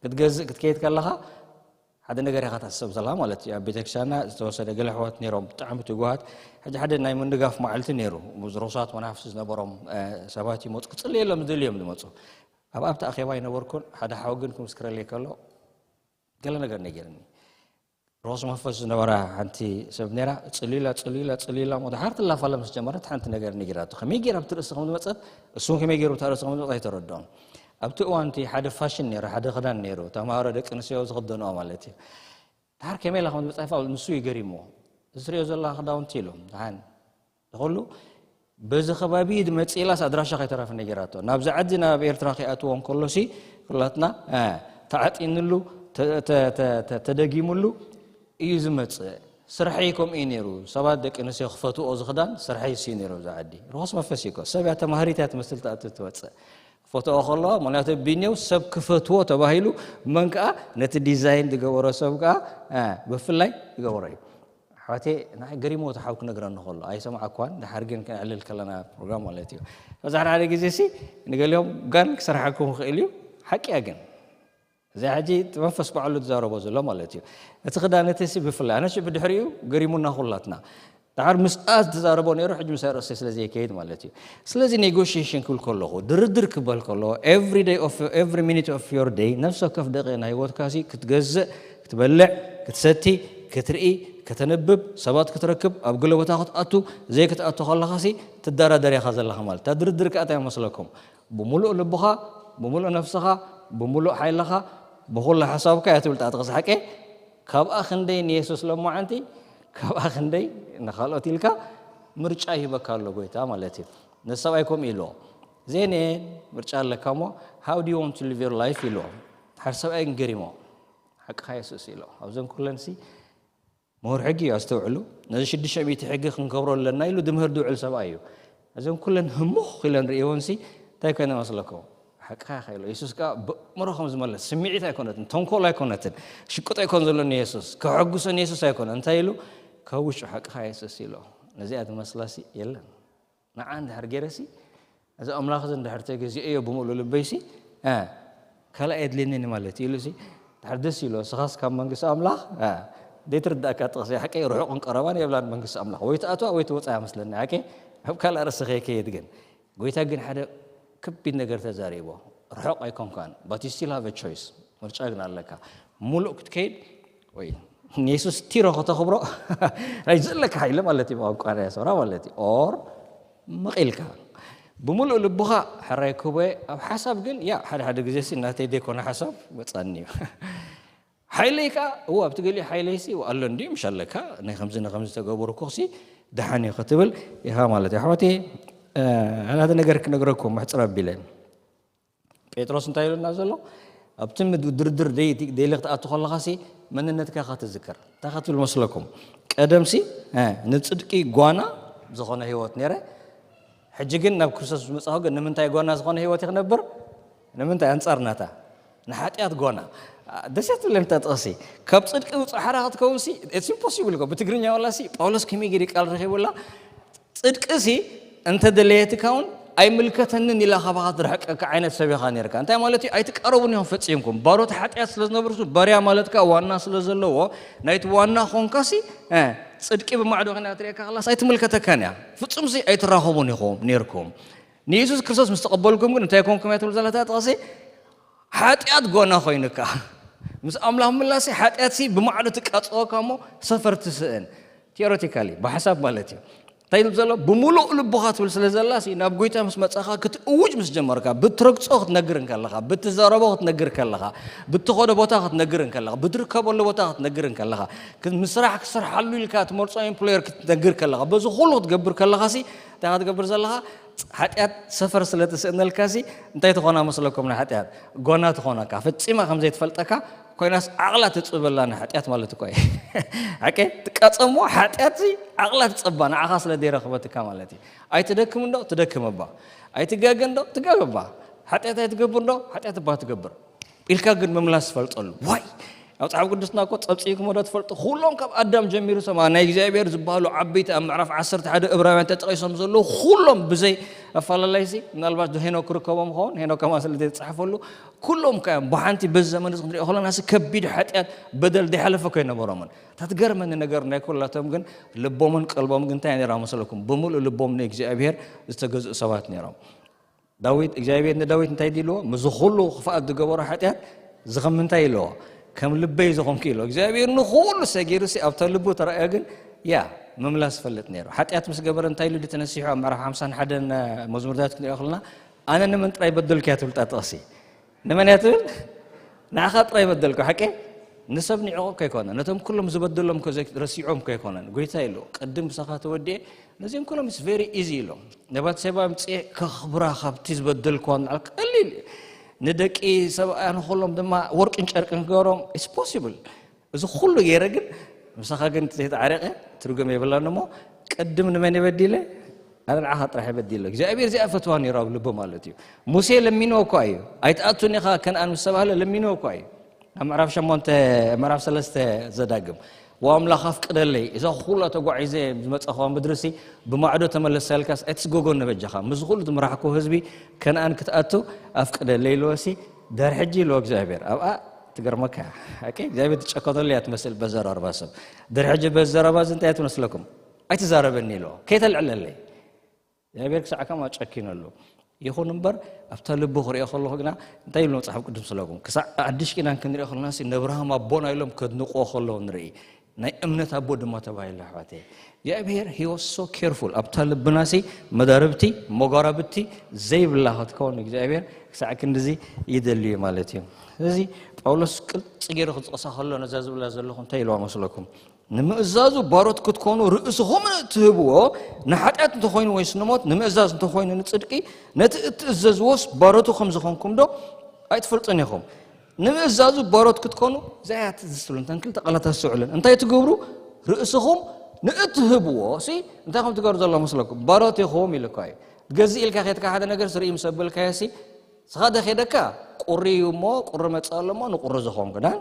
ክትገዝእ ክትከይድ ከለኻ ሓደ ነገር ኢኻ ትሕሰብ ዘለኻ ማለት እዩ ኣብ ቤተክርስትያንና ዝተወሰደ ገለ ኣሕዋት ነይሮም ብጣዕሚ ትጉሃት ሕጂ ሓደ ናይ ምንጋፍ መዓልቲ ነይሩ ርሱሳት መናፍስቲ ዝነበሮም ሰባት ይመፁ ክፅልየሎም ዝደልዮም ዝመፁ ኣብ ኣብቲ ኣኼባ ይነበርኩን ሓደ ሓው ግን ክምስክረለይ ከሎ ገለ ነገር ነጊርኒ ሮስ መንፈስ ዝነበራ ሓንቲ ሰብ ነራ ጽሊላ ጽሊላ ጽሊላ ሞ ድሓር ትላፋለ ምስ ጀመረት ሓንቲ ነገር ነጊራቶ ከመይ ገይራ ብቲ ርእሲ ከም ዝመጸት እሱን ከመይ ገይሩ ብታ ርእሲ ከም ዝመጸት ኣይተረድኦን ኣብቲ እዋን እቲ ሓደ ፋሽን ነይሩ ሓደ ክዳን ነይሩ ተማሃሮ ደቂ ኣንስትዮ ዝኽደንኦ ማለት እዩ ድሓር ከመይ ኢላ ከም ዝመጸት ንሱ እዩ ገሪምዎ እዚ ትሪኦ ዘለኻ ክዳውንቲ ኢሉ ድሓን ንኹሉ በዚ ከባቢ ድመጽእ ኢላስ ኣድራሻ ከይተረፈ ነጊራቶ። ናብዚ ዓዲ ናብ ኤርትራ ከይኣትዎ እንከሎሲ ኩላትና ተዓጢንሉ ተደጊምሉ እዩ ዝመጽእ። ስርሐይ ከምኡ እዩ ነይሩ። ሰባት ደቂ ኣንስትዮ ክፈትዎ እዚ ክዳን ስርሐይ እሱ እዩ ነይሩ ኣብዚ ዓዲ። ርኹስ መንፈስ እዩ እኮ። ሰብ እያ ተማሃሪት እያ ትመስል ትኣቱ ትወጽእ። ክፈትዎ ከለዋ ምኽንያቱ ቢኒው ሰብ ክፈትዎ ተባሂሉ መን ከኣ ነቲ ዲዛይን ዝገበሮ ሰብ ከኣ ብፍላይ ዝገበሮ እዩ። ኣሕዋተይ ንዓይ ገሪምዎ እቲ ሓው ክነግረኒ ከሎ ኣይሰማዕኳን ድሓር ግን ክነዕልል ከለና ፕሮግራም ማለት እዩ በዛ ሓደ ሓደ ግዜ ሲ ንገሊኦም ጋን ክሰርሓኩም ክእል እዩ ሓቂያ ግን እዚ ሕጂ መንፈስ ባዕሉ ዝዛረቦ ዘሎ ማለት እዩ እቲ ክዳን እቲ ሲ ብፍላይ ኣነሽ ብድሕሪኡ ገሪሙና ኩላትና ድሓር ምስኣ ዝዛረቦ ነይሩ ሕጂ ምሳይ ርእሰይ ስለ ዘይከይድ ማለት እዩ ስለዚ ኔጎሽሽን ክብል ከለኹ ድርድር ክበል ከለኹ every day of every minute of your day ነፍሲ ወከፍ ደቂቕ ናይ ህይወትካ ሲ ክትገዝእ ክትበልዕ ክትሰቲ ክትርኢ ከተንብብ ሰባት ክትረክብ ኣብ ገለ ቦታ ክትኣቱ ዘይክትኣቱ ከለኻ ሲ ትደራደር ኢኻ ዘለኻ ማለት እታ ድርድር ከኣ እንታይ መስለኩም ብምሉእ ልብኻ ብምሉእ ነፍስኻ ብምሉእ ሓይልኻ ብኹሉ ሓሳብካ እያ ትብል ጣጥቕስ ሓቀ ካብኣ ክንደይ ንየሱስ ለማዓንቲ ካብኣ ክንደይ ንኻልኦት ኢልካ ምርጫ ይህበካ ኣሎ ጎይታ ማለት እዩ ነቲ ሰብኣይ ከምኡ ኢልዎ ዜኔ ምርጫ ኣለካ እሞ how do you want to live your life ኢልዎ ሓደ ሰብኣይ ግን ገሪሞ ሓቅኻ የሱስ ኢሎ ኣብዘን ኩለን ሲ ምሁር ሕጊ እዩ ኣስተውዕሉ ነዚ ሽዱሽተ ሚእቲ ሕጊ ክንከብሮ ኣለና ኢሉ ድምህር ድውዕል ሰብኣይ እዩ እዞም ኩለን ህሙኽ ኢለን ርእይወንሲ እንታይ ኮይነ መስለኩም? ሓቅኻ ኢኻ ኢሎ። የሱስ ከኣ ብእምሮ ከም ዝመለስ ስምዒት ኣይኮነትን፣ ተንኮል ኣይኮነትን፣ ሽቅጥ ኣይኮን ዘሎ ንየሱስ፣ ከሐጉሰ ንየሱስ ኣይኮነ። እንታይ ኢሉ? ካብ ውሽጡ ሓቅኻ የሱስ ኢሎ። ነዚኣ ትመስላሲ የለን። ንዓ እንድሕር ገይረሲ፣ እዚ ኣምላኽ እዚ እንድሕር ተገዚኦዮ ብምሉእ ልበይሲ፣ እ፣ ካልእ ኣየድልየንን ማለት እዩ ኢሉሲ፣ ድሕር ደስ ኢሎ፣ ስኻስ ካብ መንግስቲ ኣምላኽ፣ እ፣ ዘይትርዳእካ ጥቕሲ፣ ሓቀይ ርሑቕን ቀረባን የብላን መንግስቲ ኣምላኽ። ወይ ትኣትዋ ወይ ትወፃ መስለኒ፣ ሓቀይ ኣብ ካልእ ርእሲ ከይከይድ ግን። ጎይታ ግን ሓደ ከቢድ ነገር ተዛሪቦ። ርሑቕ ኣይኮንካን፣ but you still have a choice። ምርጫ ግን ኣለካ። ሙሉእ ክትከይድ ወይ ንየሱስ ቲሮ ከተኽብሮ ናይ ዘለካ ሓይሊ ማለት እዩ፣ ብቋንቋ ናይ ኣስመራ ማለት እዩ። ኦር መቒልካ ብምሉእ ልብኻ ሕራይ ክቦየ ኣብ ሓሳብ ግን፣ ያ፣ ሓደ ሓደ ግዜ ሲ እናተይ ዘይኮነ ሓሳብ መጻኒ እዩ። ሓይለይ ከኣ፣ እዋ፣ ኣብቲ ገሊኡ ሓይለይ ሲ ኣሎ እንዲ፣ ምሽ ኣለካ፣ ናይ ከምዚ ንከምዚ ተገበርኩ ሲ ደሓን እዩ ክትብል ኢኻ ማለት እዩ። ኣሕዋተይ፣ እ፣ ሓደ ነገር ክነግረኩም ምሕጽር ኣቢለ። ጴጥሮስ እንታይ ኢሉና ዘሎ? ኣብቲ ምድ-፣ ድርድር ደይ-፣ ደይለ ክትኣቱ ከለኻ ሲ መንነትካ ኢኻ ትዝከር። እንታይ ኢኻ ትብል መስለኩም? ቀደም ሲ፣ እ፣ ንጽድቂ ጓና ዝኾነ ህይወት ነይረ። ሕጂ ግን ናብ ክርስቶስ ምስ መጻኹ ግን ንምንታይ ጓና ዝኾነ ህይወት እየ ክነብር? ንምንታይ? ኣንጻር ናታ። ንሓጢኣት ጓና። አ፣ ደስ እያ ትብለኒ እታ ጥቕሲ። ካብ ጽድቂ ውጹእ ሓራ ክትከውን ሲ፣ it's impossible እኮ። ብትግርኛ ዋላ ሲ፣ ጳውሎስ ከመይ ገይሩ ቃል ረኺቡላ? ጽድቂ ሲ እንተደለየትካ እውን ኣይምልከተንን ኢላ ካባኻ ትርሕቀካ ዓይነት ሰብ ኢኻ ነይርካ። እንታይ ማለት እዩ? ኣይትቃረቡን ኢኹም ፈጺምኩም። ባሮት ሓጢኣት ስለ ዝነበርኩ፣ ባርያ ማለት ከኣ ዋና ስለ ዘለዎ፣ ናይቲ ዋና ኾንካ ሲ፣ እ፣ ጽድቂ ብማዕዶ ኮይና ትርእየካ ከላስ ኣይትምልከተካን እያ። ፍጹም ሲ ኣይትራኸቡን ኢኹም ነይርኩም። ንየሱስ ክርስቶስ ምስ ተቐበልኩም ግን እንታይ ኮንኩም እያ ትብል ዘላ እታ ጥቕሲ? ሓጢኣት ጓና ኮይኑካ። ምስ ኣምላኽ ምላሲ ሓጢኣት ሲ ብማዕዶ ትቃጸወካ እሞ ሰፈር ትስእን። ቲዮሬቲካሊ፣ ብሓሳብ ማለት እዩ። እንታይ ይብል ዘሎ? ብምሉእ ልብኻ ትብል ስለ ዘላ ሲ፣ ናብ ጎይታ ምስ መጻኻ ክትእውጅ ምስ ጀመርካ፣ ብትረግጾ ክትነግር እንከለኻ፣ ብትዛረቦ ክትነግር ከለኻ፣ ብትኸዶ ቦታ ክትነግር እንከለኻ፣ ብትርከበሉ ቦታ ክትነግር እንከለኻ፣ ክ-፣ ምስራሕ ክሰርሓሉ ኢልካ ትመርጾ ኤምፕሎየር ክትነግር ከለኻ፣ በዚ ኩሉ ክትገብር ከለኻ ሲ፣ እንታይ ክትገብር ዘለኻ? ሓጢኣት ሰፈር ስለ ትስእነልካ ሲ፣ እንታይ ትኾና መስለኩም ንሓጢኣት? ጓና ትኾነካ። ፈጺማ ከም ዘይትፈልጠካ ኮይናስ ዓቕላ ትጽበላ ንሓጢኣት ማለት እኮ እዩ። ሓቂ? ትቃጸሞ ሓጢኣት ሲ፣ ዓቕላ ትጸባ ንዓኻ ስለ ዘይረኽበትካ ማለት እዩ። ኣይትደክም እንዶ? ትደክም እባ። ኣይትጋገ እንዶ? ትጋገ እባ። ሓጢኣት ኣይትገብር እንዶ? ሓጢኣት እባ ትገብር። ኢልካ ግን ምምላስ ትፈልጠሉ። ዋይ! ኣብ መጽሓፍ ቅዱስና እኮ ጸብጺብኩሞ ዶ ትፈልጡ? ኩሎም ካብ ኣዳም ጀሚሩ ሰማ ናይ እግዚኣብሔር ዝበሃሉ ዓበይቲ ኣብ ምዕራፍ ዓሰርተ ሓደ እብራውያን ተጠቒሶም ዘለዉ ኩሎም ብዘይ ኣፈላላይሲ፣ ምናልባት ዶ ሄኖክ ክርከቦም ይኸውን? ሄኖክ ከማን ስለ ዘይተጻሕፈሉ፣ ኩሎም ከ ብሓንቲ በዚ ዘመን እዚ ክንሪኦ ከለና ሲ ከቢድ ሓጢኣት በደል ዘይሓለፈ እኮ ኣይነበሮምን። እታ ትገርመኒ ነገር ናይ ኩላቶም ግን ልቦምን ቀልቦም ግን እንታይ ነይራ መሰለኩም? ብምሉእ ልቦም ንእግዚኣብሔር ዝተገዝኡ ሰባት ነይሮም። ዳዊት፣ እግዚኣብሔር ንዳዊት እንታይ ኢልዎ? ምስዚ ኩሉ ክፍኣት ዝገበሮ ሓጢኣት፣ እዚ ከም ምንታይ ኢልዎ? ከም ልበይ ዝኾንኩ ኢልዎ። እግዚኣብሔር ንኹሉ ሰጊሩ ሲ ኣብታ ልቡ ተራእዮ ግን፣ ያ፣ ምምላስ ይፈልጥ ነይሩ። ሓጢኣት ምስ ገበረ እንታይ ኢሉ ድዩ ተነሲሑ? ኣብ ምዕራፍ ሓምሳን ሓደን መዝሙር ዳዊት ክንሪኦ ከለና፣ ኣነ ንመን ጥራይ በደልኩ እያ ትብል እታ ጥቕሲ? ንመን እያ ትብል? ንዓኻ ጥራይ በደልኩ፣ ሓቂ? ንሰብ ንዕቑ እኮ ኣይኮነን። ነቶም ኩሎም ዝበደሎም እኮ ዘይ-፣ ረሲዖም እኮ ኣይኮነን። ጎይታ ኢሉ፣ ቅድም ብሳኻ ተወዲኤ፣ ነዚኦም ኩሎም it's very easy ኢሎም። ነባትሴባ ኣምጽኤ ከኽብራ ካብቲ ዝበደልክዋ ንላዕሊ ቀሊል እዩ። ንደቂ ሰብኣያ ንኹሎም ድማ ወርቅን ጨርቅን ክገብሮም it's possible። እዚ ኩሉ ገይረ ግን ምሳኻ ግን ዘይተዓረቀ ትርጉም የብላን እሞ ቅድም ንመን እየ በዲለ? ኣነ ንዓኻ ጥራሕ እየ በዲለ። እግዚኣብሔር እዚኣ ፈትዋ ነይሩ ኣብ ልቡ ማለት እዩ። ሙሴ ለሚንዎ እኳ እዩ። ኣይትኣቱን ኢኻ ከነኣን ምስ ተባህለ ለሚንዎ እኳ እዩ። ኣብ ምዕራፍ ሸሞንተ፣ ምዕራፍ ሰለስተ ዘዳግም። "ወኣምላኽ ኣፍቅደለይ፣ እዛ ኩላ ተጓዒዘ ዝመጻኹዋ ምድርሲ ብማዕዶ ተመለሳ" ኢልካስ ኣይትስጎጎኒ በጃኻ። ምስ ኩሉ ዝምራሕኩ ህዝቢ ከነኣን ክትኣቱ ኣፍቅደለይ ኢልዎሲ፣ ድሕሪ ሕጂ ኢልዎ እግዚኣብሔር። ኣብኣ ትገርመካ እያ። ሓቂ እግዚኣብሔር ትጨከነሉ እያ ትመስል በዘራርባ ሰብ። ድሕሪ ሕጂ በዘራርባ እዚ እንታይ እያ ትመስለኩም? "ኣይትዛረበኒ" ኢልዎ። "ከይተልዕለለይ" እግዚኣብሔር ክሳዕ ከምኣ ጨኪነሉ። ይኹን እምበር፣ ኣብታ ልቡ ክሪኦ ከለኹ ግና፣ እንታይ ይብሉ መጽሓፍ ቅዱስ ምስለኩም? ክሳዕ ሓድሽ ኪዳን ክንሪኦ ከለናሲ፣ ነብርሃም ኣቦና ኢሎም ከድንቕዎ ከለዉ ንርኢ። ናይ እምነት ኣቦ ድማ ተባሂሉ፣ ኣሕዋተይ። እግዚኣብሔር፣ he was so careful። ኣብታ ልብናሲ፣ መዳርብቲ፣ መጓራብቲ ዘይብላ ክትከውን እግዚኣብሔር ክሳዕ ክንድዚ ይደሊ እዩ ማለት እዩ። ስለዚ፣ ጳውሎስ ቅልጽ ገይሩ ክጥቀሳ ከሎ፣ ነዛ ዝብላ ዘለኹ እንታይ ኢልዋ መስለኩም? ንምእዛዙ ባሮት ክትኮኑ ርእስኹም ትህብዎ ንሓጢኣት እንተኾይኑ ወይስ ንሞት፣ ንምእዛዝ እንተኾይኑ ንጽድቂ፣ ነቲ እትእዘዝዎስ ባሮቱ ከም ዝኾንኩም ዶ ኣይትፈልጡን ኢኹም? ንምእዛዙ ባሮት ክትኮኑ፣ እዚኣ እያ ትዝስሉ፣ እንተን ክልተ ቃላት ኣስተውዕለን። እንታይ ትገብሩ? ርእስኹም ንእትህብዎ ሲ እንታይ ከም ትገብሩ ዘሎ መስለኩም? ባሮት ኢኹም ኢሉ እኮ እዩ። ገዝእ ኢልካ ኬድካ ሓደ ነገር ስርኢ ምስ ኣበልካዮ ሲ ስኻ ዶ ኬደካ? ቁሪ እዩ እሞ፣ ቁሪ መጽእ ኣሎ እሞ ንቁሪ ዝኾን ክዳን፣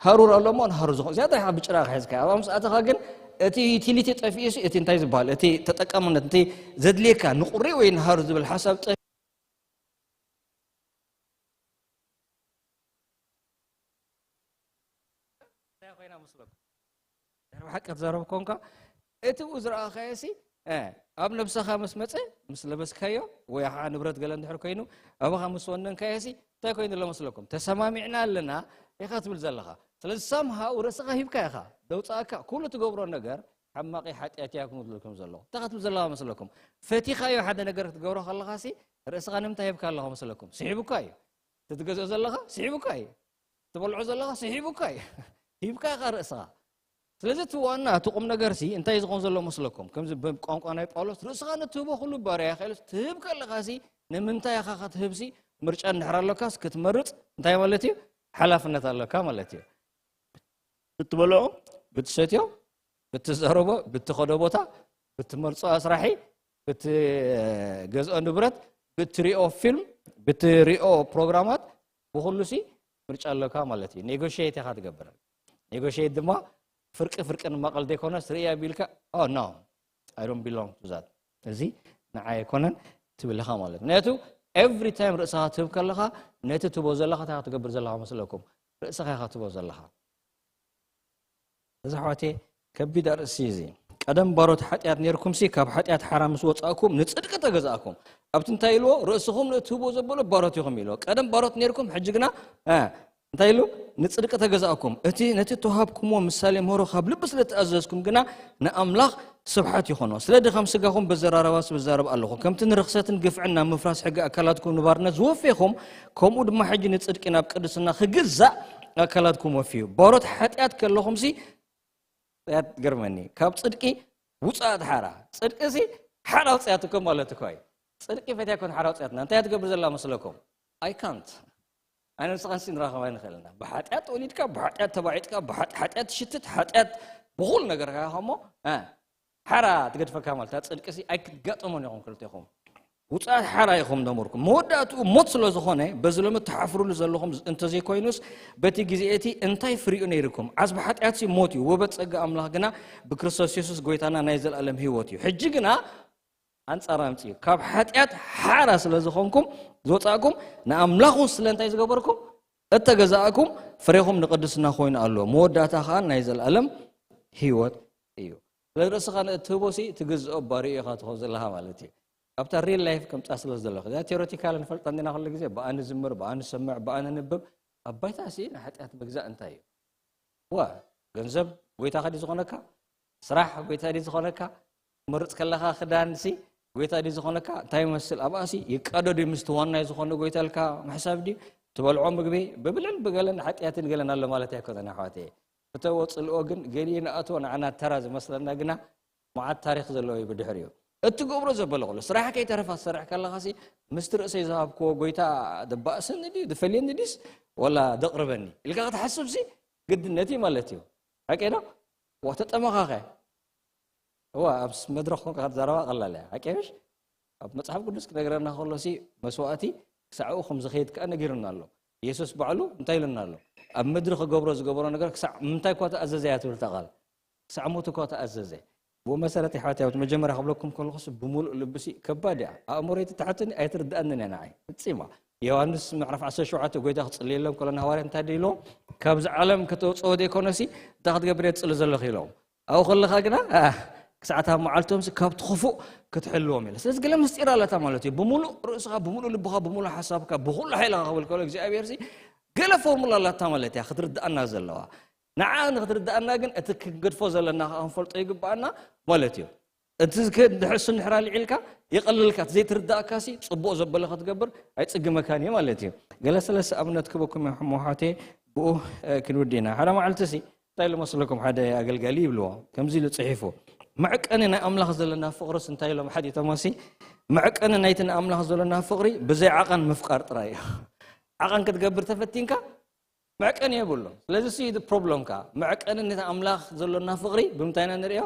ሃሩር ኣሎ እሞ ንሃሩር ዝኾን። እዚኣ እንታይ ብጭራ ሒዝካ ኣብኣ ምስ ኣተኻ ግን እቲ ዩቲሊቲ ጠፊኡ ሲ እቲ እንታይ ዝበሃል፣ እቲ ተጠቃምነት፣ እቲ ዘድልየካ ንቁሪ ወይ ንሃሩር ዝብል ሓሳብ ጠፊኡ። እንታይ ኮይና መስለኩም? ድሕሪ ብሓቂ ክትዛረብ ኮንካ፣ እቲ ብኡ ዝረኣኻዮ ሲ ኣብ ነብሰኻ ምስ መፀ፣ ምስ ለበስካዮ፣ ወይ ከዓ ንብረት ገለ እንድሕር ኮይኑ ኣባኻ ምስ ወነንካዮ ሲ እንታይ ኮይኑ ኣሎ መስለኩም? ተሰማሚዕና ኣለና ኢኻ ትብል ዘለኻ። ስለዚ ሳምሃው ርእስኻ ሂብካ ኢኻ ደውፃእካ። ኩሉ ትገብሮ ነገር ሓማቂ ሓጢኣት እያ ክምድልኩም ዘለኹ። እንታይ ክትብል ዘለኻ መስለኩም? ፈቲኻዮ ሓደ ነገር ክትገብሮ ከለኻ ሲ ርእስኻ ንምንታይ ሂብካ ኣለኻ መስለኩም? ስሒቡካ እዩ። ትትገዝኦ ዘለኻ ስሒቡካ እዩ። ትበልዖ ዘለኻ ስሒቡካ እዩ። ሂብካ ኢኻ ርእስኻ። ስለዚ እቲ ዋና እቲ ቁም ነገር ሲ እንታይ ዝኸውን ዘሎ መስለኩም? ከምዚ ብቋንቋ ናይ ጳውሎስ ርእስኻ ንትህቦ ኩሉ ባርያ ኢኻ ኢሉስ ትህብ ከለኻ ሲ ንምንታይ ኢኻ ክትህብ ሲ ምርጫ እንድሕር ኣሎካስ ክትመርጽ እንታይ ማለት እዩ? ሓላፍነት ኣሎካ ማለት እዩ። ብትበልዖ፣ ብትሰትዮ፣ ብትዛረቦ፣ ብትኸዶ ቦታ፣ ብትመርጾ ኣስራሒ፣ ብትገዝኦ ንብረት፣ ብትሪኦ ፊልም፣ ብትሪኦ ፕሮግራማት፣ ብኹሉ ሲ ምርጫ ኣለካ ማለት እዩ። ኔጎሽየት ኢኻ ትገብር። ኔጎሽየት ድማ ፍርቂ ፍርቂ ንማቐል ዘይኮነስ ርእያ ቢልካ፣ "Oh no, I don't belong to that." እዚ ንዓይ ኣይኮነን ትብል ኢኻ ማለት እዩ። ምክንያቱ ኤቭሪ ታይም ርእስኻ ትህብ ከለኻ ነቲ ትቦ ዘለኻ እንታይ ክትገብር ዘለኻ መስለኩም? ርእስኻ ኢኻ ትቦ ዘለኻ። እዚ ኣሕዋተይ ከቢድ ኣርእሲ እዚ። ቀደም ባሮት ሓጢኣት ነርኩም ሲ ካብ ሓጢኣት ሓራ ምስ ወጻእኩም ንጽድቂ ተገዛእኩም። ኣብቲ እንታይ ኢልዎ? ርእስኹም ንእትህብዎ ዘበሎ ባሮት ኢኹም ኢልዎ። ቀደም ባሮት ነርኩም፣ ሕጂ ግና፣ እ፣ እንታይ ኢሉ? ንጽድቂ ተገዛእኩም። እቲ ነቲ ተዋሃብኩምዎ ምሳሌ ምህሮ ካብ ልቢ ስለ ተኣዘዝኩም ግና ንኣምላኽ ስብሓት ይኾኖ። ስለ ድኻም ስጋኹም በዘራረባስ ብዛረብ ኣለኹ። ከምቲ ንርኽሰትን ግፍዕን ናብ ምፍራስ ሕጊ ኣካላትኩም ንባርነት ዝወፌኹም፣ ከምኡ ድማ ሕጂ ንጽድቂ ናብ ቅድስና ክግዛእ ኣካላትኩም ወፍዩ። ባሮት ሓጢኣት ከለኹምሲ፣ ያት ገርመኒ። ካብ ጽድቂ ውጻእ ሓራ። ጽድቂ ሲ ሓራ ውጽኣት እኮ ማለት እኮ እዩ። ጽድቂ ፈትያ ኮን ሓራ ውጽኣትና። እንታይ እያ ትገብር ዘላ መስለኩም? I can't። ኣነ ንስኻን ሲ ንራኸብ ኣይንኽእልና። ብሓጢኣት ተወሊድካ፣ ብሓጢኣት ተባዒጥካ፣ ብሓጢ-፣ ሓጢኣት ትሽትት፣ ሓጢኣት ብኹል ነገርካ ኢኻ እሞ፣ እ፣ ሓራ ትገድፈካ ማለት እያ። ጽድቂ ሲ ኣይክትጋጠሞን ኢኹም ክልቴኹም። ውጻኣት ሓራ ኢኹም ደመርኩም። መወዳእትኡ ሞት ስለ ዝኾነ፣ በዚ ሎሚ ትሓፍሩሉ ዘለኹም እንተዘይኮይኑስ፣ በቲ ግዜ እቲ እንታይ ፍሪኡ ነይርኩም? ዓስቢ ሓጢኣትሲ ሞት እዩ፣ ወበት ጸጋ ኣምላኽ ግና ብክርስቶስ የሱስ ጎይታና ናይ ዘለኣለም ህይወት እዩ። ሕጂ ግና ኣንጻር ኣምጽኡ። ካብ ሓጢኣት ሓራ ስለ ዝኾንኩም ዝወጻእኩም፣ ንኣምላኽ እውን ስለ እንታይ ዝገበርኩም? እተገዛእኩም፣ ፍሬኹም ንቅድስና ኮይኑ ኣሎ፣ መወዳእታ ኸኣ ናይ ዘለኣለም ህይወት እዩ። ስለ ርእስኻ ንእትህቦ ሲ ትግዝኦ ባርዮ ኢኻ ትኾን ዘለኻ ማለት እዩ። ኣብታ ሪል ላይፍ ከምጻ ስለ ዘለኹ። እዛ ቴዎሬቲካል ንፈልጣ እንዲና ኩሉ ግዜ፣ ብኣ ንዝምር፣ ብኣ ንሰምዕ፣ ብኣ ነንብብ፣ ኣብ ባይታ ሲ ንሓጢኣት ምግዛእ እንታይ እዩ? ዋ፣ ገንዘብ ጎይታኻ ድዩ ዝኾነካ? ስራሕ ጎይታ ድዩ ዝኾነካ? ትመርጽ ከለኻ ክዳን ሲ ጎይታ ድዩ ዝኾነካ? እንታይ ይመስል? ኣብኣ ሲ ይቃዶ ድዩ ምስቲ ዋናይ ዝኾነ ጎይታ ኢልካ ምሕሳብ ድዩ? ትበልዖ ምግቢ ብብልዕን ብገለን ሓጢኣትን ገለን ኣሎ ማለት ኣይኮነን ኣሕዋተየ። ፍተዎ ጽልኦ ግን ገሊኡ ንኣትዎ ንዓና ተራ ዝመስለና ግና መዓት ታሪኽ ዘለዎ እዩ ብድሕሪኡ። እትገብሮ ዘበለ ኩሉ ስራሕ ከይተረፋ ትሰርሕ ከለኻ ሲ ምስቲ ርእሰይ ዝሃብክዎ ጎይታ ደባእሰኒ ድዩ ድፈልየኒ ድዩስ ወላ ደቕርበኒ ኢልካ ክትሓስብ ሲ ግድነት እዩ ማለት እዩ። ሓቀይ ዶ? ዋ ተጠመኻኸ። እዋ ኣብ መድረኽ ኮንካ ክትዛረባ ቀላል እያ። ሓቀይ ምሽ? ኣብ መጽሓፍ ቅዱስ ክነግረና ከሎ ሲ መስዋእቲ ክሳዕኡ ከም ዝኸይድ ከኣ ነጊሩና ኣሎ። የሱስ ባዕሉ እንታይ ኢሉና ኣሎ? ኣብ ምድሪ ክገብሮ ዝገበሮ ነገር ክሳዕ ምንታይ እኳ ተኣዘዘ እያ ትብል እታ ቃል። ክሳዕ ሞት እኳ ተኣዘዘ። ብኡ መሰረት የሕዋት ኣብቲ መጀመርያ ክብለኩም ከለኹስ ብምሉእ ልብሲ ከባድ እያ። ኣእምሮይ ትትሓተኒ ኣይትርድኣንን እያ ንዓይ። ፍጺማ። ዮሃንስ ምዕራፍ ዓሰርተ ሸውዓተ ጎይታ ክጽልየሎም ከሎ ንሃዋርያት እንታይ ኢልዎም? ካብዚ ዓለም ከተውጽኦ ዘይኮነሲ እንታይ ክትገብር እየ ትጽሊ ዘለኺ ኢሎም። ኣብኡ ከለኻ ግና፣ ኣ፣ ክሳዕታ መዓልቶም ሲ ካብቲ ክፉእ ክትሕልዎም ኢለ። ስለዚ ገለ ምስጢር ኣለታ ማለት እዩ። ብምሉእ ርእስኻ፣ ብምሉእ ልብኻ፣ ብምሉእ ሓሳብካ፣ ብኹሉ ሓይልኻ ክብል ከሎ እግዚኣብሔር ሲ ገለ ፎርሙላ ኣላታ ማለት እያ ክትርድኣና ዘለዋ። ንዓ ንክትርድኣና ግን እቲ ክንገድፎ ዘለና ከኣ ክንፈልጦ ይግብኣና ማለት እዩ። እቲ ዝከ-፣ ድሕር እሱ እንድሕር ኣልዒልካ የቐልልካ፣ እቲ ዘይትርድኣካ ሲ ጽቡቕ ዘበለ ክትገብር ኣይጽግመካን እዩ ማለት እዩ። ገለ ሰለስተ ኣብነት ክበኩም እየ ሕሞ ሓቴ ብኡ፣ እ፣ ክንውዲ ኢና። ሓደ መዓልቲ ሲ እንታይ ኢሉ መስለኩም ሓደ ኣገልጋሊ ይብልዎ፣ ከምዚ ኢሉ ጽሒፉ፣ መዕቀኒ ናይ ኣምላኽ ዘለና ፍቕርስ እንታይ ኢሎም ሓቲቶሞ ሲ፣ መዕቀኒ ናይቲ ንኣምላኽ ዘለና ፍቕሪ ብዘይ ዓቐን ምፍቃር ጥራይ እዩ። ዓቐን ክትገብር ተፈቲንካ መዕቀኒ የብሉን። ስለዚ ሲ ፕሮብለምካ መዕቀኒ ነቲ ኣምላኽ ዘሎና ፍቕሪ ብምንታይ ኢና ንርእዮ?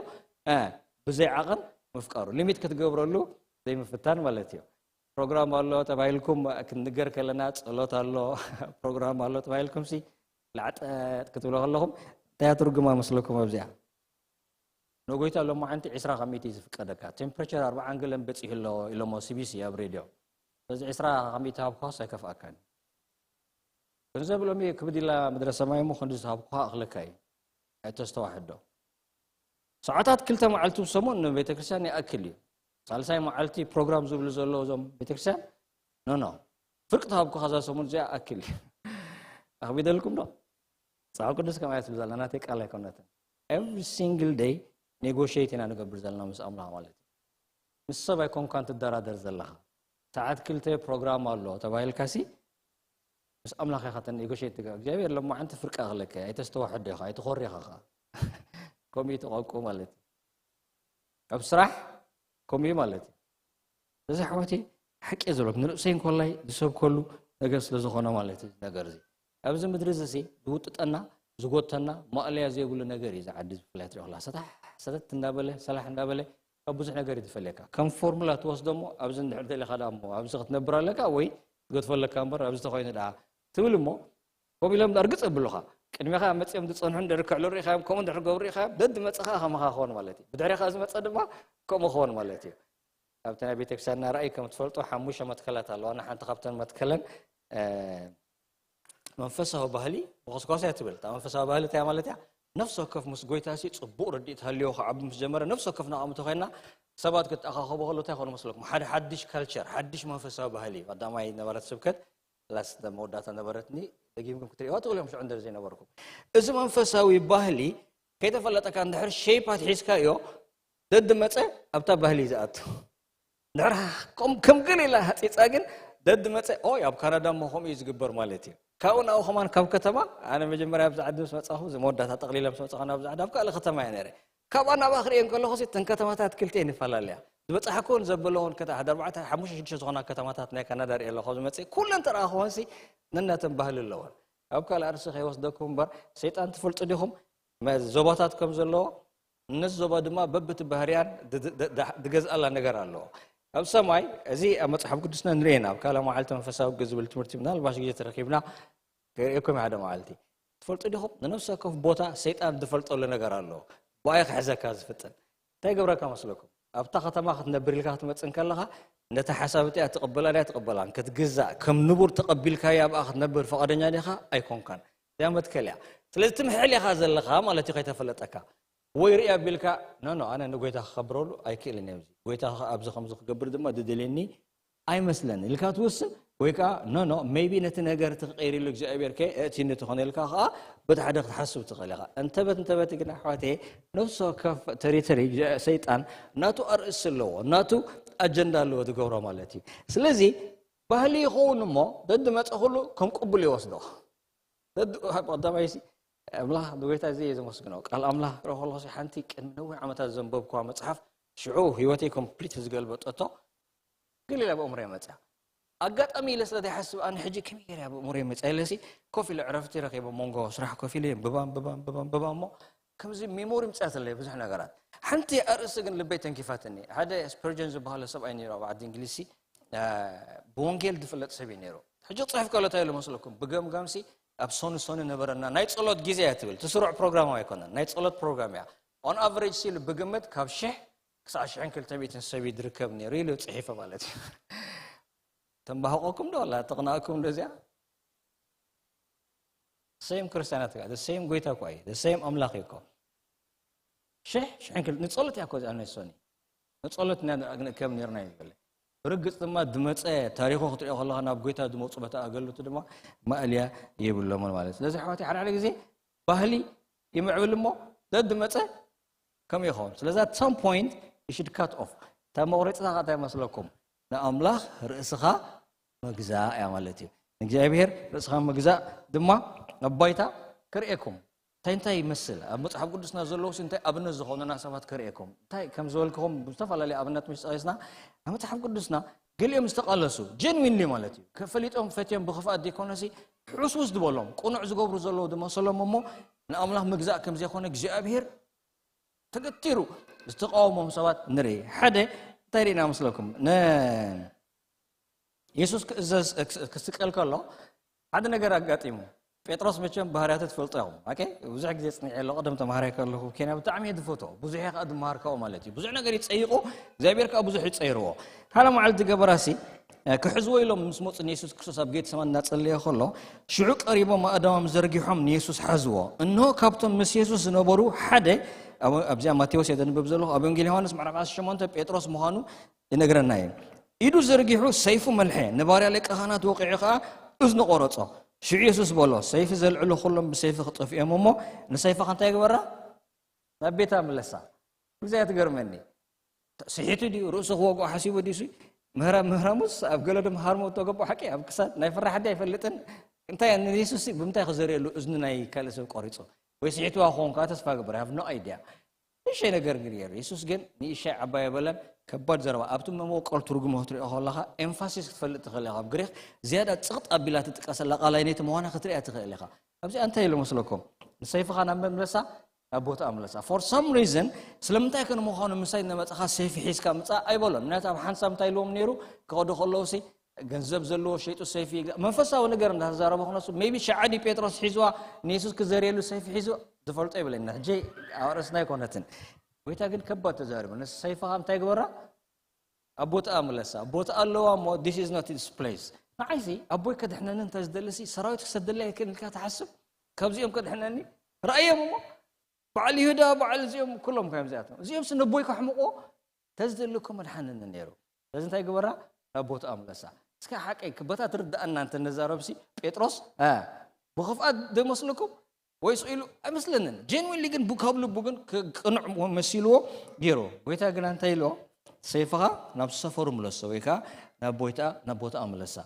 እ፣ ብዘይ ዓቐን ምፍቃሩ፣ ሊሚት ክትገብረሉ ዘይምፍታን ማለት እዩ። ፕሮግራም ኣሎ ተባሂልኩም ክንንገር ከለና፣ ጸሎት ኣሎ፣ ፕሮግራም ኣሎ ተባሂልኩም ሲ ላዕጠጥ ክትብሎ ከለኹም እንታይ ትርጉማ መስለኩም ኣብዚኣ? ነጎይታ ሎማዓንቲ ዕስራ ካብ ሚእቲ ዝፍቀደካ፣ ቴምፕሬቸር ኣርባዓን ገለን በጺሑ ኣሎ ኢሎሞ ሲቢሲ ኣብ ሬድዮ። በዚ ዕስራ ካብ ሚእቲ ሃብኳስ ኣይከፍኣካን። ገንዘብ ሎሚ ክብድ ኢላ ምድረ ሰማይ እሞ ክንዲ ዝሃብኳ ኣኽለካ እዩ። ኣይተስተዋሕዶ። ሰዓታት ክልተ መዓልቲ ሰሙን ንቤተክርስትያን ይኣክል እዩ። ሳልሳይ መዓልቲ ፕሮግራም ዝብሉ ዘለዉ እዞም ቤተክርስትያን፣ ኖ፣ ኖ። ፍርቂ ተሃብኩኻ እዛ ሰሙን እዚኣ ኣክል እዩ። ኣኽቢደልኩም ዶ? መጽሓፍ ቅዱስ ከምኣ እዩ ዝብል ዘላ፣ ናተይ ቃል ኣይኮነትን። ኤቭሪ ሲንግል ደይ ኔጎሽየት ኢና ንገብር ዘለና ምስ ኣምላኽ ማለት እዩ። ምስ ሰብ ኣይኮንካን ትደራደር ዘለኻ። ሰዓት ክልተ ፕሮግራም ኣሎ ተባሂልካሲ፣ ምስ ኣምላኽ ኢኻ ተኔጎሽየት ትገብር። እግዚኣብሔር ሎማዓንቲ ፍርቂ ኣኽለካ፣ ኣይተስተዋሕዶ ኢኻ፣ ኣይትኾሪ ኢኻ ኸዓ። ከምኡ እዩ እቲ ቋንቋ ማለት እዩ። ኣብ ስራሕ ከምኡ እዩ ማለት እዩ። ስለዚ ኣሕዋተይ፣ ሓቂ እየ ዝብለኩም፣ ንርእሰይ እንኮላይ ዝሰብከሉ ነገር ስለ ዝኾነ ማለት እዩ እዚ ነገር እዚ። ኣብዚ ምድሪ እዚ ሲ ዝውጥጠና፣ ዝጎተና፣ ማእለያ ዘይብሉ ነገር እዩ እዚ ዓዲ፣ ብፍላይ ትሪኦ ከለኻ ሰታሕ ሰተት እንዳበለ፣ ሰላሕ እንዳበለ ካብ ብዙሕ ነገር እዩ ዝፈልየካ። ከም ፎርሙላ ትወስዶ እሞ ኣብዚ እንድሕር ደሊኻ ደኣ እሞ ኣብዚ ክትነብር ኣለካ ወይ ትገድፎ ኣለካ እምበር ኣብዚ ተኾይኑ ደኣ ትብል እሞ ከምኡ ኢሎም እርግጽ የብሉኻ። ቅድሜኻ መጺኦም ዝጸንሑ እንድሕር ክዕሉ ርኢኻዮም፣ ከምኡ እንድሕር ክገብሩ ርኢኻዮም፣ ደድመጸኻ ከማኻ ክኾኑ ማለት እዩ። ብድሕሬኻ ዝመጸ ድማ ከምኡ ክኾኑ ማለት እዩ። ኣብቲ ናይ ቤተክርስትያንና ራእይ ከም ትፈልጦ ሓሙሽተ መትከላት ኣለዋ። ንሓንቲ ካብተን መትከለን፣ እ፣ መንፈሳዊ ባህሊ ምኹስኳስ እያ ትብል። እታ መንፈሳዊ ባህሊ እንታይ ማለት እያ? ነፍሲ ወከፍ ምስ ጎይታ ሲ ጽቡቕ ርድኢት ሃልዮ ክዓቢ ምስ ጀመረ፣ ነፍሲ ወከፍ ንዕኡ ተኾይንና ሰባት ክተኣኻኸቡ ከለዉ እንታይ ይኾኑ መስለኩም? ሓደ ሓድሽ ካልቸር፣ ሓድሽ መንፈሳዊ ባህሊ እዩ። ቀዳማይ ነበረት ስብከት ላስ መወዳእታ ነበረትኒ፣ ደጊምኩም ክትርእይዋ ትኽእሉ እዮም፣ ሽዑ እንድሕር ዘይነበርኩም። እዚ መንፈሳዊ ባህሊ ከይተፈለጠካ እንድሕር ሸይፕ ኣትሒዝካዮ፣ ደድመጸ ኣብታ ባህሊ እዩ ዝኣቱ። እንድሕር ከም፣ ከም ገለ ኢላ ሃጺጻ ግን ደድመጸ፣ ኦይ፣ ኣብ ካናዳ እሞ ከምኡ እዩ ዝግበር ማለት እዩ። ካብኡ ናብኡ ከማን ካብ ከተማ፣ ኣነ መጀመርያ ኣብዚ ዓዲ ምስ መጻኹ፣ እዚ መወዳእታ ጠቕሊለ ምስ መጻኹ ናብዚ ዓዲ ኣብ ካልእ ከተማ እየ ነይረ። ካብኣ ናብኣ ክርእየን ከለኹ ሲ፣ እተን ከተማታት ክልቲኤን ይፈላለያ። ዝበጻሕኩን ዘበለውን ከታ-፣ ሓደ ኣርባዕተ፣ ሓሙሽተ፣ ሽዱሽተ ዝኾና ከተማታት ናይ ካናዳ ርእየ ኣለኹ። ዝመጽእ ኩለን ተረኣኽወን ሲ፣ ነናተን ባህሊ ኣለወን። ኣብ ካልእ ኣርእስቲ ከይወስደኩም እምበር፣ ሰይጣን ትፈልጡ ዲኹም? መ-፣ ዞባታት ከም ዘለዎ፣ ነዚ ዞባ ድማ በብቲ ባህርያን ድ-፣ ድ-፣ ድ-፣ ድ-፣ ድገዝኣላ ነገር ኣለዎ። ኣብ ሰማይ፣ እዚ ኣብ መጽሓፍ ቅዱስና ንርእየና፣ ኣብ ካልእ መዓልቲ መንፈሳዊ ግዜ ዝብል ትምህርቲ ምናልባሽ ግዜ ተረኪብና፣ ከርእየኩም ሓደ መዓልቲ። ትፈልጡ ዲኹም? ንነፍሲ ወከፍ ቦታ ሰይጣን ዝፈልጠሉ ነገር ኣለዎ። ብኣይ ክሕዘካ ዝፍትን። እንታይ ይገብረካ መስለኩም? ኣብታ ከተማ ክትነብር ኢልካ ክትመጽእ እንከለኻ፣ ነታ ሓሳብ እቲኣ ትቕበላ ድያ ትቕበላን? ክትግዛእ፣ ከም ንቡር ተቐቢልካያ ኣብኣ ክትነብር ፍቓደኛ ዲኻ? ኣይኮንካን። እዚኣ መትከል እያ። ስለዚ ትምሕል ኢኻ ዘለኻ ማለት እዩ ከይተፈለጠካ። ወይ ርኢ ኣቢልካ፣ ኖ፣ ኖ፣ ኣነ ንጎይታ ክኸብረሉ ኣይክእልን እየ። ኣብዚ ጎይታ ኣብዚ ከምዚ ክገብር ድማ ዝደልየኒ ኣይመስለኒ ኢልካ ትውስን፣ ወይ ከኣ፣ ኖ፣ ኖ፣ ሜይቢ ነቲ ነገር እቲ ክቀይር ኢሉ እግዚኣብሔር ከ እእቲኒ ተኾነ ኢልካ ከኣ በቲ ሓደ ክትሓስብ ትኽእል ኢኻ። እንተበት፣ እንተበት ግን ኣሕዋተየ፣ ነፍሲ ወከፍ ተሪተሪ ሰይጣን ናቱ ኣርእስቲ ኣለዎ፣ ናቱ ኣጀንዳ ኣለዎ ዝገብሮ ማለት እዩ። ስለዚ ባህሊ ይኸውን እሞ ደድመጸ ኩሉ ከም ቅቡል ይወስዶ። ደድ-፣ ቀዳማይ ሲ፣ ኣምላኽ ንጎይታ እዚ እየ ዘመስግኖ። ቃል ኣምላኽ ክርኢ ከለኹ ሲ፣ ሓንቲ ቅድሚ ነዊሕ ዓመታት ዘንበብኩዋ መጽሓፍ፣ ሽዑ ህይወተይ ኮምፕሊት ዝገልበጠቶ፣ ገለ ኢላ ኣብ ኣእምሮይ መጽያ። ኣጋጣሚ ኢለ ስለ ዘይሓስብ፣ ኣነ ሕጂ ከመይ ገይረ ኣብ ኣእምሮይ መጽያ ኢለ ሲ፣ ኮፍ ኢለ ዕረፍቲ ረኺበ፣ መንጎ ስራሕ ኮፍ ኢለ፣ ብባም፣ ብባም፣ ብባም፣ ብባም እሞ፣ ከምዚ ሜሞሪ ምጽኣትለይ ብዙሕ ነገራት። ሓንቲ ኣርእስቲ ግን ልበይ ተንኪፋትኒ። ሓደ ስፐርጀን ዝበሃለ ሰብኣይ ነይሩ ኣብ ዓዲ እንግሊዝ ሲ፣ እ፣ ብወንጌል ዝፍለጥ ሰብ እዩ ነይሩ። ሕጂ ክጽሕፍ ከሎ እንታይ ኢሉ መስለኩም? ብገምጋም ሲ፣ ኣብ ሶኒ ሶኒ ነበረና ናይ ጸሎት ግዜ እያ ትብል። እቲ ስሩዕ ፕሮግራም ኣይኮነን፣ ናይ ጸሎት ፕሮግራም እያ። ኦን ኣቨሬጅ ሲ፣ ብግምት ካብ ሽሕ ክሳዕ ሽሕን ክልተ ሚእትን ሰብ እዩ ዝርከብ ነይሩ ኢሉ ጽሒፈ ማለት እዩ። ተንባህቆኩም ዶ፣ ወላ ተቕናእኩም ዶ እዚኣ? ሰም ክርስቲያናት እያ፣ ሰም ጎይታ እኮ እዩ፣ ሰም ኣምላኽ እዩ እኮ። ሽሕ፣ ሽሕን ክል-፣ ንጸሎት እያ እኮ እዚኣ ናይ ሶኒ። ንጸሎት ኢና ንእከብ ነይርና እዩ ዝብል። ብርግጽ ድማ ዝመጸ ታሪኹ ክትሪኦ ከለኻ ናብ ጎይታ ዝመጹ በታ ኣገልግሎቱ ድማ ማእልያ የብሎምን ማለት እዩ። ስለዚ ኣሕዋተይ ሓደ ሓደ ግዜ ባህሊ ይምዕብል እሞ ደድመጸ ከምኡ ይኸውን። ስለዚ at some point you should cut off። እታ መቑረጺታ ኸኣ እንታይ መስለኩም? ንኣምላኽ ርእስኻ ምግዛእ እያ ማለት እዩ። ንእግዚኣብሔር ርእስኻ ምግዛእ ድማ ኣብ ባይታ ከርእየኩም። እንታይ እንታይ ይመስል? ኣብ መጽሓፍ ቅዱስና ዘለዉ ሲ እንታይ ኣብነት ዝኾኑና ሰባት ከርእየኩም። እንታይ ከም ዝበልክኹም ብዝተፈላለየ ኣብነት ምስ ጠቒስና፣ ኣብ መጽሓፍ ቅዱስና ገሊኦም ዝተቓለሱ፣ ጀንዊንሊ ማለት እዩ። ከ-፣ ፈሊጦም ፈትዮም ብኽፍኣት ዘይኮነሲ፣ ሕውስውስ ዝበሎም፣ ቅኑዕ ዝገብሩ ዘለዉ ዝመሰሎም እሞ፣ ንኣምላኽ ምግዛእ ከም ዘይኮነ እግዚኣብሔር ተገቲሩ ዝተቃወሞም ሰባት ንርኢ። ሓደ እንታይ ርኢና መስለኩም? ንየሱስ ክእዘዝ ክስቀል ከሎ ሓደ ነገር ኣጋጢሙ። ጴጥሮስ መቸም ባህርያቱ ትፈልጦ ኢኹም። ኦኬ፣ ብዙሕ ግዜ ጽኒዐ ኣሎ። ቀደም ተማሃራይ ከለኹ ኬንያ ብጣዕሚ እየ ዝፈትዎ። ብዙሕ እየ ከኣ ዝመሃር ካብኡ ማለት እዩ። ብዙሕ ነገር ይጸይቑ፣ እግዚኣብሔር ከኣ ብዙሕ ይጸይርዎ። ሓደ መዓልቲ ገበራሲ ክሕዝዎ ኢሎም ምስ መፁ ንየሱስ ክርስቶስ ኣብ ጌተሰማኒ እናጸለየ ከሎ፣ ሽዑ ቀሪቦም ኣእዳዎም ዘርጊሖም ንየሱስ ሓዝዎ። እንሆ ካብቶም ምስ የሱስ ዝነበሩ ሓደ፣ ኣብዚኣ ማቴዎስ እየ ዘንብብ ዘለኹ፣ ኣብ ወንጌል ዮሃንስ ምዕራፍ ዓሰርተ ሸሞንተ ጴጥሮስ ምዃኑ ይነግረና እዩ። ኢዱ ዘርጊሑ ሰይፉ መልሐ፣ ንባርያ ሊቀ ካህናት ወቒዑ ኸዓ እዝኑ ቆረጾ። ሽዑ የሱስ በሎ፣ ሰይፊ ዘልዕሉ ኩሎም ብሰይፊ ክጠፍኡ እዮም እሞ ንሰይፍኻ እንታይ ግበራ? ናብ ቤታ ምለሳ። ግዜ ትገርመኒ። ስሒቱ ድዩ ርእሱ ክወግኦ ሓሲቡ ድዩ? ምህራ ምህራሙስ ኣብ ገለ ድማ ሃርሞ ተገቦ ሓቂ ኣብ ክሳድ ናይ ፍራሕ ሓዲ ኣይፈልጥን። እንታይ ንየሱስ ብምንታይ ክዘርየሉ እዝኑ ናይ ካልእ ሰብ ቆሪጹ ወይ ስሒትዋ ክኸውን ከዓ ተስፋ ግበር። I have no idea። ንእሽተይ ነገር ግን ገይሩ። የሱስ ግን ንእሽተይ ዓባይ የበለን። ከባድ ዘረባ ኣብቲ መመቀል ትርጉሙ ክትሪኦ ከለኻ ኤምፋሲስ ክትፈልጥ ትኽእል ኢኻ። ኣብ ግሪክ ዝያዳ ጽቕጥ ኣቢላ ትጥቀሰላ ቃል ኣይነይቲ ምዃና ክትሪኣ ትኽእል ኢኻ። ኣብዚኣ እንታይ ኢሉ መስለኩም? ንሰይፍኻ ናብ መምለሳ ናብ ቦታኣ ምለሳ። For some reason ስለምንታይ ከ ንምዃኑ ምሳይ እናመጻኻ ሰይፊ ሒዝካ ምጻእ ኣይበሎን። ምክንያቱ ኣብ ሓንሳብ እንታይ ኢልዎም ነይሩ? ክኸዱ ከለዉ ሲ ገንዘብ ዘለዎ ሸይጡ ሰይፊ ይግዛእ። መንፈሳዊ ነገር እንዳተዛረበ ክነሱ maybe ሸዓዲ ጴጥሮስ ሒዝዋ ንየሱስ ክዘርየሉ ሰይፊ ሒዝዋ ዝፈልጦ ይብለና። ሕጂ ኣርእስና ኣይኮነትን። ጎይታ ግን ከባድ ተዛሪቡ። ንሰይፍኻ እንታይ ግበራ? ኣብ ቦታኣ ምለሳ። ቦታ ኣለዋ እሞ this is not its place። ንዓይሲ ኣቦይ ከድሕነኒ እንተ ዝደልሲ ሰራዊት ክሰደላ ይክእል ኢልካ ትሓስብ? ካብዚኦም ከድሕነኒ ረኣዮም እሞ በዓል ይሁዳ በዓል እዚኦም ኩሎም ካዮም እዚኣቶም እዚኦም ስ ነቦይ ካሕምቆ ተዝደልኩም ኣድሓነኒ ነይሩ። ስለዚ እንታይ ግበራ? ናብ ቦታኣ ምለሳ። እስከ ሓቀይ ክበታ ትርድኣና እንተ ነዛረብሲ ጴጥሮስ እ፣ ብኽፍኣት ዶ ይመስለኩም ወይስ ኢሉ ኣይመስለንን። ጀንዊንሊ ግን ቡ- ካብ ልቡ ግን ክ- ቅኑዕ መሲልዎ ገይሩ። ጎይታ ግና እንታይ ኢልዎ? ሰይፍኻ ናብ ሰፈሩ ምለሶ ወይ ከዓ ናብ ቦይታ ናብ ቦታኣ ምለሳ።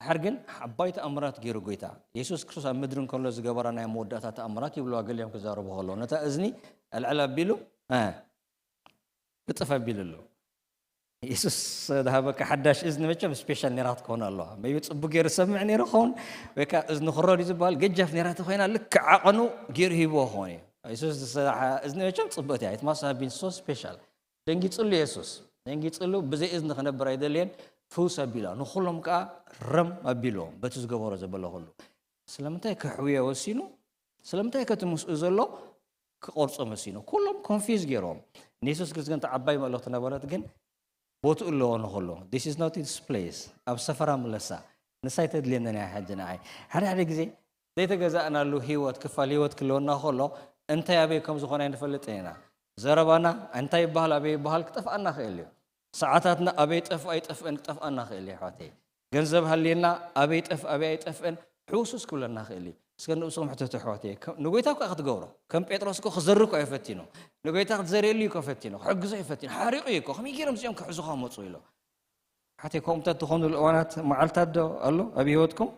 ድሓር ግን ዓባይ ተኣምራት ገይሩ ጎይታ። የሱስ ክርስቶስ ኣብ ምድሪ እንከሎ ዝገበራ ናይ መወዳእታ ተኣምራት ይብልዋ ገሊኦም ክዛረቡ ከለዉ። ነታ እዝኒ ኣልዕል ኣቢሉ እ፣ እጥፍ ኣቢሉ ኣሎ። የሱስ ዝሃበካ ሓዳሽ እዝኒ መቸም ስፔሻል ነይራ ክትከውን ኣለዋ። መይቢ ጽቡቅ ገይሩ ዝሰምዕ ነይሩ ክኸውን ወይ ከዓ እዝኒ ክሮ ድዩ ዝበሃል ገጃፍ ነይራ ተኮይና ልክዕ ዓቐኑ ገይሩ ሂብዎ ክኸውን እዩ። የሱስ ዝሰ- እዝኒ መቸም ጽብቕቲ እያ። It must have been so special። ደንጊጽሉ የሱስ። ደንጊጽሉ ብዘይ እዝኒ ክነብር ኣይደልየን። ፍውስ ኣቢላ ንኩሎም ከዓ ረም ኣቢልዎም በቲ ዝገበሮ ዘበለ ኩሉ። ስለምንታይ ከሕውዮ ወሲኑ? ስለምንታይ ከቲ ምስኡ ዘሎ ክቆርጾ መሲኑ? ኩሎም ኮንፊዝ ገይሮም። ንየሱስ ክርስቶስ ግን ዓባይ መልእኽቲ ነበረት ግን ቦትኡ ኣለዎ ንኹሉ። This is not its place። ኣብ ሰፈራ ምለሳ። ንሳይ ተድልየንን እያ ሕጂ ንዓይ። ሓደ ሓደ ግዜ ዘይተገዛእናሉ ህይወት ክፋል ህይወት ክለወና ከሎ እንታይ ኣበይ ከም ዝኾነ ኣይንፈልጥን ኢና። ዘረባና እንታይ ይበሃል ኣበይ ይበሃል ክጠፍኣና ክእል እዩ። ሰዓታትና ኣበይ ጠፍእ ኣይጠፍእን ክጠፍኣና ክእል እዩ ኣሕዋተይ። ገንዘብ ሃልየና ኣበይ ጠፍእ ኣበይ ኣይጠፍእን ሕውሱስ ክብለና ክእል እዩ። እስከ ንብስኹም ሕተቱ ኣሕዋተይ። ከም- ንጎይታ እኳ ክትገብሮ ከም ጴጥሮስ እኮ ክዘሪ እኳ እዩ ፈቲኑ። ንጎይታ ክትዘርየሉ እዩ እኮ ፈቲኑ። ክሕግዞ እዩ ፈቲኑ። ሓሪቑ እዩ እኮ ከመይ ገይሮም እዚኦም ክሕዙኻ መፁ ኢሎ። ሓተይ ከምኡ ተትኾኑሉ እዋናት መዓልታት ዶ ኣሎ ኣብ ህይወትኩም?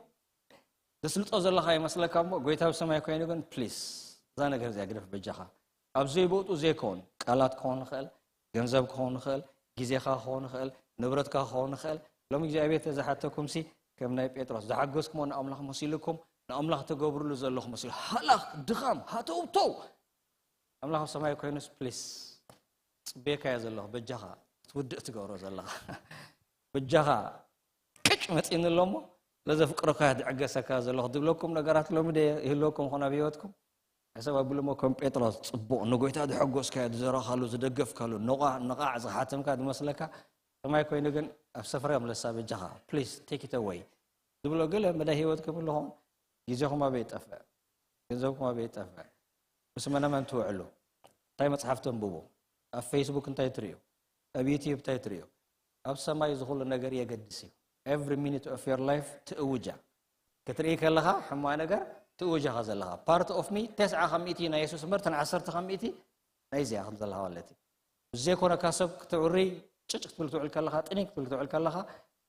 ዘስልጦ ዘለኻ ይመስለካ እሞ ጎይታ ኣብ ሰማይ ኮይኑ ግን ፕሊስ እዛ ነገር እዚኣ ግደፍ በጃኻ። ኣብ ዘይቦትኡ ዘይከውን ቃላት ክኸውን ይኽእል፣ ገንዘብ ክኸውን ይኽእል፣ ግዜኻ ክኸውን ይኽእል፣ ንብረትካ ክኸውን ይኽእል። ሎሚ እግዚኣብሔር ተዝሓተኩም ሲ ከም ናይ ጴጥሮስ ዝሓገዝኩሞ ንኣምላኽ መሲልኩም ንኣምላኽ ተገብርሉ ዘለኹም መሲሉ ሃላኽ ድኻም ሃተውተው ኣምላኽ ኣብ ሰማይ ኮይኑስ ፕሊስ ጽቤካ እየ ዘለኹ በጃኻ ክትውድእ ትገብሮ ዘለኻ በጃኻ ቅጭ መጺኒ ኣሎ እሞ ለዘፍቅረካ ድዕገሰካ ዘለኹ ዝብለኩም ነገራት ሎሚ ደ ይህልወኩም ኾን ኣብ ህይወትኩም? ሕሰብ ኣብልሞ ከም ጴጥሮስ ጽቡቕ ንጎይታ ዝሐጎስካዮ ዝዘረኻሉ ዝደገፍካሉ ንቓዕ ንቓዕ ዝሓተምካ ዝመስለካ ከማይ ኮይኑ ግን ኣብ ሰፈራ ምለሳ በጃኻ ፕሊስ ቴክ ኢት ኣወይ ዝብሎ ገለ መዳይ ህይወት ክብልኹም ግዜኹም ኣበይ ይጠፍእ? ገንዘብኩም ኣበይ ይጠፍእ? ምስ መነመን ትውዕሉ? እንታይ መጽሓፍ ተንብቡ? ኣብ ፌስቡክ እንታይ ትርእዩ? ኣብ ዩትዩብ እንታይ ትርእዩ? ኣብ ሰማይ ዝኹሉ ነገር የገድስ እዩ። Every minute of your life ትእውጃ ክትርኢ ከለኻ ሕማ ነገር ትእውጃኻ ዘለኻ part of me ተስዓ ካብ ሚእቲ ናይ የሱስ እምበር ተን ዓሰርተ ካብ ሚእቲ ናይዚኣ ከም ዘለኻ ማለት እዩ። ዘይኮነካ ሰብ ክትዕሪ ጭጭ ክትብል ትውዕል ከለኻ ጥኒ ክትብል ክትውዕል ከለኻ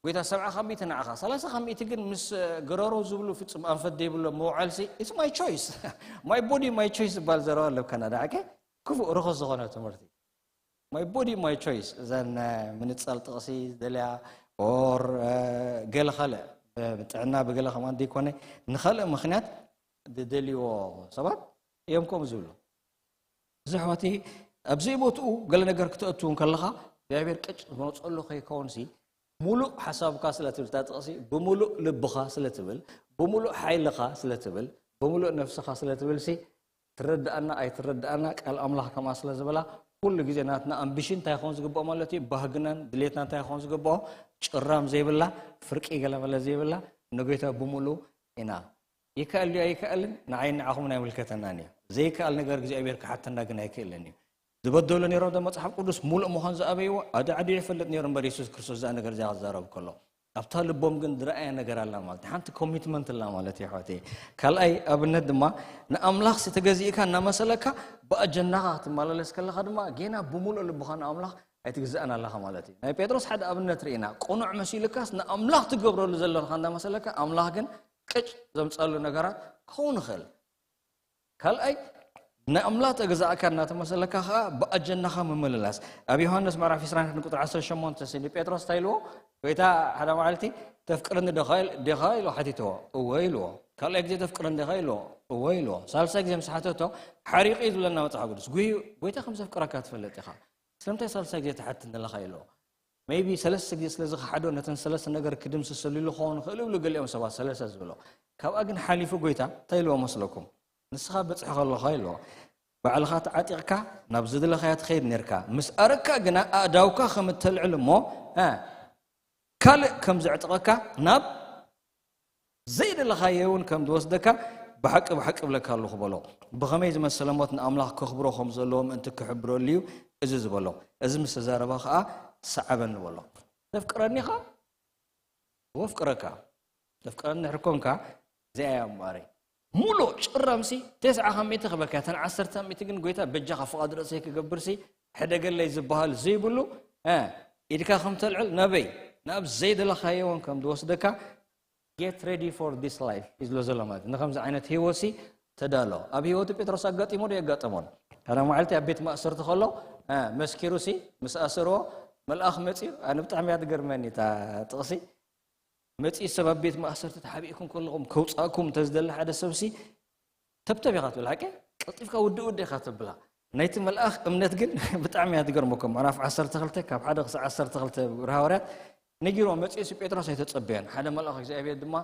ጎይታ ሰብዓ ካብ ሚእቲ ንዓኻ ሰላሳ ካብ ሚእቲ ግን ምስ ገረሮ ዝብሉ ፍጹም ኣንፈት ዘይብሎ ምውዓልሲ it's my choice my body my choice ዝበሃል ዘረባ ኣለብካና ዳዕከ ክፉእ ርኹስ ዝኾነ ትምህርቲ my body my choice እዘን ምንጻል ጥቕሲ ደልያ or ገለ ካልእ ጥዕና ብገለ ከማን ዘይኮነ ንኻልእ ምክንያት ዝደልይዎ ሰባት እዮም ከምኡ ዝብሉ እዚ ኣሕዋተይ ኣብ ዘይቦትኡ ገለ ነገር ክተእትው ከለኻ እግዚኣብሔር ቅጭ ዝመፀሉ ከይከውንሲ፣ ሙሉእ ሓሳብካ ስለ ትብል፣ እታ ጥቕሲ ብምሉእ ልብኻ ስለ ትብል፣ ብምሉእ ሓይልኻ ስለ ትብል፣ ብምሉእ ነፍስኻ ስለ ትብልሲ፣ ትረድኣና ኣይትረድኣና ቃል ኣምላኽ ከምኣ ስለ ዝበላ፣ ኩሉ ግዜ ናትና ኣምቢሽን እንታይ ክኸውን ዝግብኦ ማለት እዩ? ባህግናን ድሌትና እንታይ ክኸውን ዝግብኦ? ጭራም ዘይብላ፣ ፍርቂ ገለመለ ዘይብላ፣ ንጎይታ ብምሉእ ኢና። ይከኣል ድዩ ኣይከኣልን? ንዓይ ንዓኹም ናይ ምልከተናን እዩ። ዘይከኣል ነገር እግዚኣብሔር ክሓተና ግን ኣይክእልን እዩ። ዝበደሉ ነይሮም ዶ መጽሓፍ ቅዱስ ሙሉእ ምዃን ዝኣበይዎ? ኣዳዕዲዑ ይፈልጥ ነይሩ እምበር የሱስ ክርስቶስ እዛ ነገር እዚኣ ክዛረብ ከሎ። ኣብታ ልቦም ግን ዝረኣያ ነገር ኣላ ማለት እዩ። ሓንቲ ኮሚትመንት ኣላ ማለት እዩ ኣሕዋተይ። ካልኣይ ኣብነት ድማ ንኣምላኽ ሲ ተገዚእካ እናመሰለካ ብኣጀንዳኻ ክትመላለስ ከለኻ ድማ ጌና ብምሉእ ልብኻ ንኣምላኽ ኣይትግዛእን ኣለኻ ማለት እዩ። ናይ ጴጥሮስ ሓደ ኣብነት ርኢና። ቅኑዕ መሲሉካስ ንኣምላኽ ትገብረሉ ዘለኻ እንዳመሰለካ ኣምላኽ ግን ቅጭ ዘምፀሉ ነገራት ክኸውን ይኽእል። ካልኣይ ንኣምላኽ ተገዛእካ እናተመሰለካ ከዓ ብኣጀንዳኻ ምምልላስ። ኣብ ዮሃንስ ምዕራፍ ዕስራን ሓደን ቁፅሪ ዓሰርተ ሸሞንተ ሲ ንጴጥሮስ እንታይ ኢልዎ? ጎይታ ሓደ መዓልቲ ተፍቅረኒ ዲኻ ኢል- ዲኻ ኢልዎ ሓቲትዎ። እወ ኢልዎ። ካልኣይ ግዜ ተፍቅረኒ ዲኻ ኢልዎ። እወ ኢልዎ። ሳልሳይ ግዜ ምስ ሓተቶ ሓሪቑ እዩ ዝብለና መጽሓፍ ቅዱስ። ጉሂ ጎይታ ከም ዘፍቅረካ ትፈልጥ ኢኻ። ስለምንታይ ሳልሳይ ግዜ ትሓትኒ ኣለኻ ኢልዎ። ሜይቢ ሰለስተ ግዜ ስለ ዝኸሓዶ ነተን ሰለስተ ነገር ክድምስሰሉ ኢሉ ክኸውን ይኽእል ይብሉ ገሊኦም ሰባት ሰለስተ ዝብሎ። ካብኣ ግን ሓሊፉ ጎይታ እንታይ ኢልዎ መስለኩም? ንስኻ በጺሕካ ኣለኻ ኢልዎ። ባዕልኻ ተዓጢቕካ ናብ ዝደለኻዮ ትኸይድ ነርካ። ምስ ኣረግካ ግና ኣእዳውካ ከም እተልዕል እሞ እ፣ ካልእ ከም ዘዕጥቐካ ናብ ዘይደለኻዮ እውን ከም ዝወስደካ ብሓቂ ብሓቂ እብለካ ኣለኹ በሎ። ብኸመይ ዝመሰለ ሞት ንኣምላኽ ከኽብሮ ከም ዘለዎ ምእንቲ ክሕብረሉ እዩ እዚ ዝበሎ። እዚ ምስ ተዛረበ ኸኣ ሰዓበኒ በሎ። ተፍቅረኒ ኢኻ? ወፍቅረካ። ተፍቅረኒ ድሕር ኮንካ እዚኣ እያ እምበኣረይ። ሙሉእ ጭራምሲ ተስዓ ካብ ሚእቲ ክበካ እተን ዓሰርተ ካብ ሚእቲ ግን ጎይታ በጃኻ ፍቓድ ርእሰይ ክገብርሲ ሕደገለይ ዝበሃል ዘይብሉ እ፣ ኢድካ ከም ተልዕል ናበይ ናብ ዘይደለኻዮ እውን ከም ዝወስደካ get ready for this life እዩ ዝሎ ዘሎ ማለት እዩ። ንከምዚ ዓይነት ህይወትሲ ተዳሎ። ኣብ ህይወቱ ጴጥሮስ ኣጋጢሞ ዶ የጋጠሞን? ሓደ መዓልቲ ኣብ ቤት ማእሰርቲ ከሎ እ፣ መስኪሩሲ ምስ ኣሰርዎ መልኣኽ መፅዩ። ኣነ ብጣዕሚ እያ ትገርመኒ እታ ጥቕሲ። መፂኡ ሰብ ኣብ ቤት ማእሰርቲ ተሓቢእኩም ከለኹም ከውፃእኩም እንተዝደሊ ሓደ ሰብሲ ተብተብ ኢኻ ትብል ሓቂ። ቀልጢፍካ ውዲ ውዲ ኢኻ ተብላ። ናይቲ መልኣኽ እምነት ግን ብጣዕሚ እያ ትገርመኩም። ምዕራፍ ዓሰርተ ክልተ ካብ ሓደ ክሳዕ ዓሰርተ ክልተ ግብረ ሃዋርያት ነጊርዎ መፂኡ ሲ ጴጥሮስ ኣይተፀበዮን። ሓደ መልኣኽ እግዚኣብሔር ድማ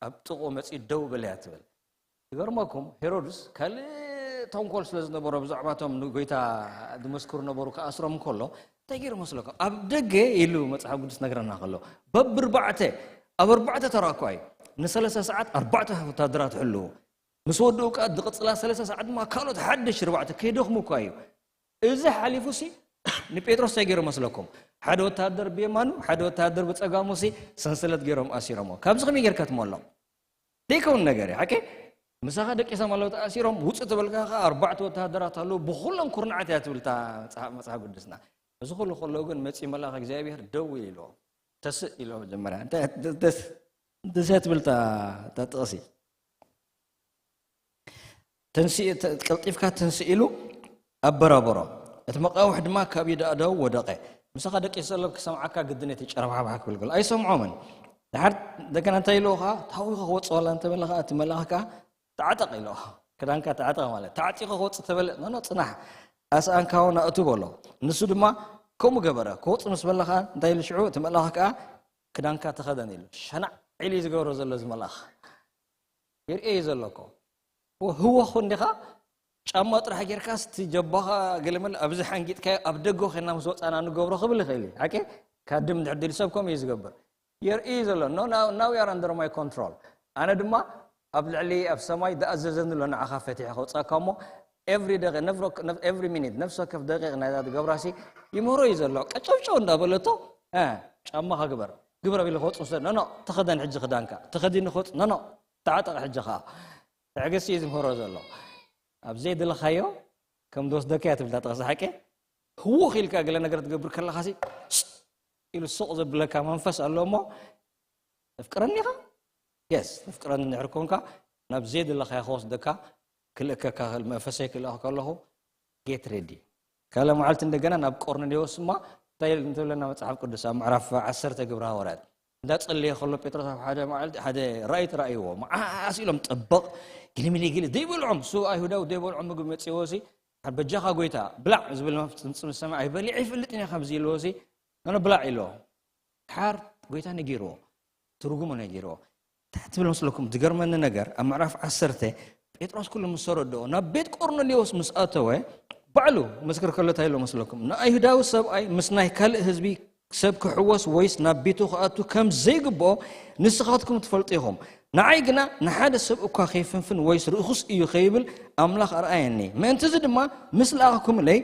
ኣብ ጥቕኡ መፂኡ ደው በል እያ ትብል። ዝገርመኩም ሄሮድስ ካልእ ተንኮል ስለ ዝነበሮ ብዛዕባቶም ንጎይታ ዝመስክሩ ነበሩ ክኣስሮም ከሎ እንታይ ገይሩ መስለኩም? ኣብ ደገ ኢሉ መጽሓፍ ቅዱስ ነግረና ከሎ በብርባዕተ ኣብ ኣርባዕተ ተራ እኳ እዩ ንሰለስተ ሰዓት ኣርባዕተ ወታደራት ሕልዉ ምስ ወድኡ ከዓ ዝቕፅላ ሰለስተ ሰዓት ድማ ካልኦት ሓደሽ ርባዕተ ከይደኽሙ እኳ እዩ። እዚ ሓሊፉ ሲ ንጴጥሮስ እንታይ ገይሩ መስለኩም? ሓደ ወታደር ብየማኑ ሓደ ወታደር ብፀጋሙ ሲ ሰንሰለት ገይሮም ኣሲሮሞ። ካብዚ ከመይ ጌርካ ትመሎም? ዘይከውን ነገር እዩ ሓቂ። ምሳኻ ደቂሶም ኣለዉ ተኣሲሮም ውፅእ ተበልካ ከዓ ኣርባዕተ ወታሃደራት ኣለዉ ብኩሎም ኩርናዓት እያ ትብል እታ መፅሓፍ መፅሓፍ ቅዱስና። እዚ ኩሉ ከለዉ ግን መፂ መልኣኽ እግዚኣብሔር ደው ኢልዎ ተስእ ኢልዎ መጀመርያ እንታይ ተስ- ተስእ ትብል እታ እታ ጥቕሲ ተንስእ- ተ- ቀልጢፍካ ተንስእ ኢሉ ኣበራበሮ። እቲ መቃውሕ ድማ ካብ ኢዱ ኣእዳዉ ወደቐ። ምሳኻ ደቂሱ ዘሎ ክሰምዓካ ግድን እቲ ጨረብሓብሓ ክብል ከሎ ኣይሰምዖምን። ድሓር እንደገና እንታይ ኢልዎ ከዓ ታዊኸ ክወፅእ ዋላ እንተበለ ከዓ እቲ መልኣኽ ከዓ ተዓጠቕ ኢልዎ። ክዳንካ ተዓጠቕ ማለት ተዓጢቑ ክወፅእ ተበለ ኖኖ ፅናሕ ኣስኣንካዎ ናእቱ በሎ። ንሱ ድማ ከምኡ ገበረ። ክወፅእ ምስ በለ ከዓ እንታይ ኢሉ ሽዑ እቲ መልኣኽ ከዓ ክዳንካ ተኸደን ኢሉ ሸናዕ ኢሉ እዩ ዝገብሮ ዘሎ እዚ መልኣኽ። ይርእዮ እዩ ዘሎ እኮ። ህወኹ እንዲኻ ጫማ ጥራሕ ጌርካስ እቲ ጀባኻ ገለመለ ኣብዚ ሓንጊጥካዮ ኣብ ደገ ኮይና ምስ ወፃና ንገብሮ ክብል ይኽእል እዩ ሓቂ። ካድም ድሕር ድል ሰብ ከምኡ እዩ ዝገብር። የርእዩ ዘሎ no now you are under my control። ኣነ ድማ ኣብ ልዕሊ ኣብ ሰማይ ዝኣዘዘኒ ኣሎ ንዓኻ ፈቲሐ ከውፃካ እሞ every ደቂ every minute ነፍሲ ወከፍ ደቂቕ ናይዛ ትገብራሲ ይምህሮ እዩ ዘሎ ቀጨውጨው እንዳበለቶ እ፣ ጫማኻ ግበር ግበር ኣቢሉ ክወፅ ምስ no no ተኸደን ሕጂ ክዳንካ ተኸዲኑ ክወፅ no no ተዓጠቕ ሕጂ ከዓ ትዕግስቲ እዩ ዝምህሮ ዘሎ። ኣብ ዘይደለኻዮ ከም ዝወስደካ እያ ትብል እታ ጥቕሲ ሓቂ። ህውኽ ኢልካ ገለ ነገር ትገብር ከለኻሲ ስቕ ኢሉ ስቕ ዘብለካ መንፈስ ኣሎ እሞ ተፍቅረኒ ኢኻ? የስ ተፍቅረኒ እንድሕር ኮንካ ናብ ዘይደለኻዮ ክወስደካ ክልእከካ መንፈሰይ ክልእኽ ከለኹ get ready። ካልእ መዓልቲ እንደገና ናብ ቆርኔሌዎስ እማ እንታይ ኢሉ እንተብለና መጽሓፍ ቅዱስ ኣብ ምዕራፍ ዓሰርተ ግብረ ሃዋርያት እንዳጸለየ ከሎ ጴጥሮስ ኣብ ሓደ መዓልቲ ሓደ ራእይ ተራእይዎ መዓስ ኢሎም ጠበቕ ግልምሊ ግሊ ዘይበልዖም እሱ ኣይሁዳዊ ዘይበልዖም ምግቢ መጽእዎ ሲ በጃኻ ጎይታ ብላዕ ዝብል ድምፂ ምስ ሰምዐ ኣይበሊዐ ይፈልጥን እየ ካብዚ ኢልዎ ሲ ኖ ብላዕ ኢልዎ። ሓር ጎይታ ነጊርዎ፣ ትርጉሙ ነጊርዎ። እንታይ ትብል መስለኩም? ዝገርመኒ ነገር ኣብ ምዕራፍ ዓሰርተ ጴጥሮስ ኩሉ ምስ ተረድኦ ናብ ቤት ቆርኔሌዎስ ምስ ኣተወ ባዕሉ መስክር ከሎ እንታይ ኢሎ መስለኩም? ንኣይሁዳዊ ሰብኣይ ምስ ናይ ካልእ ህዝቢ ሰብ ክሕወስ ወይስ ናብ ቤቱ ክኣቱ ከም ዘይግብኦ ንስኻትኩም ትፈልጡ ኢኹም። ንዓይ ግና ንሓደ ሰብ እኳ ከይፍንፍን ወይስ ርኹስ እዩ ከይብል ኣምላኽ ኣርኣየኒ። ምእንቲ እዚ ድማ ምስ ለኣኽኩምለይ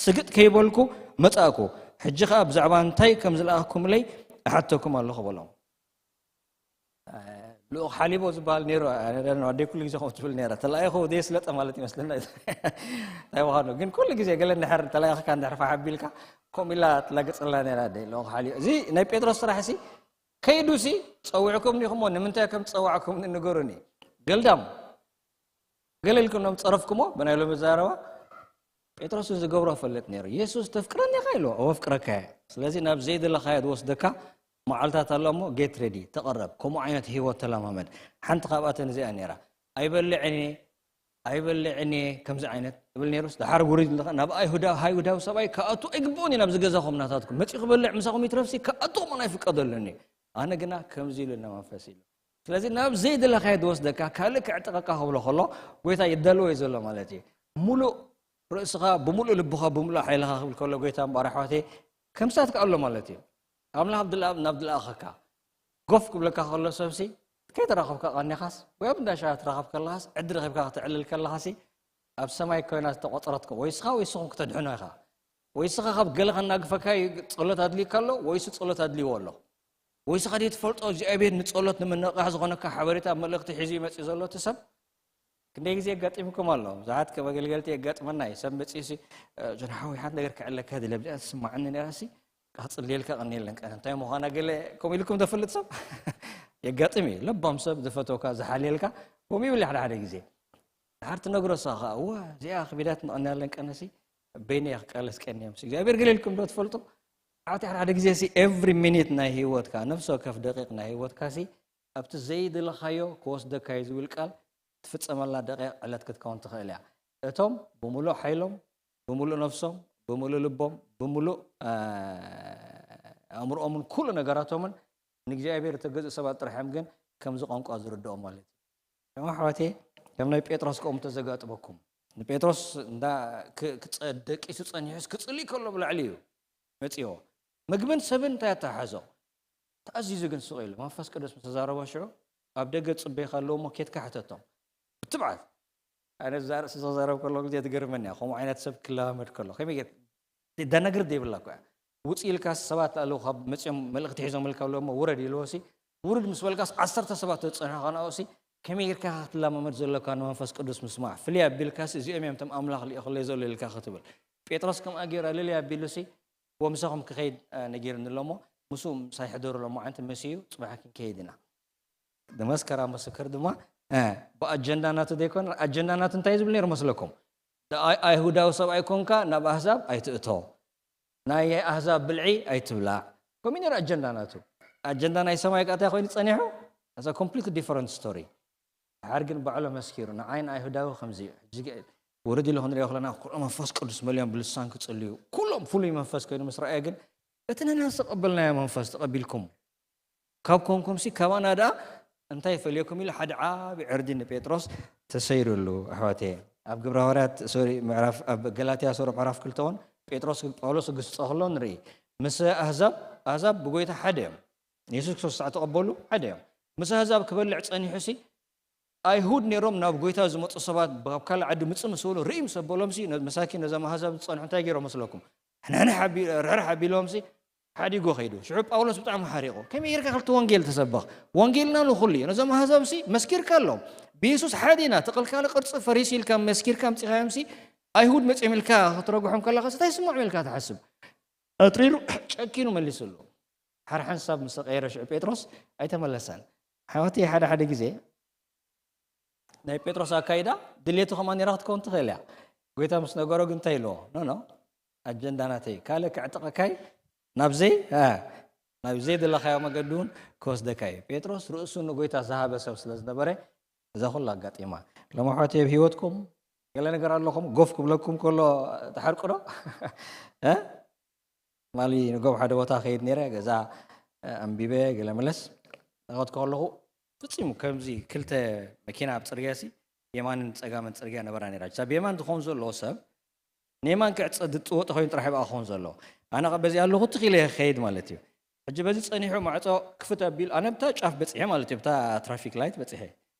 ስግጥ ከይበልኩ መጻእኩ። ሕጂ ኸኣ ብዛዕባ እንታይ ከም ዝለኣኽኩምለይ እሓተኩም ኣለኹ በሎም። ልኡኽ ሓሊቦ ዝበሃል ነይሩ። ኣደይ ኩሉ ግዜ ከምኡ ትብል ነይራ። ተላኢኹ ደየስለጠ ማለት ይመስለና እንታይ ምዃኑ ግን ኩሉ ግዜ ገለ እንድሕር ተላኢኽካ እንድሕር ፋሕ ኣቢልካ ከምኡ ኢላ ትላገጸልና ነይራ ኣደይ ልኡኽ ሓሊቦ። እዚ ናይ ጴጥሮስ ስራሕ ሲ ከይዱ ሲ ጸዊዕኩም ዲኹሞ ንምንታይ ከም ዝጸዋዕኩም ንገሩኒ። ገልዳም ገለ ኢልኩም ጸረፍኩሞ ብናይ ሎሚ ዛረባ። ጴጥሮስ ዝገብሮ ፈልጥ ነይሩ። የሱስ ተፍቅረኒ ኢኻ ኢልዎ። እወ ኣፍቅረካ እየ። ስለዚ ናብ ዘይደለኻዮ ዝወስደካ መዓልታት ኣሎ እሞ ጌት ሬዲ ተቐረብ። ከምኡ ዓይነት ህይወት ተለማመድ። ሓንቲ ካብኣተን እዚኣ ነይራ። ኣይበልዕን እየ ኣይበልዕን እየ ከምዚ ዓይነት ትብል ነይሩስ ድሓር ውሪድ ኢልካ ናብ ኣይሁዳዊ ኣይሁዳዊ ሰብኣይ ክኣቱ ኣይግብኦን እዩ ናብዚ ገዛኹም ናታትኩም መፂኡ ክበልዕ ምሳኹም ይትረፍሲ ክኣቱ ኹም ኣይፍቀደሉን እዩ። ኣነ ግና ከምዚ ኢሉ እነ መንፈስ ኢሉ ስለዚ ናብ ዘይደለኻዮ ዝወስደካ ካልእ ክዕጥቐካ ክብሎ ከሎ ጎይታ ይዳለዎ እዩ ዘሎ ማለት እዩ። ሙሉእ ርእስኻ ብምሉእ ልብኻ ብምሉእ ሓይልኻ ክብል ከሎ ጎይታ እምበኣር ኣሕዋተይ ከምሳትካ ኣሎ ማለት እዩ። ኣምላኽ ኣብ ድልኣብ ናብ ድልኣኸካ ጎፍ ክብለካ ከሎ ሰብሲ ከይተራኸብካ ቀኒኻስ ወይ ኣብ እንዳ ሻሂ ትራኸብ ከለኻስ ዕድል ረኺብካ ከተዕልል ከለኻሲ ኣብ ሰማይ ኮይና ዝተቆፀረትካ ወይ ስኻ ወይ ስኹም ክተድሕኖ ኢኻ። ወይ ስኻ ካብ ገለ ከናግፈካ እዩ ጸሎት ኣድልዩካ ኣሎ ወይ ሱ ጸሎት ኣድልይዎ ኣሎ። ወይ ስኻ ደይ ትፈልጦ እግዚኣብሔር ንጸሎት ንምንቕቃሕ ዝኾነካ ሓበሬታ መልእኽቲ ሒዙ ይመጽእ ዘሎ እቲ ሰብ። ክንደይ ግዜ የጋጢምኩም ኣሎ ብዙሓት ከም ኣገልገልቲ የጋጥመና እዩ ሰብ መጽእሲ ጆን ሓወይ ሓንቲ ነገር ክዕለካ ድለ ብዚኣ ትስማዓኒ ነራሲ ክጽልየልካ ቀኒየለን ቀነ እንታይ ምዃና ገለ ከምኡ ኢልኩም ተፈልጥ ሰብ የጋጥም እዩ ለባም ሰብ ዝፈተውካ ዝሓልየልካ ከምኡ ይብል ሓደ ሓደ ግዜ ድሓር ትነግሮ እሳ ከዓ እዋ እዚኣ ክቢዳት ንቐኒያለን ቀነሲ በይነ እየ ክቃለስ ቀኒዮም እግዚኣብሔር ገለ ኢልኩም ዶ ትፈልጡ ሓወቲ ሓደ ሓደ ግዜ ሲ every minute ናይ ህይወትካ ነፍሲ ወከፍ ደቂቕ ናይ ህይወትካ ሲ ኣብቲ ዘይደለኻዮ ክወስደካ እዩ ዝብል ቃል ትፍጸመላ ደቂቕ ዕለት ክትከውን ትኽእል እያ። እቶም ብምሉእ ሓይሎም፣ ብምሉእ ነፍሶም፣ ብምሉእ ልቦም፣ ብምሉእ ኣእምሮኦምን ኩሉ ነገራቶምን ንእግዚኣብሔር እተገዝኡ ሰባት ጥራሕ እዮም ግን ከምዚ ቋንቋ ዝርድኦም ማለት እዩ። ከም ኣሕዋቴ ከም ናይ ጴጥሮስ ከምኡ ተዘጋጥመኩም ንጴጥሮስ እንዳ ደቂሱ ጸኒሑስ ክጽሊ ከሎ ብላዕሊ እዩ መጺዎ ምግብን ሰብን እንታይ ኣተሓሓዞ ተኣዚዙ ግን ስቕ ኢሉ መንፈስ ቅዱስ ምስ ተዛረቦ ሽዑ ኣብ ደገ ጽበይካ ኣለዎ እሞ ኬድካ ሕተቶም ብትብዓት ኣነ እዛ ርእሲ ዘዛረብ ከሎ ግዜ ትገርመኒ እያ ከምኡ ዓይነት ሰብ ክለማመድ ከሎ ከመይ ጌር ደነግር ዘይብላ እኮ እያ ውፅ ኢልካ ሰባት ኣለዉ ካብ መፅኦም መልእክቲ ሒዞም ኢልካ ኣለዎ እሞ ውረድ ኢልዎ ሲ ውርድ ምስ በልካስ ዓሰርተ ሰባት ተፀንሑ ከናኡ ሲ ከመይ ጌርካ ክትለማመድ ዘለካ ንመንፈስ ቅዱስ ምስማዕ ፍልይ ኣቢልካ ሲ እዚኦም እዮም እቶም ኣምላኽ ልኢኹለይ ዘሎ ኢልካ ክትብል ጴጥሮስ ከምኣ ገይሩ ልልይ ኣቢሉ ሲ ወምሳኹም ክኸይድ ነጊርኒ ኣሎ እሞ ምስኡ ምሳይ ሕደሩ ኣሎ እሞ ዓንቲ መሲዩ ፅባሕ ክንከይድ ኢና ንመስከራ ምስክር ድማ ብኣጀንዳ ናቱ ዘይኮነ ኣጀንዳ ናቱ እንታይ ዝብል ነይሩ መስለኩም ኣይሁዳዊ ሰብኣይ ኮንካ ናብ ኣህዛብ ኣይትእቶ ናይ ኣህዛብ ብልዒ ኣይትብላዕ ከምኡ ነይሩ ኣጀንዳ ናቱ ኣጀንዳ ናይ ሰማይ ቃታ ኮይኑ ጸኒሑ that's a complete different story ድሓር ግን ባዕሎ መስኪሩ ንዓይ ንኣይሁዳዊ ከምዚ እዩ ሕጂ ውርድ ኢሉ ክንሪኦ ከለና ኩሎም መንፈስ ቅዱስ መሊኦም ብልሳን ክጽልዩ ኩሎም ፍሉይ መንፈስ ኮይኑ ምስ ረኣየ ግን እቲ ንሕና ዝተቐበልናዮ መንፈስ ተቐቢልኩም ካብ ኮንኩም ሲ ካባና ደኣ እንታይ ይፈልየኩም ኢሉ ሓደ ዓቢ ዕርዲ ንጴጥሮስ ተሰይሩሉ ኣሕዋተየ ኣብ ግብረ ሃዋርያት ሶሪ ምዕራፍ ኣብ ገላትያ ሶሪ ምዕራፍ ክልተ እውን ጴጥሮስ ጳውሎስ ክግስጾ ከሎ ንርኢ ምስ ኣህዛብ ኣህዛብ ብጎይታ ሓደ እዮም የሱስ ክርስቶስ ሳዕ ተቐበሉ ሓደ እዮም ምስ ኣህዛብ ክበልዕ ጸኒሑ ሲ ኣይሁድ ነይሮም ናብ ጎይታ ዝመፁ ሰባት ካብ ካልእ ዓዲ ምፅእ ምስ በሉ ርኢ ምስ ኣበሎም ሲ መሳኪን ነዞም ኣህዛብ ዝፀንሑ እንታይ ገይሮም መስለኩም ሕንሕንሕ ኣቢ- ርሕርሕ ኣቢሎም ሲ ሓዲጎ ከይዱ ሽዑ ጳውሎስ ብጣዕሚ ሓሪቑ ከመይ ጌርካ ክልተ ወንጌል ተሰበኽ ወንጌልና ንኹሉ እዩ ነዞም ኣህዛብ ሲ መስኪርካ ኣሎም ብየሱስ ሓደ ኢና ተቐልካለ ቅርፂ ፈሪሲ ኢልካ መስኪርካ ምፂኻዮም ሲ ኣይሁድ መፅኦም ኢልካ ክትረግሖም ከለካ ሲ እንታይ ስምዖም ኢልካ ትሓስብ ኣጥሪሩ ጨኪኑ መሊስሉ ሓር ሓንሳብ ምስ ተቐየረ ሽዑ ጴጥሮስ ኣይተመለሰን ሓወቲ ሓደ ሓደ ግዜ ናይ ጴጥሮስ ኣካይዳ ድሌቱ ከማ ኔራ ክትከውን ትኽእል እያ ጎይታ ምስ ነገሮ ግን እንታይ ኢልዎ ኖ ኖ ኣጀንዳ ናተይ ካልእ ክዕጥቐካይ ናብዘይ ናብዘይ ዘለኻዮ መገዲ እውን ክወስደካ እዩ ጴጥሮስ ርእሱ ንጎይታ ዝሃበ ሰብ ስለ ዝነበረ እዛ ኩሉ ኣጋጢማ ሎም ኣሕዋት ኣብ ህይወትኩም ገለ ነገር ኣለኹም ጎፍ ክብለኩም ከሎ ትሓርቁ ዶ? እ? ማሊ ንጎብ ሓደ ቦታ ከይድ ነይረ፣ ገዛ ኣንቢበ ገለ መለስ ናኸት ከለኹ፣ ፍጹም ከምዚ ክልተ መኪና ኣብ ጽርግያ ሲ፣ የማንን ጸጋምን ጽርግያ ነበራ ነይራ። እዛ ብየማን ዝኸውን ዘለዎ ሰብ ንየማን ክዕጸ ዝጥወጥ ኮይኑ ጥራሕ ይበኣ ክኸውን ዘለዎ። ኣነ ኸ በዚ ኣለኹ ትኽ ኢለ ይኸይድ ማለት እዩ። ሕጂ በዚ ጸኒሑ ማዕጾ ክፍት ኣቢል፣ ኣነ ብታ ጫፍ በጺሐ ማለት እዩ፣ ብታ ትራፊክ ላይት በጺሐ።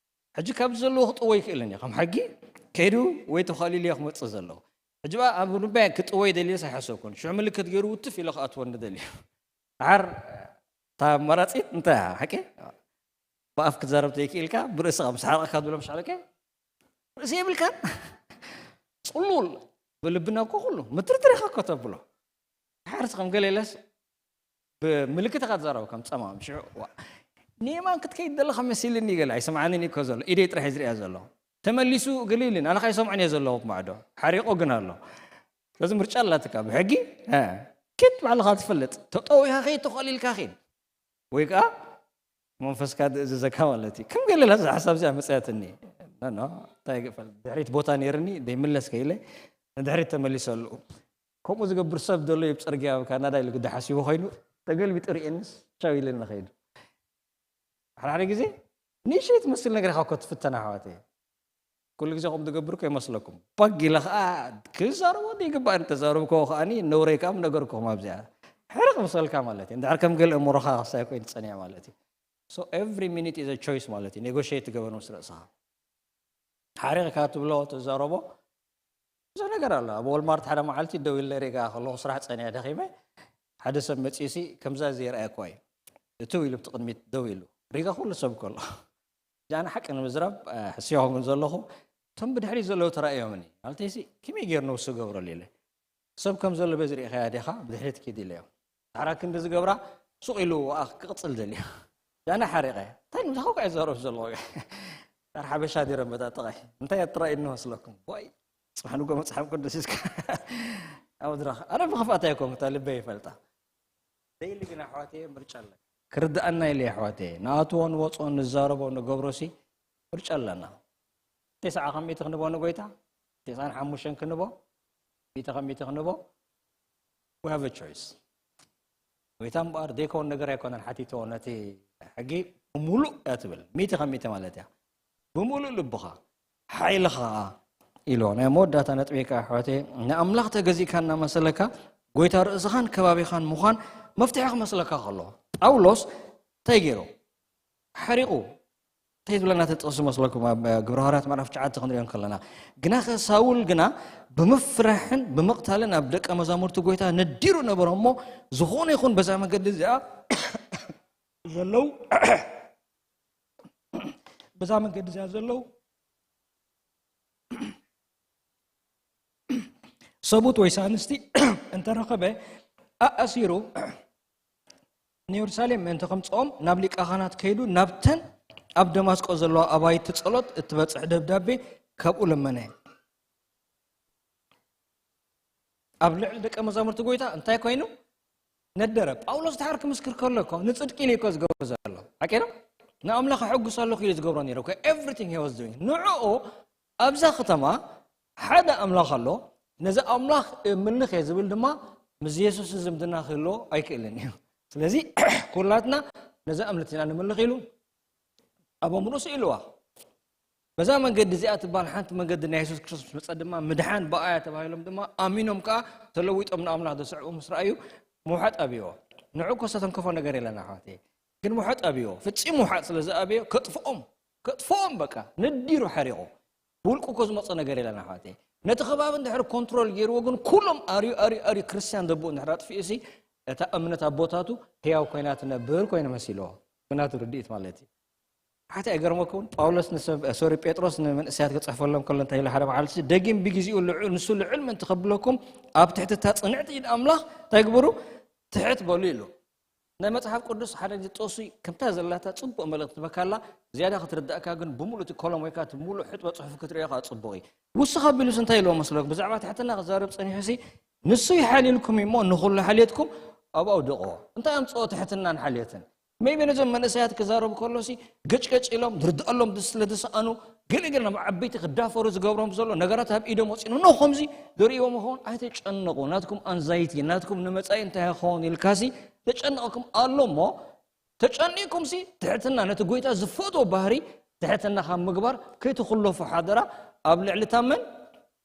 ሕጂ ካብዚ ዘለዎ ክጥወ ይክእልን እዩ፣ ከም ሕጊ ከይዱ ወይ ተኸሊሉ እየ ክመጽእ ዘለዎ። ሕጂ በኣ ኣብ ርባይ ክጥወ ይደልየ ኣይሓሰብኩን። ሽዑ ምልክት ገይሩ ውትፍ ኢለ ክኣትወኒ ደልዩ። ድሓር እታ ኣማራጺት እንታይ እያ? ሓቂ? ብኣፍ ክትዛረብ ተይክኢልካ፣ ብርእስኻ ምስ ሓረቕካ ትብሎ ምሽ ሓለቀ? ርእሲ የብልካን? ጽሉል። ብልብና እኮ ኩሉ ምትርትር ኢኻ እኮ ተብሎ። ድሓር ከም ገለ ኢለስ ብምልክት ኢኻ ትዛረብ ከም ጸማም። ሽዑ፣ ዋ፣ ንየማን ክትከይድ ዘለኻ መሲልኒ ገለ ኣይሰምዓንን እዩ እኮ ዘሎ። ኢደይ ጥራሕ እዩ ዝርእያ ዘሎ። ተመሊሱ ገለ ኢሉኒ፣ ኣነ ከይሰምዖን እየ ዘለኹ ማዕዶ። ሓሪቑ ግን ኣሎ። ስለዚ ምርጫ ኣላትካ ብሕጊ፣ እ፣ ኪድ ባዕልኻ ትፈልጥ። ተጠዊኻ ኺድ፣ ተኸሊልካ ኺድ። ወይ ከኣ መንፈስካ ዝእዝዘካ ማለት እዩ። ከም ገለ ኢላ እዛ ሓሳብ እዚኣ መጽያትኒ። ኖ፣ ኖ፣ እንታይ ይግበር? ድሕሪት ቦታ ነይርኒ፣ ደይምለስ ከኢለ ንድሕሪት ተመሊሰሉ። ከምኡ ዝገብር ሰብ ዘሎ እዩ ኣብ ጽርግያ፣ ኣብ ካናዳ ኢሉ ግዳ ሓሲቡ ኮይኑ፣ ተገልቢጡ ርእየንስ፣ ቻው ኢለኒ ከይዱ። ሓደ ሓደ ግዜ ንእሽተይ ትመስል ነገር ኢኻ እኮ ትፍተን ኣሕዋተይ። ኩሉ ግዜ ከምኡ ትገብር እኮ ይመስለኩም። ባግ ኢለ ኸኣ ክዛረቦ ዘይግባእ እንተዛረብክዎ ከኣኒ ነውረይ ከኣ ምነገርኩኹም ኣብዚኣ። ሕርቕ ምስ በልካ ማለት እዩ። እንድሕር ከም ገለ እምሮኻ ክሳይ ኮይኑ ጸኒሑ ማለት እዩ። So every minute is a choice ማለት እዩ። ኔጎሽየት ትገብር ምስ ርእስኻ። ሓሪቕካ ትብሎ፣ ትዛረቦ፣ ብዙሕ ነገር ኣሎ። ኣብ ዎልማርት ሓደ መዓልቲ ደው ኢለ ሪጋ ከለኹ ስራሕ ጸኒሐ ደኺመ፣ ሓደ ሰብ መጺኡሲ ከምዛ ዘይረኣየኳ እዩ። እትው ኢሉ ብቲ ቅድሚት ደው ኢሉ። ሪጋ ኩሉ ሰብ ከሎ። ጃና ሓቂ ንምዝራብ፣ እ፣ ሕስዮ ክኸውን ዘለኹ፣ እቶም ብድሕሪት ዘለዉ ተራእዮምኒ። ማለተይሲ፣ ከመይ ገይሩ ነብሱ ገብረሉ ኢለ። ሰብ ከም ዘሎ በዚ ርኢኻያ ዲኻ? ብድሕሪት ኪድ ኢለዮ። ዳሕራ ክንዲ ዝገብራ፣ ሱቕ ኢሉ ወኣ ክቕጽል ደልዮ። ጃና ሓሪቐ። እንታይ ንምሳኹ ከኣ ይዛረብ ዘለኹ? ዳር ሓበሻ ዲረ መጣጠቓይ። እንታይ ኣትራእዩኒ መስለኩም? ዋይ፣ ጽባሕ ንጎ መጽሓፍ ቅዱስ እስከ ኣብ ድራኽ። ኣነ ብኽፍኣት ኣይኮንኩ፣ እታ ልበይ ይፈልጣ። ደይሊ ግን ኣሕዋተየ ምርጫ ኣለና። ክርድኣና ኢለ ኣሕዋተየ። ንኣትዎ ንወፅኦ ንዛረቦ ንገብሮሲ ምርጫ ኣለና። ተስዓ ከሚእቲ ክንቦ ንጎይታ፣ ተስዓን ሓሙሽተን ክንቦ፣ ሚእቲ ከሚእቲ ክንቦ፣ we have a choice። ጎይታ እምበኣር ዘይከውን ነገር ኣይኮነን ሓቲትዎ፣ ነቲ ሕጊ ብምሉእ እያ ትብል። ሚእቲ ከሚእቲ ማለት እያ። ብምሉእ ልብኻ፣ ሓይልኻ ኢልዎ። ናይ መወዳእታ ነጥቢ ከኣ ኣሕዋተይ፣ ንኣምላኽ ተገዚእካ እናመሰለካ፣ ጎይታ ርእስኻን ከባቢኻን ምዃን መፍትሒ ክመስለካ ከሎ፣ ጳውሎስ እንታይ ገይሩ? ሓሪቑ። እንታይ ዝብለና እቲ ጥቕሲ መስለኩም? ኣብ ግብረ ሃዋርያት ምዕራፍ ትሽዓተ ክንሪኦ ከለና፣ ግናኸ ሳውል ግና ብምፍራሕን ብምቕታልን ኣብ ደቀ መዛሙርቲ ጎይታ ነዲሩ ነበረ እሞ፣ ዝኾነ ይኹን በዛ መገዲ እዚኣ ዘለዉ፣ በዛ መገዲ እዚኣ ዘለዉ ሰቡት ወይስ ኣንስቲ እንተረኸበ፣ ኣኣሲሩ ንየሩሳሌም ምእንቲ ከምጽኦም ናብ ሊቀ ካህናት ከይዱ፣ ናብተን ኣብ ደማስቆ ዘለዋ ኣባይቲ ጸሎት እትበጽሕ ደብዳቤ ካብኡ ለመነ። ኣብ ልዕሊ ደቀ መዛሙርቲ ጎይታ እንታይ ኮይኑ ነደረ? ጳውሎስ ድሓር ክምስክር ከሎ እኮ ንጽድቂ ኢሉ እኮ ዝገብሮ ዘሎ። ሓቂ ነው? ንኣምላኽ ኣሐጉስ ኣለኹ ኢሉ ዝገብሮ ነይሩ እኮ። Everything he was doing። ንዕኡ ኣብዛ ከተማ ሓደ ኣምላኽ ኣሎ። ነዚ ኣምላኽ እምልኽ እየ ዝብል ድማ ምስ የሱስ ዝምድና ክህልዎ ኣይክእልን እዩ። ስለዚ ኩላትና ነዚ ኣምልኽ ኢና ንምልኽ ኢሉ ኣብ ኣእምሮኡ ስኢልዋ። በዛ መንገዲ እዚኣ ትበሃል ሓንቲ መንገዲ ናይ የሱስ ክርስቶስ ምስ መጸ ድማ ምድሓን ብኣያ ተባሂሎም ድማ ኣሚኖም ከኣ ተለዊጦም ንኣምላኽ ዘስዕቡ ምስ ረኣዩ ምውሓጥ ኣብይዎ። ንዑ እኮ ዝተተንከፎ ነገር የለን ኣሕዋተይ። ግን ምውሓጥ ኣብይዎ። ፍጺም ምውሓጥ ስለ ዝኣብዮ ከጥፍኦም፣ ከጥፍኦም በቃ ነዲሩ ሓሪቑ። ብውልቁ እኮ ዝመጸ ነገር የለን ኣሕዋተይ። ነቲ ከባቢ እንድሕር ኮንትሮል ገይርዎ ግን ኩሎም ኣርዩ፣ ኣርዩ፣ ኣርዩ ክርስትያን ዘብኡ እንድሕር ኣጥፊኡ ሲ፣ እታ እምነት ኣቦታቱ ህያው ኮይና ትነብር ኮይነ መሲልዎ። ብናቱ ርድኢት ማለት እዩ። ሓቲ ኣይገርመኩም? ጳውሎስ ንሰብ፣ ሶሪ፣ ጴጥሮስ ንመንእሰያት ክጽሕፈሎም ከሎ እንታይ ኢሉ ሓደ መዓልቲ፣ ደጊም ብግዜኡ ልዑል፣ ንሱ ልዑል ምእንቲ ከብለኩም ኣብ ትሕቲ እታ ጽንዕቲ ኢድ ኣምላኽ እንታይ ግበሩ? ትሕት በሉ ኢሉ። ናይ መጽሓፍ ቅዱስ ሓደ ግዜ ጥቕሲ ከምታ ዘላታ ጽቡቕ መልእኽቲ ትበካላ፣ ዝያዳ ክትርዳእካ ግን ብምሉእ እቲ ኮሎም ወይ ከኣ እቲ ምሉእ ሕጥበ ጽሑፍ ክትርእዮ ከኣ ጽቡቕ እዩ። ውስኽ ኣቢሉስ እንታይ ኢልዎ መስለኩም? ብዛዕባ ትሕትና ክዛረብ ጸኒሑሲ፣ ንሱ ይሓልየልኩም እዩ እሞ ንኹሉ ሓልየትኩም ኣብኡ ኣውድቕዎ። እንታይ ኣምጽኦ ትሕትናን ሓልየትን? ሜይቢ ነዞም መንእሰያት ክዛረቡ ከሎሲ ገጭገጭ ኢሎም ዝርድኣሎም ስለ ዝሰኣኑ ገለገለ ናብ ዓበይቲ ክዳፈሩ ዝገብሮም ዘሎ ነገራት ኣብ ኢዶም ወፂኑ ኖ ከምዚ ዝርእዎም ይኸውን። ኣይተጨነቑ። ናትኩም ኣንዛይቲ፣ ናትኩም ንመፃኢ እንታይ ይኸውን ኢልካሲ ተጨነቕኩም ኣሎ እሞ፣ ተጨኒቕኩምሲ ትሕትና፣ ነቲ ጎይታ ዝፈትዎ ባህሪ ትሕትና ካብ ምግባር ከይትኹለፉ ሓደራ። ኣብ ልዕሊ ታመን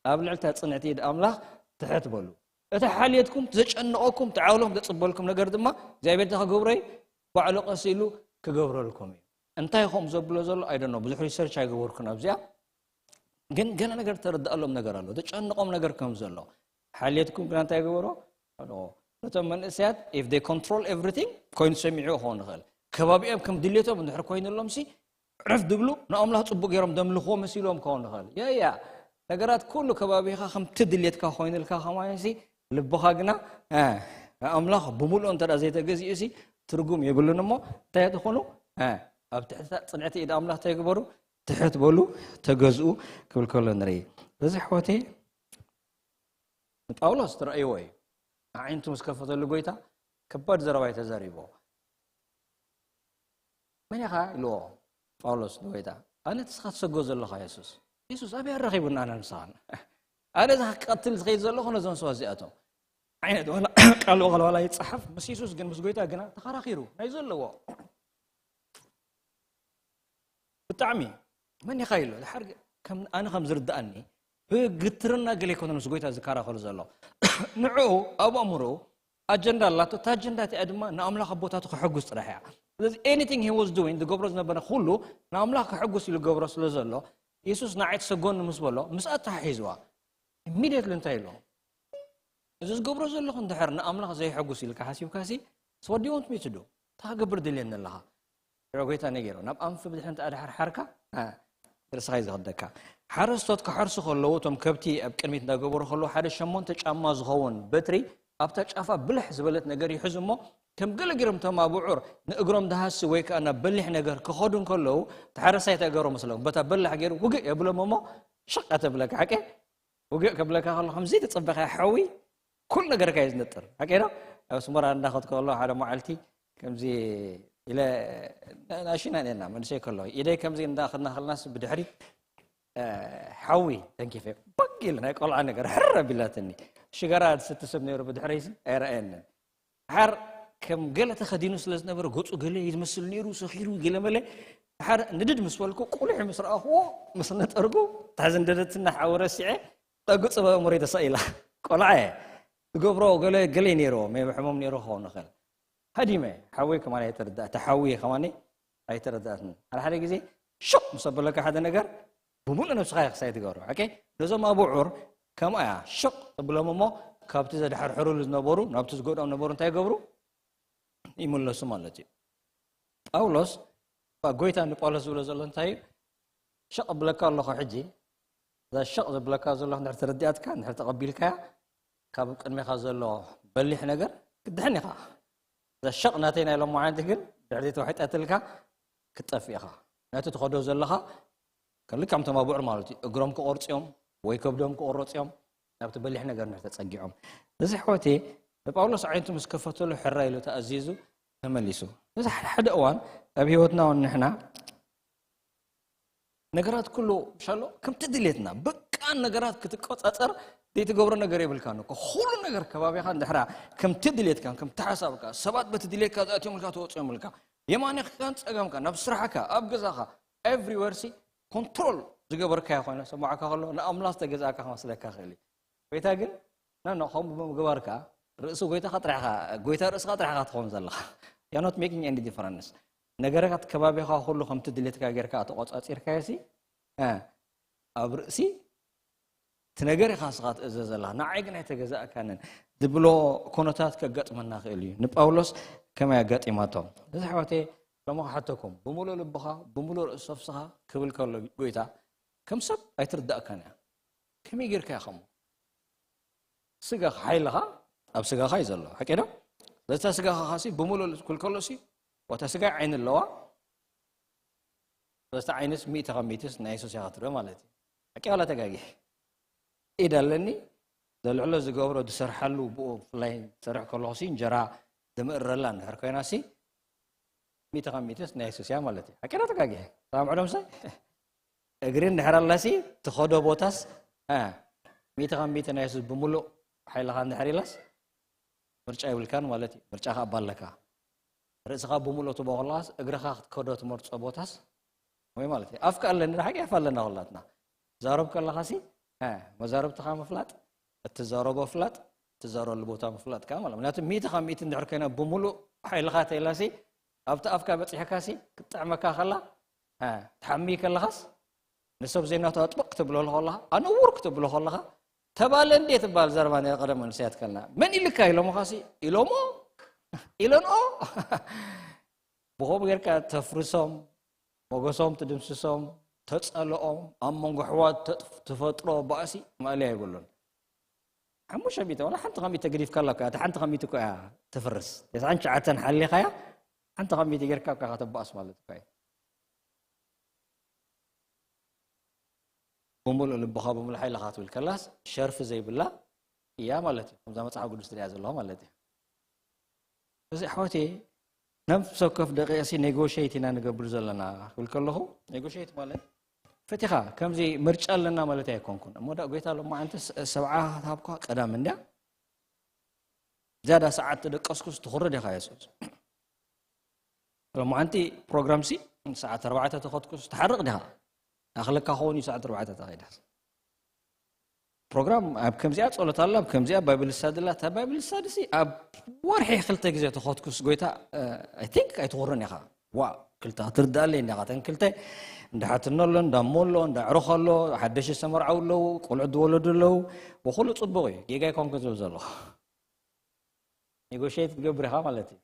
ኣብ ልዕሊ እታ ፅንዕቲ ኢድ ኣምላኽ ትሕት በሉ። እቲ ሓልየትኩም፣ ዘጨንቐኩም፣ ተዓውሎም ዘፅበልኩም ነገር ድማ እግዚኣብሔር እንታይ ክገብሮ እዩ? ባዕሉ ቀስ ኢሉ ክገብረልኩም እዩ። እንታይ ከም ዘብሎ ዘሎ ኣይደኖ፣ ብዙሕ ሪሰርች ኣይገበርኩን ኣብዚኣ። ግን ገለ ነገር ተረድኣሎም ነገር ኣሎ፣ ዘጨንቖም ነገር ከም ዘሎ። ሓልየትኩም ግና እንታይ ግበሮ? ነቶም መንእሰያት፣ if they control everything፣ ኮይኑ ሰሚዑ ክኸውን ይኽእል። ከባቢኦም ከም ድሌቶም እንድሕር ኮይኑሎም ሲ ዕረፍ ድብሉ፣ ንኣምላኽ ጽቡቅ ገይሮም ደምልኽዎ መሲሎም ክኸውን ይኽእል። ያ ያ፣ ነገራት ኩሉ ከባቢኻ ከምቲ ድሌትካ ኮይኑልካ ከማን ሲ፣ ልብኻ ግና፣ እ፣ ንኣምላኽ ብምሉኡ እንተ ደኣ ዘይተገዚኡ ሲ፣ ትርጉም የብሉን። እሞ እንታይ ትኾኑ? እ፣ ኣብ ትሕቲ ጽንዕቲ ኢድ ኣምላኽ እንታይ ግበሩ? ትሕት በሉ፣ ተገዝኡ ክብል ከሎ ንርኢ። በዚ ኣሕዋተይ፣ ንጳውሎስ ትረእይዎ እዩ። ኣዒንቱ ምስ ከፈተሉ ጎይታ፣ ከባድ ዘረባ እዩ ተዛሪቦ። "መን ኢኻ?" ኢልዎ ጳውሎስ ንጎይታ። "ኣነ እቲ ንስኻ ትሰጎ ዘለኻ የሱስ።" የሱስ ኣበይ ኣራኺቡና ኣነ ንስኻን? ኣነ እዛ ክቀትል ዝኸይድ ዘለኹ ነዞም ሰባት እዚኣቶም። ዓይነት ዋላ ቃል ብቓል ዋላ ይጸሓፍ፣ ምስ የሱስ ግን ምስ ጎይታ ግና ተኸራኺሩ ናይ ዘለዎ። ብጣዕሚ መን ኢኻ ኢሎ። ድሓር ከም፣ ኣነ ከም ዝርድኣኒ ብግትርና ገለ ኣይኮነን ምስ ጎይታ ዝከራኸሩ ዘሎ። ንዕኡ ኣብ ኣእምሮኡ ኣጀንዳ ኣላቶ። እታ ኣጀንዳ እቲኣ ድማ ንኣምላኽ ኣቦታቱ ከሐጉስ ጥራሕ እያ። ስለዚ anything he was doing፣ ዝገብሮ ዝነበረ ኩሉ ንኣምላኽ ከሐጉስ ኢሉ ገብሮ ስለ ዘሎ፣ የሱስ ንዓይ ትሰጎኒ ምስ በሎ፣ ምስኣ ተሓሒዝዋ። ኢሚድየትሊ እንታይ ኢሎ? "እዚ ዝገብሮ ዘለኹ እንድሕር ንኣምላኽ ዘየሐጉስ ኢልካ ሓሲብካሲ፣ so what do you want me to do? እንታይ ክገብር ደልየኒ ኣለኻ?" ሮ ጎይታ ነገሮ፣ "ናብ ኣንፊ ብድሕሪ እንተ ኣድሓርሓርካ፣ እ፣ ርእስኻ እዩ ዝኸደካ." ሓረስቶት ክሓርሱ ከለዉ፣ እቶም ከብቲ ኣብ ቅድሚት እንዳገበሩ ከለዉ፣ ሓደ ሸሞንተ ጫማ ዝኸውን በትሪ ኣብታ ጫፋ ብልሕ ዝበለት ነገር ይሕዙ እሞ፣ ከም ገለ ገይሮም እቶም ኣቡዑር ንእግሮም ዝሃሲ ወይ ከኣ ናብ በሊሕ ነገር ክኸዱ እንከለዉ፣ እቲ ሓረስታይ እንታይ ገይሩ መስለኩም? በታ በላሕ ገይሩ ውግእ የብሎም እሞ፣ ሽቕ እያ ተብለካ። ሓቂ? ውግእ ከብለካ ከሎ፣ ከምዚ ተጸበኻ ሓዊ፣ ኩሉ ነገርካ እዩ ዝነጥር። ሓቂ ዶ? ኣብ ኣስመራ እንዳኸድኩ ከሎ፣ ሓደ መዓልቲ ከምዚ ኢለ፣ ና-፣ ናሽና ነና፣ መንእሰይ ከሎ፣ ኢደይ ከምዚ እንዳኸድና ከለናስ ብድሕሪት፣ እ፣ ሓዊ ተንኪፈ፣ ባግ ኢለ፣ ናይ ቆልዓ ነገር፣ ሕር ኣቢላትኒ። ሽጋራ ዝስቲ ሰብ ነይሩ ብድሕረይሲ፣ ኣይረኣየንን። ሓር ከም ገለ ተኸዲኑ ስለ ዝነበረ፣ ገጹ ገለ እዩ ዝመስል ነይሩ፣ ሰኺሩ፣ ገለ መለ። ሓር ንድድ ምስ በልኩ፣ ቁሊሕ ምስ ረኣኽዎ፣ ምስ ነጠርኩ፣ እታ ዝንደደትና ሓዊ ረሲዐ፣ እታ ገጹ ኣብ ኣእምሮይ ተሳኢላ። ቆልዓ እየ። ዝገብሮ ገለ፣ ገለ ነይርዎ፣ ሜቢ ሕሙም ነይሩ ክኸውን ይኽእል። ሃዲመ፣ ሓወይ ከማን ኣይተረዳእ-፣ እታ ሓዊ ከማን ኣይተረዳእትን። ሓደ ሓደ ግዜ ሽቕ ምስ ኣበለካ ሓደ ነገር፣ ብምሉእ ነብስኻ ኢኻ ክሳይ ትገብሮ። ኦኬ? ነዞም ኣቡዑር ከምኣ እያ ሽቕ ተብሎም እሞ፣ ካብቲ ዘድሓርሕሩሉ ዝነበሩ፣ ናብቲ ዝጎድኦም ነበሩ እንታይ ይገብሩ? ይምለሱ ማለት እዩ። ጳውሎስ፣ እባ ጎይታ ንጳውሎስ ዝብሎ ዘሎ እንታይ እዩ? ሽቕ እብለካ ኣለኹ ሕጂ፣ እዛ ሽቕ ዘብለካ ዘለኹ እንድሕር ተረዲኣትካ፣ እንድሕር ተቐቢልካያ፣ ካብ ቅድሜኻ ዘሎ በሊሕ ነገር ክትድሕን ኢኻ። እዛ ሽቕ ናተይ ናይ ሎማዓንቲ ግን ድሕሪ ተዋሒጣትልካ ክትጠፍእ ኢኻ። ነቲ ትኸዶ ዘለኻ ከልካም ተማብዑር ማለት እዩ። እግሮም ክቆርጽዮም ወይ ከብዶም ክቆረጽዮም ናብቲ በሊሕ ነገር እንድሕር ተጸጊዖም። እዚ ኣሕዋተይ ንጳውሎስ ዓይነቱ ምስ ከፈተሉ ሕራ ኢሉ ተኣዚዙ ተመሊሱ። እዚ ሓደ ሓደ እዋን ኣብ ህይወትና እውን ንሕና ነገራት ኩሉ ሻሎ ከምቲ ድሌትና በቃ ነገራት ክትቆጻጸር ዘይትገብሮ ነገር የብልካን እኮ። ኩሉ ነገር ከባቢኻ እንድሕራ ከምቲ ድሌትካ፣ ከምቲ ሓሳብካ፣ ሰባት በቲ ድሌትካ ዝኣትዮምልካ ተወጽዮምልካ፣ የማንካን ጸጋምካ፣ ናብ ስራሕካ፣ ኣብ ገዛኻ፣ ኤቭሪዌር ሲ ኮንትሮል ዝገበርካዮ ኮይነ ሰማዕካ ከሎ ንኣምላኽ ዝተገዛእካ ክመስለካ ክእል እዩ። ጎይታ ግን፣ ኖ፣ ኖ፣ ከምኡ ብምግባርካ ርእሲ ጎይታኻ ጥራሕኻ፣ ጎይታ ርእስኻ ጥራሕኻ ትኸውን ዘለኻ። You're not making any difference። ነገራት ከባቢኻ ኩሉ ከምቲ ድሌትካ ጌርካ ተቆጻጺርካዮ ሲ፣ እ፣ ኣብ ርእሲ እቲ ነገር ኢኻ ንስኻ ትእዘዝ ዘለኻ። ንዓይ ግን ኣይተገዛእካንን ዝብሎ ኩነታት ከጋጥመና ክእል እዩ። ንጳውሎስ ከመይ ኣጋጢማቶ? እዚ ኣሕዋተይ፣ ሎሚ ክሓተኩም፣ ብምሉእ ልብኻ፣ ብምሉእ ርእሲ ነፍስኻ ክብል ከሎ ጎይታ፣ ከም ሰብ ኣይትርዳእካን እያ። ከመይ ጌርካ ኢኻ እሞ? ስጋኻ፣ ሓይልኻ ኣብ ስጋኻ እዩ ዘሎ። ሓቂ ዶ? ስለዚ እታ ስጋኻ ሲ ብምሉእ ክብል ከሎ ሲ፣ ዋታ ስጋ ዓይኒ ኣለዋ። ስለዚ እታ ዓይንስ ሚእቲ ካብ ሚእትስ ናይ የሱስ እያ ክትርኢ ማለት እዩ። ሓቂ ዋላ ተጋጊ? ኢድ ኣለኒ፣ ዘልዕሎ ዝገብሮ ዝሰርሓሉ፣ ብኡ ብፍላይ ዝሰርሕ ከለኹ ሲ፣ እንጀራ ዘምእረላ እንድሕር ኮይና ሲ፣ ሚእቲ ካብ ሚእትስ ናይ የሱስ እያ ማለት እዩ። ሓቂ ዶ ተጋጊ? ሰላም ዕሎም ሳይ? እግሪ እንድሕር ኣላሲ ትኸዶ ቦታስ፣ እ፣ ሚእቲ ካብ ሚእቲ ናይ የሱስ ብምሉእ ሓይልኻ እንድሕር ኢላስ፣ ምርጫ ይብልካን ማለት እዩ። ምርጫ ከኣ ኣለካ። ርእስኻ ብምሉእ ትቦ ከለኻስ፣ እግርኻ ክትከዶ ትመርጾ ቦታስ ወይ ማለት እዩ። ኣፍካ ኣለኒ፣ ሓቂ ኣፍ ኣለና ኩላትና። ዛረብ ከለኻሲ፣ እ፣ መዛረብትኻ ምፍላጥ፣ እትዛረቦ ፍላጥ፣ እትዛረበሉ ቦታ ምፍላጥ ከኣ ማለት። ምክንያቱ ሚእቲ ካብ ሚእቲ እንድሕር ኮይና ብምሉእ ሓይልኻ ተይላሲ፣ ኣብቲ ኣፍካ በጺሕካሲ፣ ክትጥዕመካ ከላ፣ እ፣ ትሓሚ ከለኻስ፣ ንሰብ ዘይናቱ ኣጥብቕ ክትብሎ ከለኻ፣ ኣነውር ክትብሎ ከለኻ፣ ተባለ እንዴ ትባል ዘረባ ናይ ቀደም መንእሰያት ከልና። መን ኢልካ ኢሎምኻሲ፣ ኢሎሞ፣ ኢሎንኦ። ብኸምኡ ጌርካ ተፍርሶም፣ ሞገሶም ትድምስሶም፣ ተጸልኦም፣ ኣብ መንጎ ኣሕዋት ተጥ-፣ ትፈጥሮ ባእሲ ማእለያ የብሉን። ሓሙሽተ ሚእቲ፣ ዋላ ሓንቲ ካብ ሚእቲ ተገዲፍካላ እኮ እያ፣ እታ ሓንቲ ካብ ሚእቲ እኮ እያ ትፍርስ። ተስዓን ትሽዓተን ሓሊኻያ፣ ሓንቲ ካብ ሚእቲ ጌርካ እኮ ኢኻ ተባእስ ማለት እኮ እዩ። ብምሉእ ልብኻ፣ ብምሉእ ሓይልኻ ትብል ከላስ፣ ሸርፊ ዘይብላ እያ ማለት እዩ። ከምዛ መጽሓፍ ቅዱስ ትሪኣ ዘለኹ ማለት እዩ። እዚ ኣሕዋተይ፣ ነፍሲ ወከፍ ደቂቕሲ ኔጎሽየት ኢና ንገብር ዘለና ክብል ከለኹ፣ ኔጎሽየት ማለት ፈቲኻ፣ ከምዚ ምርጫ ኣለና ማለት ኣይኮንኩን። እሞ ደኣ ጎይታ ሎማዓንቲ ስ-፣ ሰብዓ ክትሃብኳ ቀዳም እንድያ። ዝያዳ ሰዓት ተደቀስኩስ ትኹሪ ዲኻ የሱስ? ሎማዓንቲ ፕሮግራምሲ ሰዓት ኣርባዕተ ተኸትኩስ ትሓርቕ ዲኻ? ኣኽለካ ኸውን እዩ ሰዓት ኣርባዕተ ተኸይዳስ። ፕሮግራም ኣብ ከምዚኣ ጸሎት ኣላ፣ ኣብ ከምዚኣ ባይብል ስታዲ ኣላ። እታ ባይብል ስታዲሲ ኣብ ወርሒ ክልተ ግዜ ተኸትኩስ ጎይታ፣ እ፣ I think ኣይትኹርን ኢኻ። ዋ፣ ክልተ ክትርዳኣለይ እንዲኻ። እተን ክልተ እንዳ ሓትኖ ኣሎ፣ እንዳ እሞ ኣሎ፣ እንዳ ኣዕሩኽ ኣሎ፣ ሓደሽ ዝተመርዓው ኣለዉ፣ ቆልዑ ዝወለዱ ኣለዉ። ወኩሉ ጽቡቕ እዩ። ጌጋ ኣይኮንኩን ዝብል ዘለኹ። ኔጎሽየት ትገብር ኢኻ ማለት እዩ።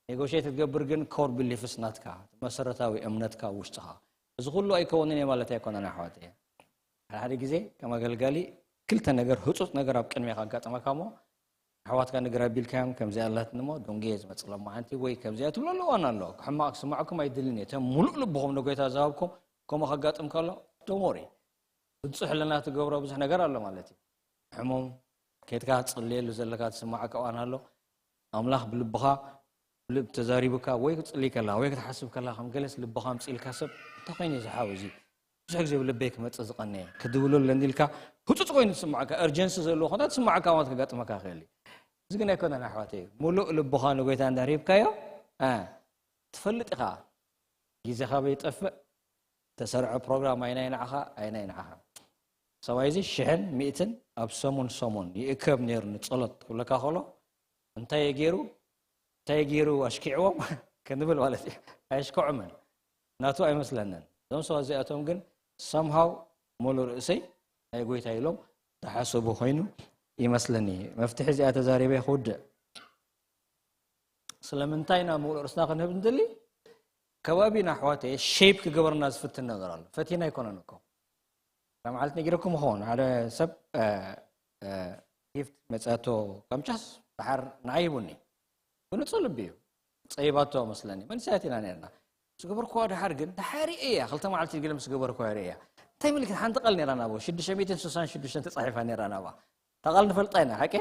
ኔጎሽየት ትገብር ግን ኮር ቢሊፍስ ናትካ፣ መሰረታዊ እምነትካ ውሽጥኻ። እዚ ኩሉ ኣይከውንን እየ ማለት ኣይኮነን ኣሕዋት እየ። ሓደ ሓደ ግዜ ከም ኣገልጋሊ ክልተ ነገር፣ ህጹጽ ነገር ኣብ ቅድሜኻ ኣጋጥመካ እሞ፣ ኣሕዋትካ ንግር ኣቢልካዮም፣ ከምዚኣ ኣላትኒ እሞ፣ ዶንጌ ዝመጽእ ሎማዓንቲ ወይ ከምዚኣ ትብለሉ እዋን ኣሎ። ሕማቕ ክስማዕኩም ኣይድልን እየ። እቶም ሙሉእ ልብኹም ንጎይታ ዝሃብኩም፣ ከምኡ ከጋጥም ከሎ፣ don't worry። ብጹሕ ህልና ትገብሮ ብዙሕ ነገር ኣሎ ማለት እዩ። ሕሙም፣ ኬድካ ትጽልየሉ ዘለካ ትስማዓካ እዋን ኣሎ። ኣምላኽ ብልብኻ፣ ብልብ ተዛሪቡካ ወይ ክትጽልይ ከላ ወይ ክትሓስብ ከላ ከም ገለስ ልብኻ ኣምጺእልካ ሰብ፣ እንታይ ኮይኑ እዩ ዝሓው እዚ? ብዙሕ ግዜ ብልበይ ክመጽእ ዝቐነየ፣ ክድውሎ ኣለኒ ኢልካ ህጹጽ ኮይኑ ትስማዓካ፣ እርጀንሲ ዘለዎ ኮንታ ትስማዓካ እዋን ከጋጥመካ ይኽእል እዩ። እዚ ግን ኣይኮነን ኣሕዋተይ። ሙሉእ ልብኻ ንጎይታ እንድሕር ሂብካዮ፣ እ፣ ትፈልጥ ኢኻ። ግዜኻ በይጠፍእ፣ ተሰርዐ ፕሮግራም ኣይናይ ንዓኻ፣ ኣይናይ ንዓኻ። ሰብኣይ እዚ ሽሕን ሚእትን ኣብ ሰሙን ሰሙን ይእከብ ነይሩ ንጸሎት ክብለካ ከሎ፣ እንታይ እየ ገይሩ፣ እንታይ እየ ገይሩ ኣሽኪዕዎም ክንብል ማለት እዩ። ኣየሽከዖምን። ናቱ ኣይመስለንን። እዞም ሰባት እዚኣቶም ግን ሰምሃው ሙሉ ርእሰይ ናይ ጎይታ ኢሎም ዝሓሰቡ ኮይኑ ይመስለኒ። መፍትሒ እዚኣ ተዛሪበ ክውድእ። ስለምንታይ ናብ ሙሉእ ርእስና ክንህብ ንደሊ? ከባቢና ኣሕዋተይ ሼፕ ክገበርና ዝፍትን ነገር ኣሎ። ፈቲና ኣይኮነን እኮ። እዛ መዓልቲ ነጊረኩም ይኸውን። ሓደ ሰብ፣ እ፣ እ፣ ጊፍት መጽኣቶ ካምቻስ ደሓር ንዓይ ሂቡኒ። ብንጹህ ልቢ እዩ። ጸይባቶ መስለኒ። መንእሰያት ኢና ነርና። ዝገበርኩዋ ደሓር ግን፣ ደሓር እያ። ክልተ መዓልቲ ገለ ምስ ገበርኩዋ እያ። እንታይ ምልክት? ሓንቲ ቃል ነይራ ናብኡ። ሽዱሽተ ሚእትን ስሳን ሽዱሽተን ተጻሒፋ ነይራ ናብኣ። እታ ቃል ንፈልጣ ኢና፣ ሓቂ?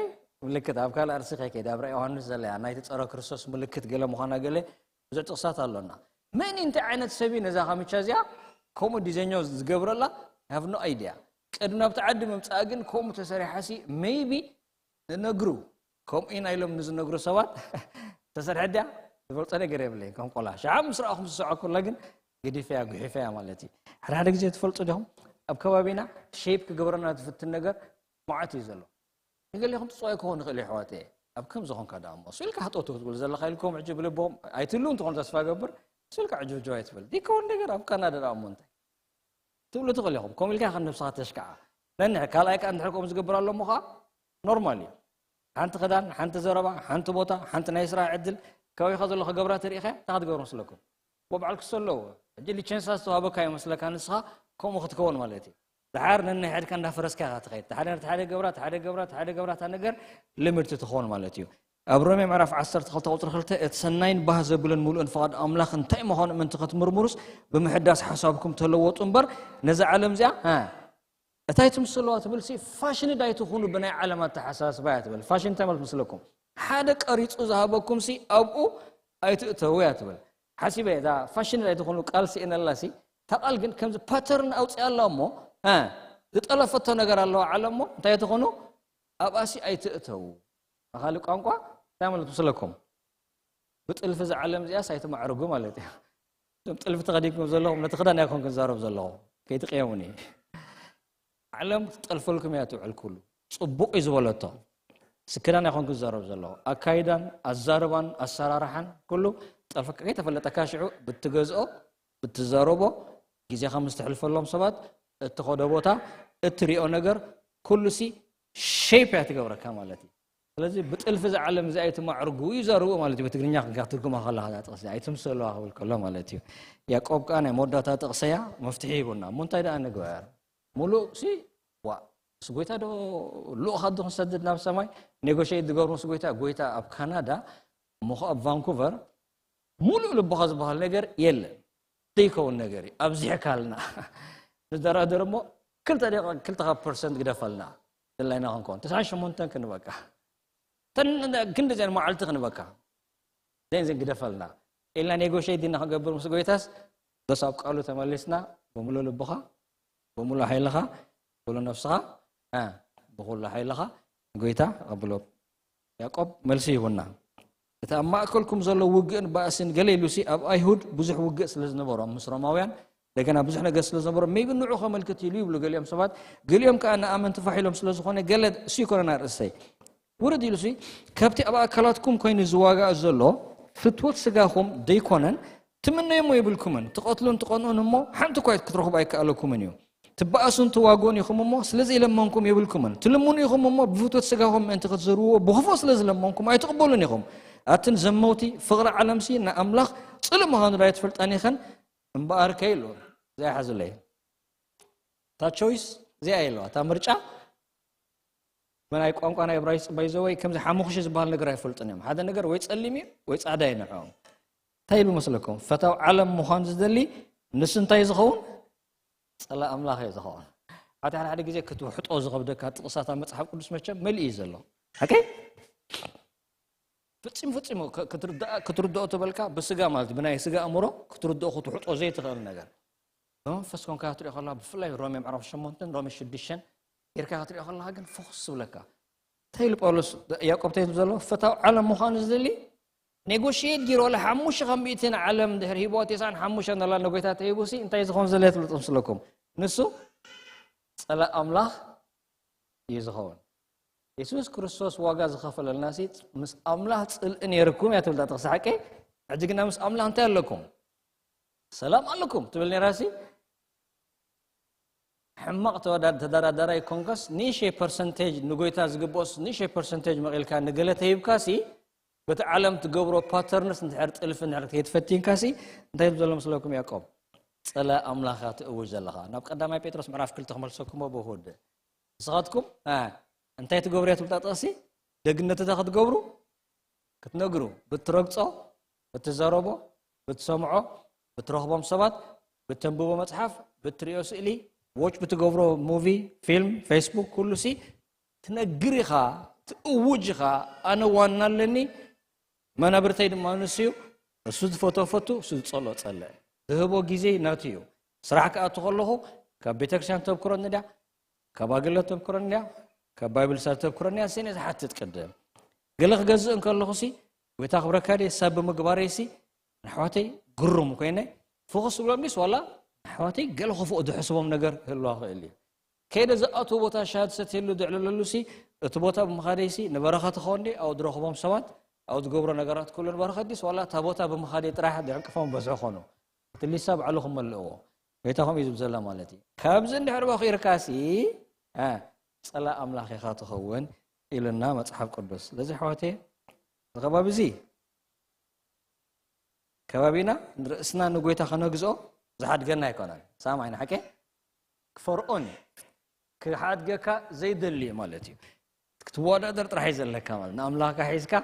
ምልክት ኣብ ካልእ ኣርሲ ከይከይድ፣ ኣብ ራእይ ዮሃንስ ዘላ እያ። ናይቲ ጸረ ክርስቶስ ምልክት ገለ ምዃና ገለ ብዙሕ ጥቕሳት ኣሎና። መን እንታይ ዓይነት ሰብ እዩ ነዛ ካምቻ እዚኣ ከምኡ ዲዘኞ ዝገብረላ? I have no idea። ቅድሚ ናብቲ ዓዲ ምምጻኣ ግን ከምኡ ተሰሪሓሲ ሜይቢ ንነግሩ፣ ከምኡ ኢና ኢሎም ንዝነግሩ ሰባት ተሰርሐ ድያ? ዝፈልጦ ነገር የብለይን። ከም ቆልዓ ሸዓ ምስ ረኣኹም ዝስዖ ከሎ ግን ገዲፈያ፣ ጉሒፈያ ማለት እዩ። ሓደ ሓደ ግዜ ትፈልጡ ዲኹም? ኣብ ከባቢና ሼፕ ክገብረና ዝፍትን ነገር መዓት እዩ ዘሎ። ንገሊኹም ትጽዋይ ክኸውን ይኽእል እዩ፣ ኣሕዋተይ። ኣብ ከምዚ ኾንካ ደኣ እሞ፣ እሱ ኢልካ ሃጠውተው ትብል ዘለኻ ኢልኩም፣ ሕጂ ብልቦም ኣይትህልው እንትኾኑ ተስፋ ገብር፣ እሱ ኢልካ ዕጅብጅብ ኣይትበል። ዘይከውን ነገር ኣብ ካናዳ ደኣ እሞ እንታይ ትብሉ ትኽእል ኢኹም። ከምኡ ኢልካ ከም ነብስኻ ተሽክዓ። ነንሕ ካልኣይ ከኣ እንድሕር ከምኡ ዝገብር ኣሎ እሞ ኸኣ ኖርማል እዩ። ሓንቲ ክዳን፣ ሓንቲ ዘረባ፣ ሓንቲ ቦታ፣ ሓንቲ ናይ ስራሕ ዕድል፣ ከባቢኻ ዘሎ ክገብራ ተሪኢኻ እንታይ ክትገብሩ መስለኩም? እሞ በዓል ክስቶ ኣለዎ። ሕጂ ሊቸንሳ ዝተዋህበካ ይመስለካ ንስኻ ከምኡ ክትከውን ማለት እዩ። ደሓር ነንሕድካ እንዳፈረስካ ኢኻ ትኸይድ። ሓደ፣ ሓደ ገብራ፣ ሓደ ገብራ፣ ሓደ ገብራ፣ እታ ነገር ልምድቲ ትኸውን ማለት እዩ። ኣብ ሮሜ ምዕራፍ ዓሰርተ ክልተ ቁጽሪ ክልተ፣ "እቲ ሰናይን ባህ ዘብልን ምሉእን ፍቓድ ኣምላኽ እንታይ ምዃኑ ምእንቲ ክትምርምሩስ፣ ብምሕዳስ ሓሳብኩም ተለወጡ እምበር፣ ነዛ ዓለም እዚኣ፣ ሃ፣ እንታይ ትምስልዋ?" ትብልሲ፣ ፋሽንድ ኣይትኹኑ ብናይ ዓለም ኣተሓሳስባ እያ ትብል። ፋሽን እንታይ ማለት መስለኩም? ሓደ ቀሪጹ ዝሃበኩምሲ ኣብኡ ኣይትእተዉ እያ ትብል። ሓሲበ፣ እዛ ፋሽንድ ኣይትኹኑ ቃል ስኢነላሲ፣ እታ ቃል ግን ከምዚ ፓተርን ኣውፅያ ኣላ እሞ ዝጠለፈቶ ነገር ኣለዋ ዓለም እሞ እንታይ ትኾኑ ኣብኣሲ ኣይትእተዉ። ብኻሊእ ቋንቋ እንታይ ማለት ምስለኩም? ብጥልፊ እዛ ዓለም እዚኣስ ኣይትማዕርጉ ማለት እዩ። እዞም ጥልፊ ተኸዲንኩም ዘለኹም ነቲ ክዳን ኣይኮንኩ ዝዛረብ ዘለኹ፣ ከይትቀየሙኒ። ዓለም ክትጠልፈልኩም እያ ትውዕል። ኩሉ ጽቡቕ እዩ ዝበለቶ ስክዳን ኣይኮንኩ ዝዛረብ ዘለኹ፣ ኣካይዳን ኣዛርባን ኣሰራርሓን ኩሉ ጠልፈካ ከይተፈለጠካ ሽዑ ብትገዝኦ ብትዛረቦ ግዜኻ ምስ ተሕልፈሎም ሰባት እትኸዶ ቦታ እትሪኦ ነገር ኩሉ ሲ ሼፕ እያ ትገብረካ ማለት እዩ። ስለዚ ብጥልፊ እዛ ዓለም እዚኣ ኣይትማዕርጉ እዩ ዘርብኡ ማለት እዩ። ብትግርኛ ክትርጉማ ከለኻ እዛ ጥቕሲ ኣይትምሰሉዋ ክብል ከሎ ማለት እዩ። ያዕቆብ ከኣ ናይ መወዳእታ ጥቕሰያ መፍትሒ ሂቡና። እሞ እንታይ ደኣ ንግበር? ሙሉእ ሲ ዋ ምስ ጎይታ ዶ ልኡኻት ዶ ክንሰድድ ናብ ሰማይ ኔጎሽየት ዝገብሩ ምስ ጎይታ? ጎይታ ኣብ ካናዳ እሞ ኣብ ቫንኩቨር ሙሉእ ልብኻ ዝበሃል ነገር የለን። ዘይከውን ነገር እዩ ኣብዚሕካልና። ንደራደር እሞ ክልተ ደቂቕ ክልተ ካብ ፐርሰንት ግደፈልና። ድላይና ክንከውን ተስዓን ሸሞንተን ክንበካ ተን ክንዲ እዚኣን መዓልቲ ክንበካ ዘን ዘን ግደፈልና ኢልና ኔጎሽየት ዲና ክንገብር ምስ ጎይታስ በስ ኣብ ቃሉ ተመሊስና ብምሉእ ልብኻ ብምሉእ ሓይልኻ ብምሉእ ነፍስኻ እ ብኩሉ ሓይልኻ ንጎይታ ኣቐብሎ። ያዕቆብ መልሲ ይሁና። እቲ ኣብ ማእከልኩም ዘሎ ውግእን ባእስን ገለ ኢሉሲ ኣብ ኣይሁድ ብዙሕ ውግእ ስለ ዝነበሮም ምስ ሮማውያን እንደገና ብዙሕ ነገር ስለ ዝነበሮም ሜቢ ንዑ ከመልክት ኢሉ ይብሉ ገሊኦም ሰባት፣ ገሊኦም ከኣ ንኣመንቲ ፋሕ ኢሎም ስለ ዝኾነ ገለ እሱ ይኮነን ኣርእስተይ። ውርድ ኢሉሲ ካብቲ ኣብ ኣካላትኩም ኮይኑ ዝዋጋእ ዘሎ ፍትወት ስጋኹም ደይኮነን ትምነዮሞ የብልኩምን። ትቐትሉን ትቐንኡን እሞ ሓንቲ እኳ ክትረኽቡ ኣይከኣለኩምን እዩ። ትበኣሱን ትዋግኡን ኢኹም እሞ ስለ ዘይለመንኩም የብልኩምን። ትልምኑ ኢኹም እሞ ብፍትወት ስጋኹም ምእንቲ ክትዝርብዎ ብኽፉእ ስለ ዝለመንኩም ኣይትቕበሉን ኢኹም። ኣትን ዘመውቲ ፍቕሪ ዓለምሲ ንኣምላኽ ጽልእ ምዃኑ ዶ ኣይትፈልጣን ኢኸን? እምበኣርከ ኢሉ ዘይሓዝለይ እታ ቾይስ እዚኣ የለዋ እታ ምርጫ ብናይ ቋንቋ ናይ እብራይስጥ ባይዘወይ ከምዚ ሓሙኽሽ ዝበሃል ነገር ኣይፈልጥን እዮም። ሓደ ነገር ወይ ጸሊም እዩ ወይ ጻዕዳ እዩ ንዕኦም። እንታይ ይብል መስለኩም? ፈታው ዓለም ምዃን ዝደሊ ንሱ እንታይ ዝኸውን? ጸላ ኣምላኽ እዩ ዝኸውን። ሓቲ ሓደ ሓደ ግዜ ክትውሕጦ ዝኸብደካ ጥቕሳት ኣብ መጽሓፍ ቅዱስ መቸም መሊኡ እዩ ዘሎ። ሓቀይ? ፍጺም ፍጺሙ ክትርድኦ ተበልካ ብስጋ ማለት ብናይ ስጋ ኣእምሮ ክትርድኦ ክትውሕጦ ዘይትኽእል ነገር ብመንፈስ ኮንካ ክትሪኦ ከለካ ብፍላይ ሮሜ ምዕራፍ ሸሞንተን ሮሜ ሽዱሽተን ጌርካ ክትሪኦ ከለካ ግን ፎክስ ዝብለካ እንታይ ኢሉ ጳውሎስ ያዕቆብ እንታይ ዝብል ዘሎ ፈታው ዓለም ምዃኑ ዝደሊ ኔጎሽየት ጊሮ ለ ሓሙሽተ ካብ ሚእቲ ንዓለም ድሕር ሂቦ ተስዓን ሓሙሽተ ነላ ነጎይታ ተሂቡሲ እንታይ ዝኾን ዘለ ትብልጡ ምስለኩም ንሱ ጸላእ ኣምላኽ እዩ ዝኸውን። የሱስ ክርስቶስ ዋጋ ዝኸፈለልና ሲ ምስ ኣምላኽ ጽልኢ ነይርኩም እያ ትብል ጥቕሲ ሓቂ። ሕጂ ግና ምስ ኣምላኽ እንታይ ኣለኩም? ሰላም ኣለኩም ትብል ነይራ ሲ ሕማቕ ተወዳ- ተደራዳራይ ኮንካስ ንእሽተይ ፐርሰንቴጅ ንጎይታ ዝግብኦስ ንእሽተይ ፐርሰንቴጅ መቒልካ ንገለ ተሂብካ ሲ በቲ ዓለም ትገብሮ ፓተርንስ እንድሕር ጥልፊ እንድሕር ከይትፈቲንካ ሲ እንታይ ትብል ዘሎ መስለኩም ያዕቆብ? ጸላእ ኣምላኽ ኢኻ ትእውጅ ዘለኻ። ናብ ቀዳማይ ጴጥሮስ ምዕራፍ ክልተ ክመልሰኩሞ ብውሁድ ንስኻትኩም እንታይ ትገብሩ እያ ትብልታ ጥቕሲ ደግነት እታ ክትገብሩ ክትነግሩ ብትረግጾ ብትዘረቦ ብትሰምዖ ብትረኽቦም ሰባት ብተንብቦ መጽሓፍ ብትሪኦ ስእሊ ዎች ብትገብሮ ሙቪ ፊልም ፌስቡክ ኩሉ ሲ ትነግር ኢኻ ትእውጅ ኢኻ ኣነ ዋና ኣለኒ መናብርተይ ድማ ንሱ እዩ። እሱ ዝፈትዎ ፈቱ፣ እሱ ዝጸልኦ ጸልእ። ዝህቦ ግዜ ናቱ እዩ። ስራሕ ክኣቱ ከለኹ ካብ ቤተክርስትያን ተብክሮኒ ድያ? ካብ ኣገልግሎት ተብክሮኒ ድያ? ካብ ባይብል ሳድ ተብክሮኒ ድያ? ንሰይ ዝሓትት ቅድም። ገለ ክገዝእ እንከለኹ ሲ ጎይታ ክብረካ ድየ ሳብ ብምግባረይ ሲ ንኣሕዋተይ ግሩም ኮይነ ፎከስ ዝብሎም ድስ ዋላ ንኣሕዋተይ ገለ ክፉእ ዝሕስቦም ነገር ክህልዋ ክእል እዩ። ከይደ ዝኣትዎ ቦታ ሻሂ ዝሰትየሉ ዝዕልለሉ ሲ እቲ ቦታ ብምኻደይ ሲ ንበረኸት ኸውን ድየ ኣብኡ ዝረኽቦም ሰባት ኣብኡ ዝገብሮ ነገራት ኩሉ ንበረኸት ድስ ዋላ እታ ቦታ ብምኻደይ ጥራሕ ዝዕንቅፎም በዝሑ ኾኑ እቲ ሊሳ ባዕሉ ክመልእዎ ጎይታ ከምኡ እዩ ዝብል ዘላ ማለት እዩ። ካብዚ እንድሕር በኺርካ ሲ አ፣ ጸላእ ኣምላኽ ኢኻ ትኸውን ኢሉና መጽሓፍ ቅዱስ። ስለዚ ኣሕዋተይ እዚ ከባቢ እዚ ከባቢና ንርእስና ንጎይታ ከነግዝኦ ዝሓድገና ኣይኮነን። ሳማይ ንሓቂ ፈርዖን እዩ ክሓድገካ ዘይደሊ እዩ ማለት እዩ። ክትወዳደር ጥራሕ እዩ ዘለካ ማለት ንኣምላኽካ ሒዝካ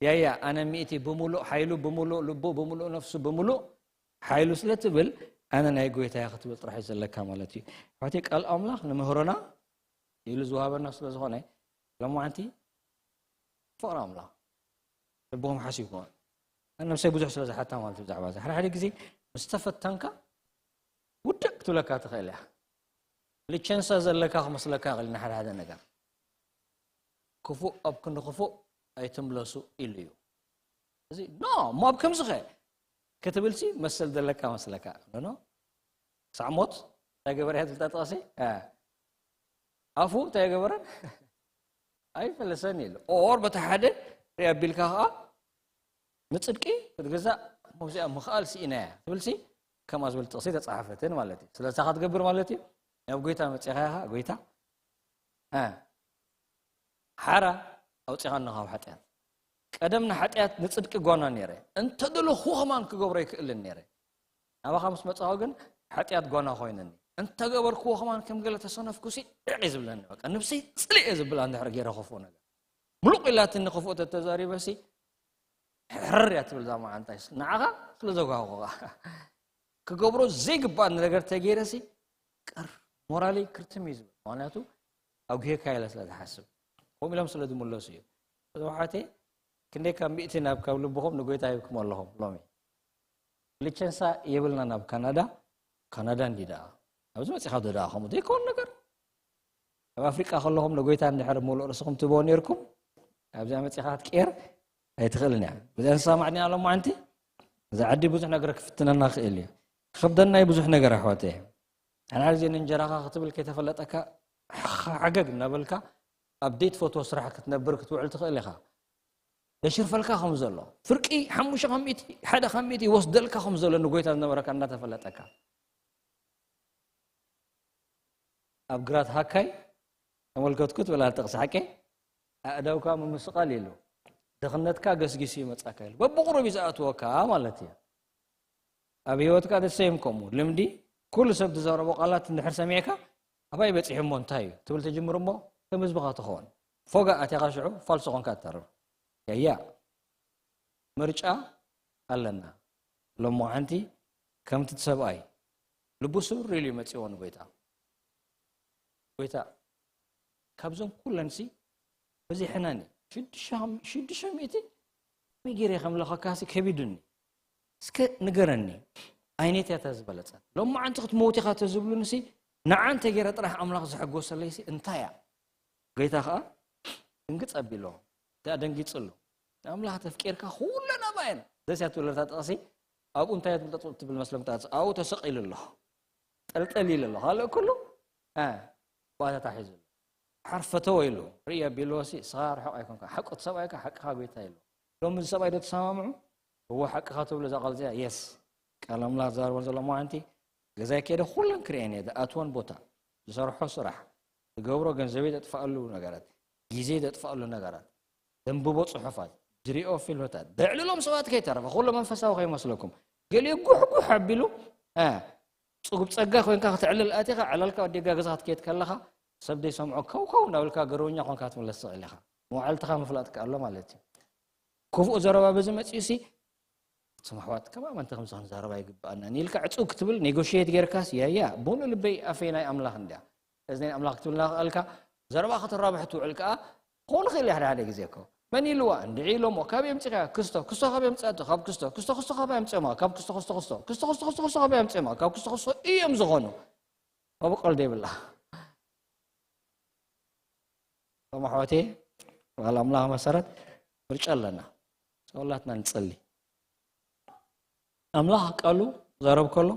ያያ ኣነ ሚእቲ ብምሉእ ሓይሉ ብምሉእ ልቡ ብምሉእ ነፍሱ ብምሉእ ሓይሉ ስለ ትብል ኣነ ናይ ጎይታ እየ ክትብል ጥራሕ እዩ ዘለካ ማለት እዩ። ሕዋተይ ቃል ኣምላኽ ንምህሮና ኢሉ ዝወሃበና ስለ ዝኾነ ሎማዓንቲ ፍቕሪ ኣምላኽ ልብኹም ሓሲብኩም ነብሰይ ብዙሕ ስለ ዝሓታ ማለት እዩ ብዛዕባ እዚ ሓደ ሓደ ግዜ ምስ ተፈተንካ ውድቅ ክትብለካ ትኽእል እያ። ልቸንሳ ዘለካ ክመስለካ ይኽእል ንሓደ ሓደ ነገር። ክፉእ ኣብ ክንዲ ክፉእ ኣይትምለሱ ኢሉ እዩ። እዚ ኖ እሞ ኣብ ከምዚ ኸ ክትብልሲ መሰል ዘለካ መስለካ ኖ ሳዕሞት እንታይ ገበረ እያ ትብልታ ጥቐሲ ኣፉ እንታይ ገበረን ኣይፈለሰን ኢሉ ኦር በቲ ሓደ ሪኣ ቢልካ ከዓ ንጽድቂ ክትግዛእ መብዚኣ ምኽኣል ስኢና እያ ትብልሲ ከምኣ ዝብል ጥቕሲ ተጻሓፈትን ማለት እዩ ስለዛ ክትገብር ማለት እዩ ናብ ጎይታ መጺኻ ኢኻ ጎይታ ሓራ ኣውጺኻኒ ካብ ሓጢኣት ቀደም ንሓጢኣት ንጽድቂ ጓና ነይረ እንተደለኹ ከማን ክገብሮ ይክእልን ነይረ ናባኻ ምስ መጻኹ ግን ሓጢኣት ጓና ኮይነኒ እንተገበርክዎ ከማን ከም ገለ ተሰነፍኩሲ ዕቕ ዝብለኒ በቃ ንብሰይ ጽልእ ዝብል እንድሕር ገይረ ከፍኦ ነገር ምሉቕ ኢላትኒ ክፍኦ ተተዛሪበሲ ሕርር እያ ትብል ዛ መዓንታይ ንዓኻ ስለ ዘጓህቑኻ ክገብሮ ዘይግባእ ነገር ተገይረሲ ቅር ሞራሊ ክርትም እዩ ዝብል ምክንያቱ ኣጉሄካ ኢለ ስለ ዝሓስብ ከምኡ ኢሎም ስለ ዝምለሱ እዩ ተዋሓተ ክንደይ ካብ ሚእቲ ናብ ካብ ልብኹም ንጎይታ ሂብኩም ኣለኹም ሎሚ ልቸንሳ የብልና ናብ ካናዳ ካናዳ እንዲ ደኣ ኣብዚ መፂኻ ዶ ደኣ ከምኡ ዘይከውን ነገር ኣብ ኣፍሪቃ ከለኹም ንጎይታ እንድሕር ሙሉእ ርእስኹም ትህብዎ ነርኩም ኣብዚኣ መፂኻ ክትቅየር ኣይትኽእልን እያ ብዚኣ ንሰማማዕ ዲና ሎማዓንቲ እዛ ዓዲ ብዙሕ ነገር ክፍትነና ክእል እዩ ክኸብደና እዩ ብዙሕ ነገር ኣሕዋተ ሓድሓደ ግዜ ንእንጀራኻ ክትብል ከይተፈለጠካ ሓገግ እናበልካ ኣብ ደይትፈትዎ ስራሕ ክትነብር ክትውዕል ትኽእል ኢኻ የሽርፈልካ ከም ዘሎ ፍርቂ ሓሙሽተ ካብ ሚእቲ ሓደ ካብ ሚእቲ ይወስደልካ ከም ዘሎ ንጎይታ ዝነበረካ እናተፈለጠካ ኣብ ግራት ሃካይ ተመልከትኩ ትብል ኣልተቕሲ ሓቀ ኣእዳውካ ምምስቓል ኢሉ ድኽነትካ ገስጊሱ ይመጻካ ኢሉ በብቑሩብ እዩ ዝኣትወካ ማለት እዩ ኣብ ህይወትካ ደሰይም ከምኡ ልምዲ ኩሉ ሰብ ዝዛረቦ ቃላት እንድሕር ሰሚዕካ ኣባይ በፂሑ እሞ እንታይ እዩ ትብል ትጅምር እሞ ከም ህዝብኻ ትኸውን ፎጋ ኣትኻ ሽዑ ፋልሶ ኾንካ ትተርፍ ያያ ምርጫ ኣለና ሎማዓንቲ ከምቲ ሰብኣይ ልቡ ስብር ኢሉ መፂዎ ንጎይታ ጎይታ ካብዞም ኩለንሲ በዚሕናኒ ሽዱሽተ ሚእቲ ሚጊረ ከምለኸካሲ ከቢዱኒ እስከ ንገረኒ ዓይነት እያ ዝበለፀት ሎማዓንቲ ክትመውት ኢኻ ተዝብሉንሲ ንዓ እንተገይረ ጥራሕ ኣምላኽ ዝሐጎሰለይሲ እንታይ እያ ጎይታ ከዓ ድንግፅ ኣቢሎ ደኣ ደንጊፅሉ ኣምላኽ ተፍቂርካ ኩለን ኣባየን ደስ እያ ትብለታ ጥቕሲ ኣብኡ እንታይ ትብል መስሎም ኣብኡ ተሰቂሉ ኣሎ ጠልጠል ኢሉ ኣሎ ካልእ ኩሉ ባታ ታሒዙ ኣሎ ሓርፈተወ ኢሉ ርእያ ቢልዎ ሲ እስኻ ርሑቕ ኣይኮንካ ሓቁ ሰብኣይካ ሓቅኻ ጎይታ ኢሉ ሎም እዚ ሰብኣይ ዶ ተሰማምዑ እዎ ሓቅኻ ትብሉ እዛ ቃል እዚኣ የስ ቃል ኣምላኽ ዝዛርቦ ዘሎ መዓንቲ ገዛይ ከይደ ኩለን ክርእየን እየ ዝኣትወን ቦታ ዝሰርሖ ስራሕ ዝገብሮ ገንዘበይ ዘጥፍኣሉ ነገራት ግዜ ዘጥፍኣሉ ነገራት ዘንብቦ ፅሑፋት ዝሪኦ ፊልምታት ዘዕልሎም ሰባት ከይተረፈ ኩሉ መንፈሳዊ ከይመስለኩም ገሊኡ ጉሕጉሕ ኣቢሉ ፅጉብ ፀጋ ኮይንካ ክትዕልል ኣቲኻ ዕላልካ ወዲጋ ገዛ ክትከይድ ከለኻ ሰብ ዘይሰምዖ ከውከው እናበልካ ገርበኛ ኮንካ ክትምለስ ትኽእል ኢኻ መዋዕልትኻ ምፍላጥካ ኣሎ ማለት እዩ ክፉእ ዘረባ በዚ መፅኡ ሲ እቶም ኣሕዋት ከማመንቲ ከምዚ ክንዛረባ ይግብኣና ኢልካ ዕፁ ክትብል ኔጎሽየት ጌርካስ ያያ ብሙሉእ ልበይ ኣፈይ ናይ ኣምላኽ እንድያ እዚ ናይ ኣምላኽ ክትብል እናኽኣልካ ዘረባ ከተራብሕ ትውዕል ከዓ ክኸውን ይኽእል ሓደ ሓደ ግዜ እኮ መን ኢልዋ እንድዒ ኢሎሞ ካብ የምፅኻ ክስቶ ክስቶ ካብ የምፅኣቶ ካብ ክስቶ ክስቶ ክስቶ ካብ የምፅኦማ ካብ ክስቶ ክስቶ ክስቶ ክስቶ ክስቶ ክስቶ ክስቶ ካብ የምፅኦማ ካብ ክስቶ ክስቶ እዮም ዝኾኑ ኣብ ቀልዲ የብላ ሎም ኣሕዋቴ ቃል ኣምላኽ መሰረት ምርጫ ኣለና ጸወላትና ንጸሊ ኣምላኽ ቃሉ ዘረብ ከሎ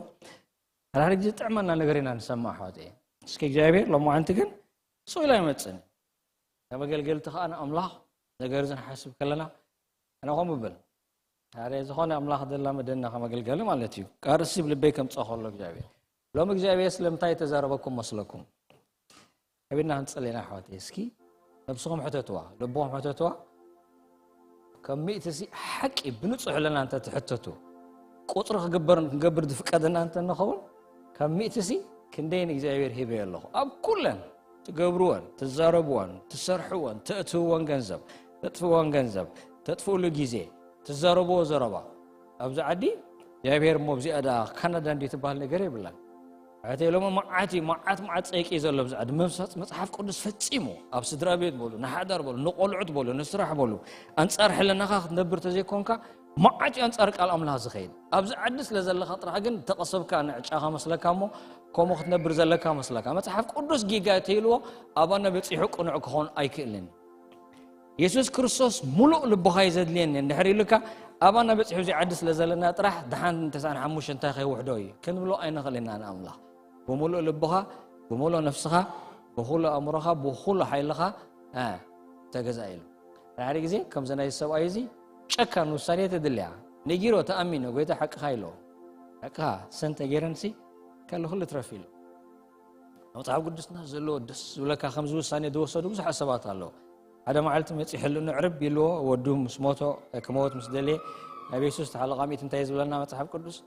ሓደ ግዜ ጥዕመና ነገር ኢና ንሰማ ኣሕዋት እስኪ እግዚኣብሔር ሎማዓንቲ ግን ስቕ ኢላ ይመፅን ካብ ኣገልገልቲ ከዓ ንኣምላኽ ነገር እዚ ንሓስብ ከለና ኣነ ከምኡ ብል ሓደ ዝኾነ ኣምላኽ ዘላመደና ከም ኣገልጋሊ ማለት እዩ ቃርሲ ብልበይ ከምፅኦ ከሎ እግዚኣብሔር ሎም እግዚኣብሔር ስለምንታይ ተዛረበኩም መስለኩም ከቢድና ክንፅለና ኣሕዋት እስኪ ነብስኹም ሕተትዋ ልብኹም ሕተትዋ ከም ሚእቲ ሲ ሓቂ ብንፁሕ ኣለና እንተ ትሕተቱ ቁፅሪ ክግበር ክንገብር ዝፍቀደና እንተ ንኸውን ካብ ሚእቲ ሲ ክንደይ ንእግዚኣብሔር ሂበዮ ኣለኹ ኣብ ኩለን ትገብርወን ትዛረብወን ትሰርሕወን ተእትውወን ገንዘብ ተጥፍወን ገንዘብ ተጥፍእሉ ግዜ ትዛረብዎ ዘረባ ኣብዚ ዓዲ እግዚኣብሔር እሞ ኣብዚኣ ዳ ካናዳ እንዲ ትበሃል ነገር የብላን ሕተይ ሎሚ መዓት እዩ መዓት መዓት ፀይቂ እዩ ዘሎ ኣብዚ ዓዲ መምሳፅ መፅሓፍ ቅዱስ ፈፂሙ ኣብ ስድራ ቤት በሉ ንሓዳር በሉ ንቆልዑት በሉ ንስራሕ በሉ ኣንፃር ሕልናኻ ክትነብር ተዘይኮንካ መዓት እዩ ኣንጻር ቃል ኣምላኽ ዝኸይድ። ኣብዚ ዓዲ ስለ ዘለኻ ጥራሕ ግን ተቐሰብካ፣ ንዕጫኻ መስለካ እሞ፣ ከምኡ ክትነብር ዘለካ መስለካ። መጽሓፍ ቅዱስ ጌጋ ተይልዎ ኣባና በጺሑ ቅኑዕ ክኸውን ኣይክእልን። የሱስ ክርስቶስ ሙሉእ ልብኻ እዩ ዘድልየኒ እንድሕር ኢሉካ፣ ኣባና በጺሑ እዚ ዓዲ ስለ ዘለና ጥራሕ ደሓን ተስዓን ሓሙሽተን እንታይ ከይውሕዶ እዩ ክንብሎ ኣይንኽእልን ኢና ንኣምላኽ። ብሙሉእ ልብኻ፣ ብሙሉእ ነፍስኻ፣ ብኹሉ ኣእምሮኻ፣ ብኹሉ ሓይልኻ፣ እ፣ ተገዛእ ኢሉ። ሓደ ግዜ ከምዚ ናይ ሰብኣይ እዚ ጨካን ውሳኔ ተድልያ። ነጊሮ ተኣሚኖ፣ "ጎይታ ሓቅኻ" ኢሎ። ሓቅኻ ሰንተ ገይረንሲ ካልእ ኩሉ ትረፍ ኢሎ። ኣብ መጽሓፍ ቅዱስና ዘለዎ ደስ ዝብለካ ከምዚ ውሳኔ ዝወሰዱ ብዙሓት ሰባት ኣለዉ። ሓደ መዓልቲ መጺኡ ሕልኑ ዕርብ ኢልዎ፣ ወዱ ምስ ሞቶ፣ ክመውት ምስ ደልየ፣ ናብ የሱስ ተሓለቓሚት እንታይ ዝብለና መጽሓፍ ቅዱስ?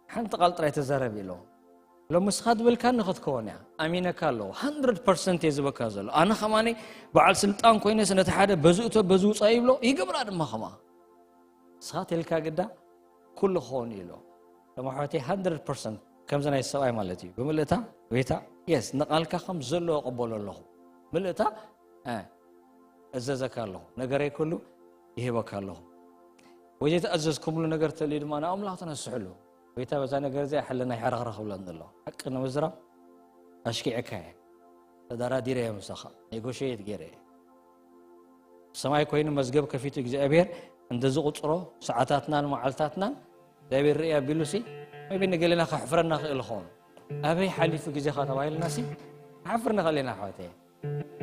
"ሓንቲ ቃል ጥራይ ተዛረብ" ኢሎ። ሎሚ ንስኻ ዝበልካኒ ክትከውን እያ። ኣሚነካ ኣለኹ። ሃንድረድ ፐርሰንት እየ ዝበካ ዘሎ። ኣነ ከማኒ በዓል ስልጣን ኮይነስ ነቲ ሓደ በዚ እቶ በዚ ውጻእ ይብሎ፣ ይገብራ ድማ ከማ። ንስኻ ተልካ ግዳ ኩሉ ክኸውን እዩ ኢሎ። ሎሚ ኣሕዋተይ ሃንድረድ ፐርሰንት ከምዚ ናይ ሰብኣይ ማለት እዩ። ብምልእታ፣ "ጎይታ፣ የስ፣ ንቓልካ ከም ዘለዎ እቕበሎ ኣለኹ። ምልእታ፣ እ፣ እዘዘካ ኣለኹ። ነገረይ ኩሉ ይህበካ ኣለኹ። ወይ ዘይተኣዘዝኩምሉ ነገር ተልዩ ድማ ንኣምላኽ ተነስሕሉ። ጎይታ፣ በዛ ነገር እዚኣ ሕልና ይሕረኽረኽ" ብለኒ ኣሎ። ሓቂ ንምዝራብ ኣሽኪዕካ እየ። ተደራዲረ እየ ምሳኻ። ኔጎሽየት ገይረ እየ። ሰማይ ኮይኑ መዝገብ ከፊቱ እግዚኣብሔር እንተ ዝቑጽሮ ሰዓታትናን መዓልታትናን እግዚኣብሔር ርኢ ኣቢሉሲ፣ maybe ንገሌና ከሕፍረና ክእል ይኸውን። ኣበይ ሓሊፉ ግዜኻ ተባሂልናሲ፣ ንሓፍር ንኽእል ኢና ኣሕዋተይ።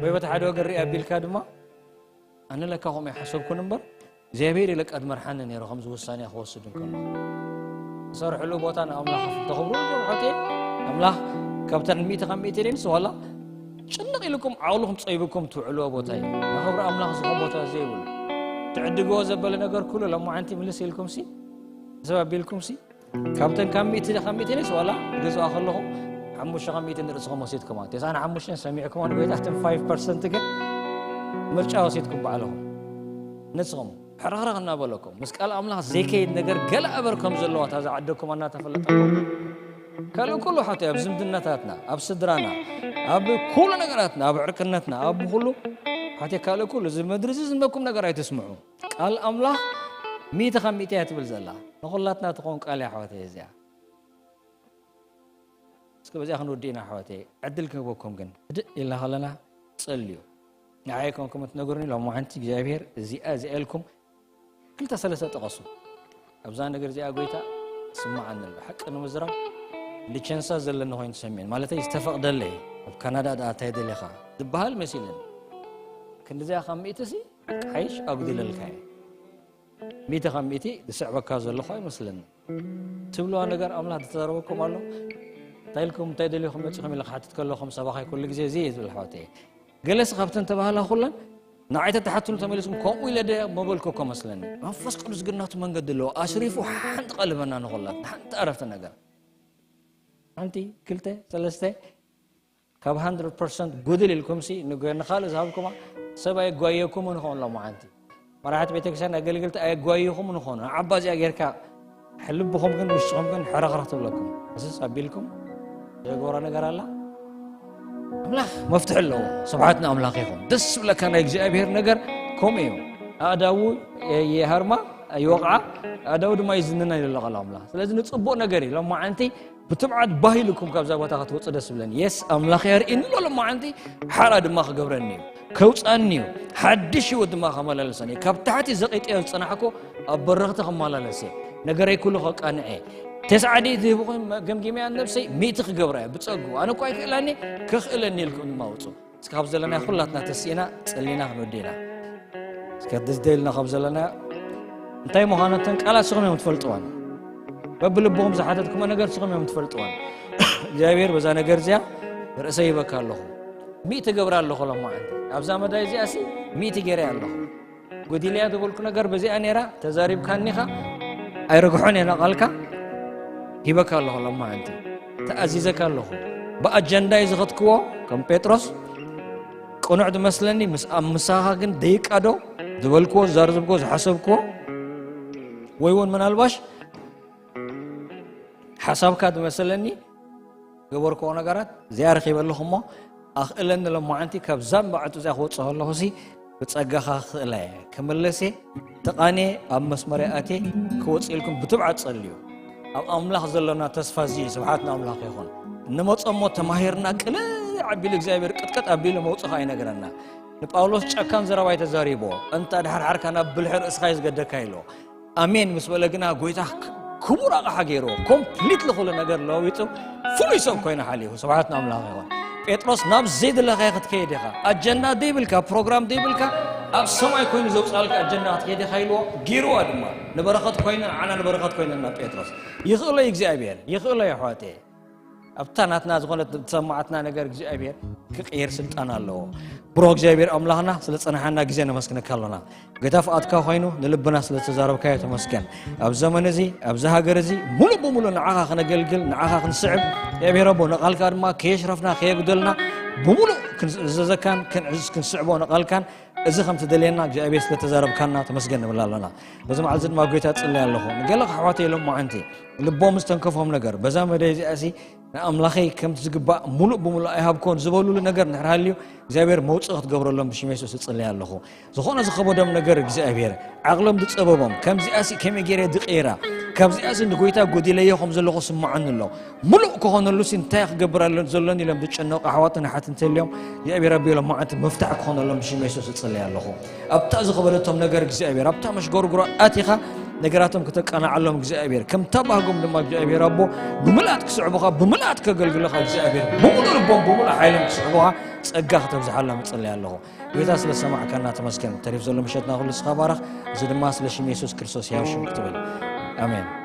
ወይ በቲ ሓደ ወገን ርኢ ኣቢልካ ድማ፣ ኣነ ለካ ከምኡ ኣይሓሰብኩን እምበር፣ እግዚኣብሔር እዩ ለካ ድመርሓኒ ነይሩ ከምዚ ውሳኔ ክወስድ እንከሎ። ዝሰርሕሉ ቦታ ንኣምላኽ ተኽብሩ። ርሑት ኣምላኽ ካብተን ሚእቲ ካብ ሚእቲ ደንስ ዋላ ጭንቕ ኢልኩም ዓቕልኹም ጸቢብኩም ትውዕልዎ ቦታ እዩ። ንኽብሪ ኣምላኽ ዝኾን ቦታ ዘይብሉ። ትዕድግዎ ዘበለ ነገር ኩሉ ሎማዓንቲ ምልስ ኢልኩምሲ፣ ሰብ ኣቢልኩምሲ፣ ካብተን ካብ ሚእቲ ካብ ሚእቲ ደንስ ዋላ ገዝኣ ከለኹም ሓሙሽተ ካብ ሚእቲ ንርእስኹም ወሲድኩማ። ተስዓን ሓሙሽተን ሰሚዕኩማ ንጎይታ፣ እተን ፋይቭ ፐርሰንት ግን ምርጫ ወሲድኩም ባዕልኹም። ንስኹም ሕርኽርኽ እናበለኩም፣ ምስ ቃል ኣምላኽ ዘይከይድ ነገር ገለ ኣበር ከም ዘለዋ እታ ዝዓደኩም እናተፈለጠኩም፣ ካልእ ኩሉ ሓተይ ኣብ ዝምድናታትና፣ ኣብ ስድራና፣ ኣብ ኩሉ ነገራትና፣ ኣብ ዕርክነትና፣ ኣብ ኩሉ ሓተይ ካልእ ኩሉ፣ እዚ ምድሪ እዚ ዝንበኩም ነገር ኣይትስምዑ። ቃል ኣምላኽ ሚእቲ ካብ ሚእቲ እያ ትብል ዘላ። ንኹላትና ትኸውን ቃል እያ ኣሕዋተይ እዚኣ። እስከ በዚኣ ክንወድእ ኢና ኣሕዋተይ። ዕድል ክንህበኩም ግን፣ ህድእ ኢልና ከለና ጸልዩ። ንዓይ ኮንኩም እትነግሩኒ፣ ሎማዓንቲ እግዚኣብሔር እዚኣ፣ እዚኣ ኢልኩም ክልተ ሰለስተ ጠቐሱ። ኣብዛ ነገር እዚኣ ጎይታ ስምዓኒ ኣሎ። ሓቂ ንምዝራብ ልቸንሳ ዘለኒ ኮይኑ ተሰሚዑኒ። ማለተይ ዝተፈቕደለይ፣ ኣብ ካናዳ ደኣ እንታይ ደሊኻ ዝበሃል መሲልኒ። ክንዲዚኣ ካብ ሚእቲ ሲ ሓይሽ ኣጉዲለልካ እየ። ሚእቲ ካብ ሚእቲ ዝስዕበካ ዘለኹ ኣይመስለኒ። ትብልዋ ነገር ኣምላኽ ዝተዛረበኩም ኣሎ። እንታይ ኢልኩም፣ እንታይ ደሊኹም መጺኹም ኢለ ክሓትት ከለኹም፣ ሰባኻይ ኩሉ ግዜ እዚ እየ ዝብል ኣሕዋተይ። ገለስ ካብተን ተባህላ ኩለን ንዓይ ተተሓትሉ ተመሊስኩም፣ ከምኡ ኢለ ደ መበልኩ እኮ መስለኒ። መንፈስ ቅዱስ ግን ናቱ መንገዲ ኣለዎ። ኣስሪፉ ሓንቲ ቀልበና ንኹላት፣ ሓንቲ ዕረፍቲ ነገር። ሓንቲ፣ ክልተ፣ ሰለስተ፣ ካብ ሃንድረድ ፐርሰንት ጉድል ኢልኩምሲ፣ ንገ-፣ ንኻልእ ዝሃብኩማ ሰብ ኣየጓየኩምን ይኸውን። ሎማዓንቲ መራሕቲ ቤተክርስትያን፣ ኣገልግልቲ ኣየጓየኹምን ይኾኑ። ንዓባ እዚኣ ጌርካ፣ ልብኹም ግን ውሽጥኹም ግን ሕረኽረኽ ትብለኩም። እስስ ኣቢልኩም ዘግበሮ ነገር ኣላ። ኣምላኽ መፍትሒ ኣለዎ። ስብሓት ንኣምላኽ ይኹን። ደስ ዝብለካ ናይ እግዚኣብሔር ነገር ከምኡ እዩ። ኣእዳዉ ይሃርማ፣ ይወቕዓ፣ ኣእዳዉ ድማ ይዝንና ይብል ኣሎ ቃል ኣምላኽ። ስለዚ ንጽቡቕ ነገር እዩ። ሎማዓንቲ ብትብዓት ባህ ኢልኩም ካብዛ ቦታ ክትወጽእ ደስ ዝብለኒ። የስ፣ ኣምላኽ የርእየኒ ኣሎ ሎማዓንቲ፣ ሓራ ድማ ክገብረኒ እዩ። ከውጻኒ እዩ። ሓድሽ ህይወት ድማ ከመላለሰኒ እዩ። ካብ ታሕቲ ዘቒጠዮ ዝጸናሕኩ ኣብ በረኽቲ ከመላለስ እየ። ነገረይ ኩሉ ከቃንዕ እየ። ተስዓ ድዩ ትህብኹም ገምጊመያ ነብሰይ፣ ሚእቲ ክገብራ እየ ብጸግኡ። ኣነ እኳ ኣይክእላኒ፣ ከኽእለኒ ኢልኩም ድማ ውጹ። እስኪ ካብ ዘለናዮ ኩላትና ተሲእና ጸሊና ክንወዲ ኢና። እስከ ደስደልና ካብ ዘለናዮ እንታይ ምዃኑ እተን ቃላት ንስኹም እዮም ትፈልጥዋን። በብልብኹም ዝሓተትኩሞ ነገር ንስኹም እዮም ትፈልጥዋን። እግዚኣብሔር በዛ ነገር እዚኣ ርእሰይ ይበካ ኣለኹ። ሚእቲ ገብራ ኣለኹ ሎማዓንቲ። ኣብዛ መዳይ እዚኣ ሲ ሚእቲ ገይረ ኣለኹ። ጎዲልያ ዝበልኩ ነገር በዚኣ ነይራ፣ ተዛሪብካኒኻ፣ ኣይርግሖን እየ ቃልካ፣ ሂበካ ኣለኹ ሎማዓንቲ። ተኣዚዘካ ኣለኹ። ብኣጀንዳ እዩ ዝኸድክዎ፣ ከም ጴጥሮስ ቅኑዕ ዝመስለኒ፣ ምስ ኣብ ምሳኻ ግን ደይቃዶ ዝበልክዎ፣ ዝዛረብክዎ፣ ዝሓሰብክዎ፣ ወይ እውን ምናልባሽ ሓሳብካ ዝመሰለኒ ገበርክዎ ነገራት እዚኣ ረኺበ ኣለኹ እሞ፣ ኣኽእለኒ ሎማዓንቲ ካብ ዛምባ ዕጡ እዚኣ ክወጽእ ከለኹ ሲ ብጸጋኻ ክኽእላ እየ። ክምለስ እየ፣ ተቓንየ ኣብ መስመር እየ ኣትየ፣ ክወጽእ ኢልኩም ብትብዓት ጸልዩ። ኣብ ኣምላኽ ዘሎና ተስፋ እዚ እዩ። ስብሓት ንኣምላኽ ይኹን። እንመጾ እሞ ተማሂርና ቅልዕ ኣቢሉ እግዚኣብሔር ቅጥቀጥ ኣቢሉ መውጽኻ ይነግረና። ንጳውሎስ ጨካን ዘረባ እዩ ተዛሪቦ። እንታ ድሓርሓርካ ናብ ብልሒ ርእስኻ እዩ ዝገደካ ኢሎ። ኣሜን ምስ በለ ግና ጎይታ ክ- ክቡር ኣቕሓ ገይርዎ ኮምፕሊት ለኹሉ ነገር ለዊጡ ፍሉይ ሰብ ኮይኑ ሓሊፉ። ስብሓት ንኣምላኽ ይኹን። ጴጥሮስ ናብ ዘይድለኻዮ ክትከይድ ኢኻ። ኣጀንዳ ደይብልካ፣ ፕሮግራም ደይብልካ፣ ኣብ ሰማይ ኮይኑ ዘውፅኣልካ ኣጀንዳ ክትከይድ ኢኻ ኢልዎ። ገይርዋ ድማ። ንበረኸት ኮይነ፣ ንዓና ንበረኸት ኮይነና ጴጥሮስ። ይኽእሎ እዩ እግዚኣብሔር፣ ይኽእሎ እዩ ኣሕዋተየ። ኣብታ ናትና ዝኾነት ዝሰማዓትና ነገር እግዚኣብሔር ክቕየር ስልጣን ኣለዎ። ብሮ እግዚኣብሔር ኣምላኽና ስለ ጸናሓና ግዜ ነመስግነካ ኣሎና። ጎይታ ፍቓድካ ኮይኑ ንልብና ስለ ተዛረብካዮ ተመስገን። ኣብ ዘመን እዚ ኣብዚ ሃገር እዚ ሙሉእ ብሙሉእ ንዓኻ ክነገልግል ንዓኻ ክንስዕብ እግዚኣብሔር ኣቦ ንቓልካ ድማ ከየሽረፍና ከየጉደልና ብሙሉእ ክንእዘዘካን ክንዕዝ ክንስዕቦ ንቓልካን እዚ ከም ትደልየና እግዚኣብሔር ስለ ተዛረብካና ተመስገን ንብል ኣሎና። በዚ መዓልቲ ድማ ጎይታ ጽለይ ኣለኹ ንገለ ኣሕዋተይ ኢሎም መዓንቲ ልቦም ዝተንከፎም ነገር በዛ መደይ እዚኣ ሲ ንኣምላኸይ ከምቲ ዝግባእ ሙሉእ ብሙሉእ ኣይሃብኮን ዝበሉሉ ነገር እንድሕር ሃልዩ እግዚኣብሔር መውፅእ ክትገብረሎም ብሽም የሱስ እጽለይ ኣለኹ። ዝኾነ ዝኸበዶም ነገር እግዚኣብሔር ዓቕሎም ዝፀበቦም ከምዚኣሲ ከመይ ገይረ ድቀይራ ካብዚኣሲ ንጎይታ ጎዲለዮ ከም ዘለኹ ስምዓኒ ኣሎ። ሙሉእ ክኾነሉ ሲ እንታይ ክገብር ኣሎ- ዘሎኒ ኢሎም ዝጨነቑ ኣሕዋትን ኣሓት እንተልዮም እግዚኣብሔር ኣቢሎም መዓንቲ መፍታሕ ክኾነሎም ብሽም የሱስ እጽለይ ኣለኹ። ኣብታ ዝኸበደቶም ነገር እግዚኣብሔር ኣብታ መሽጎርጉሮ ኣቲኻ ነገራቶም ክተቀናዓሎም እግዚኣብሔር ከምታ ባህጎም ድማ እግዚኣብሔር ኣቦ ብምልኣት ክስዕቡኻ ብምልኣት ከገልግለኻ እግዚኣብሔር ብምሉእ ልቦም ብምሉእ ሓይሎም ክስዕቡኻ ጸጋ ክተብዝሓሎም እጽለይ ኣለኹ። ጎይታ ስለ ሰማዕካና ተመስገን። ተሪፍ ዘሎ ምሸትና ኩሉ ስኻ ባረኽ። እዚ ድማ ስለ ሽም የሱስ ክርስቶስ ያው ሽም ክትብል ኣሜን።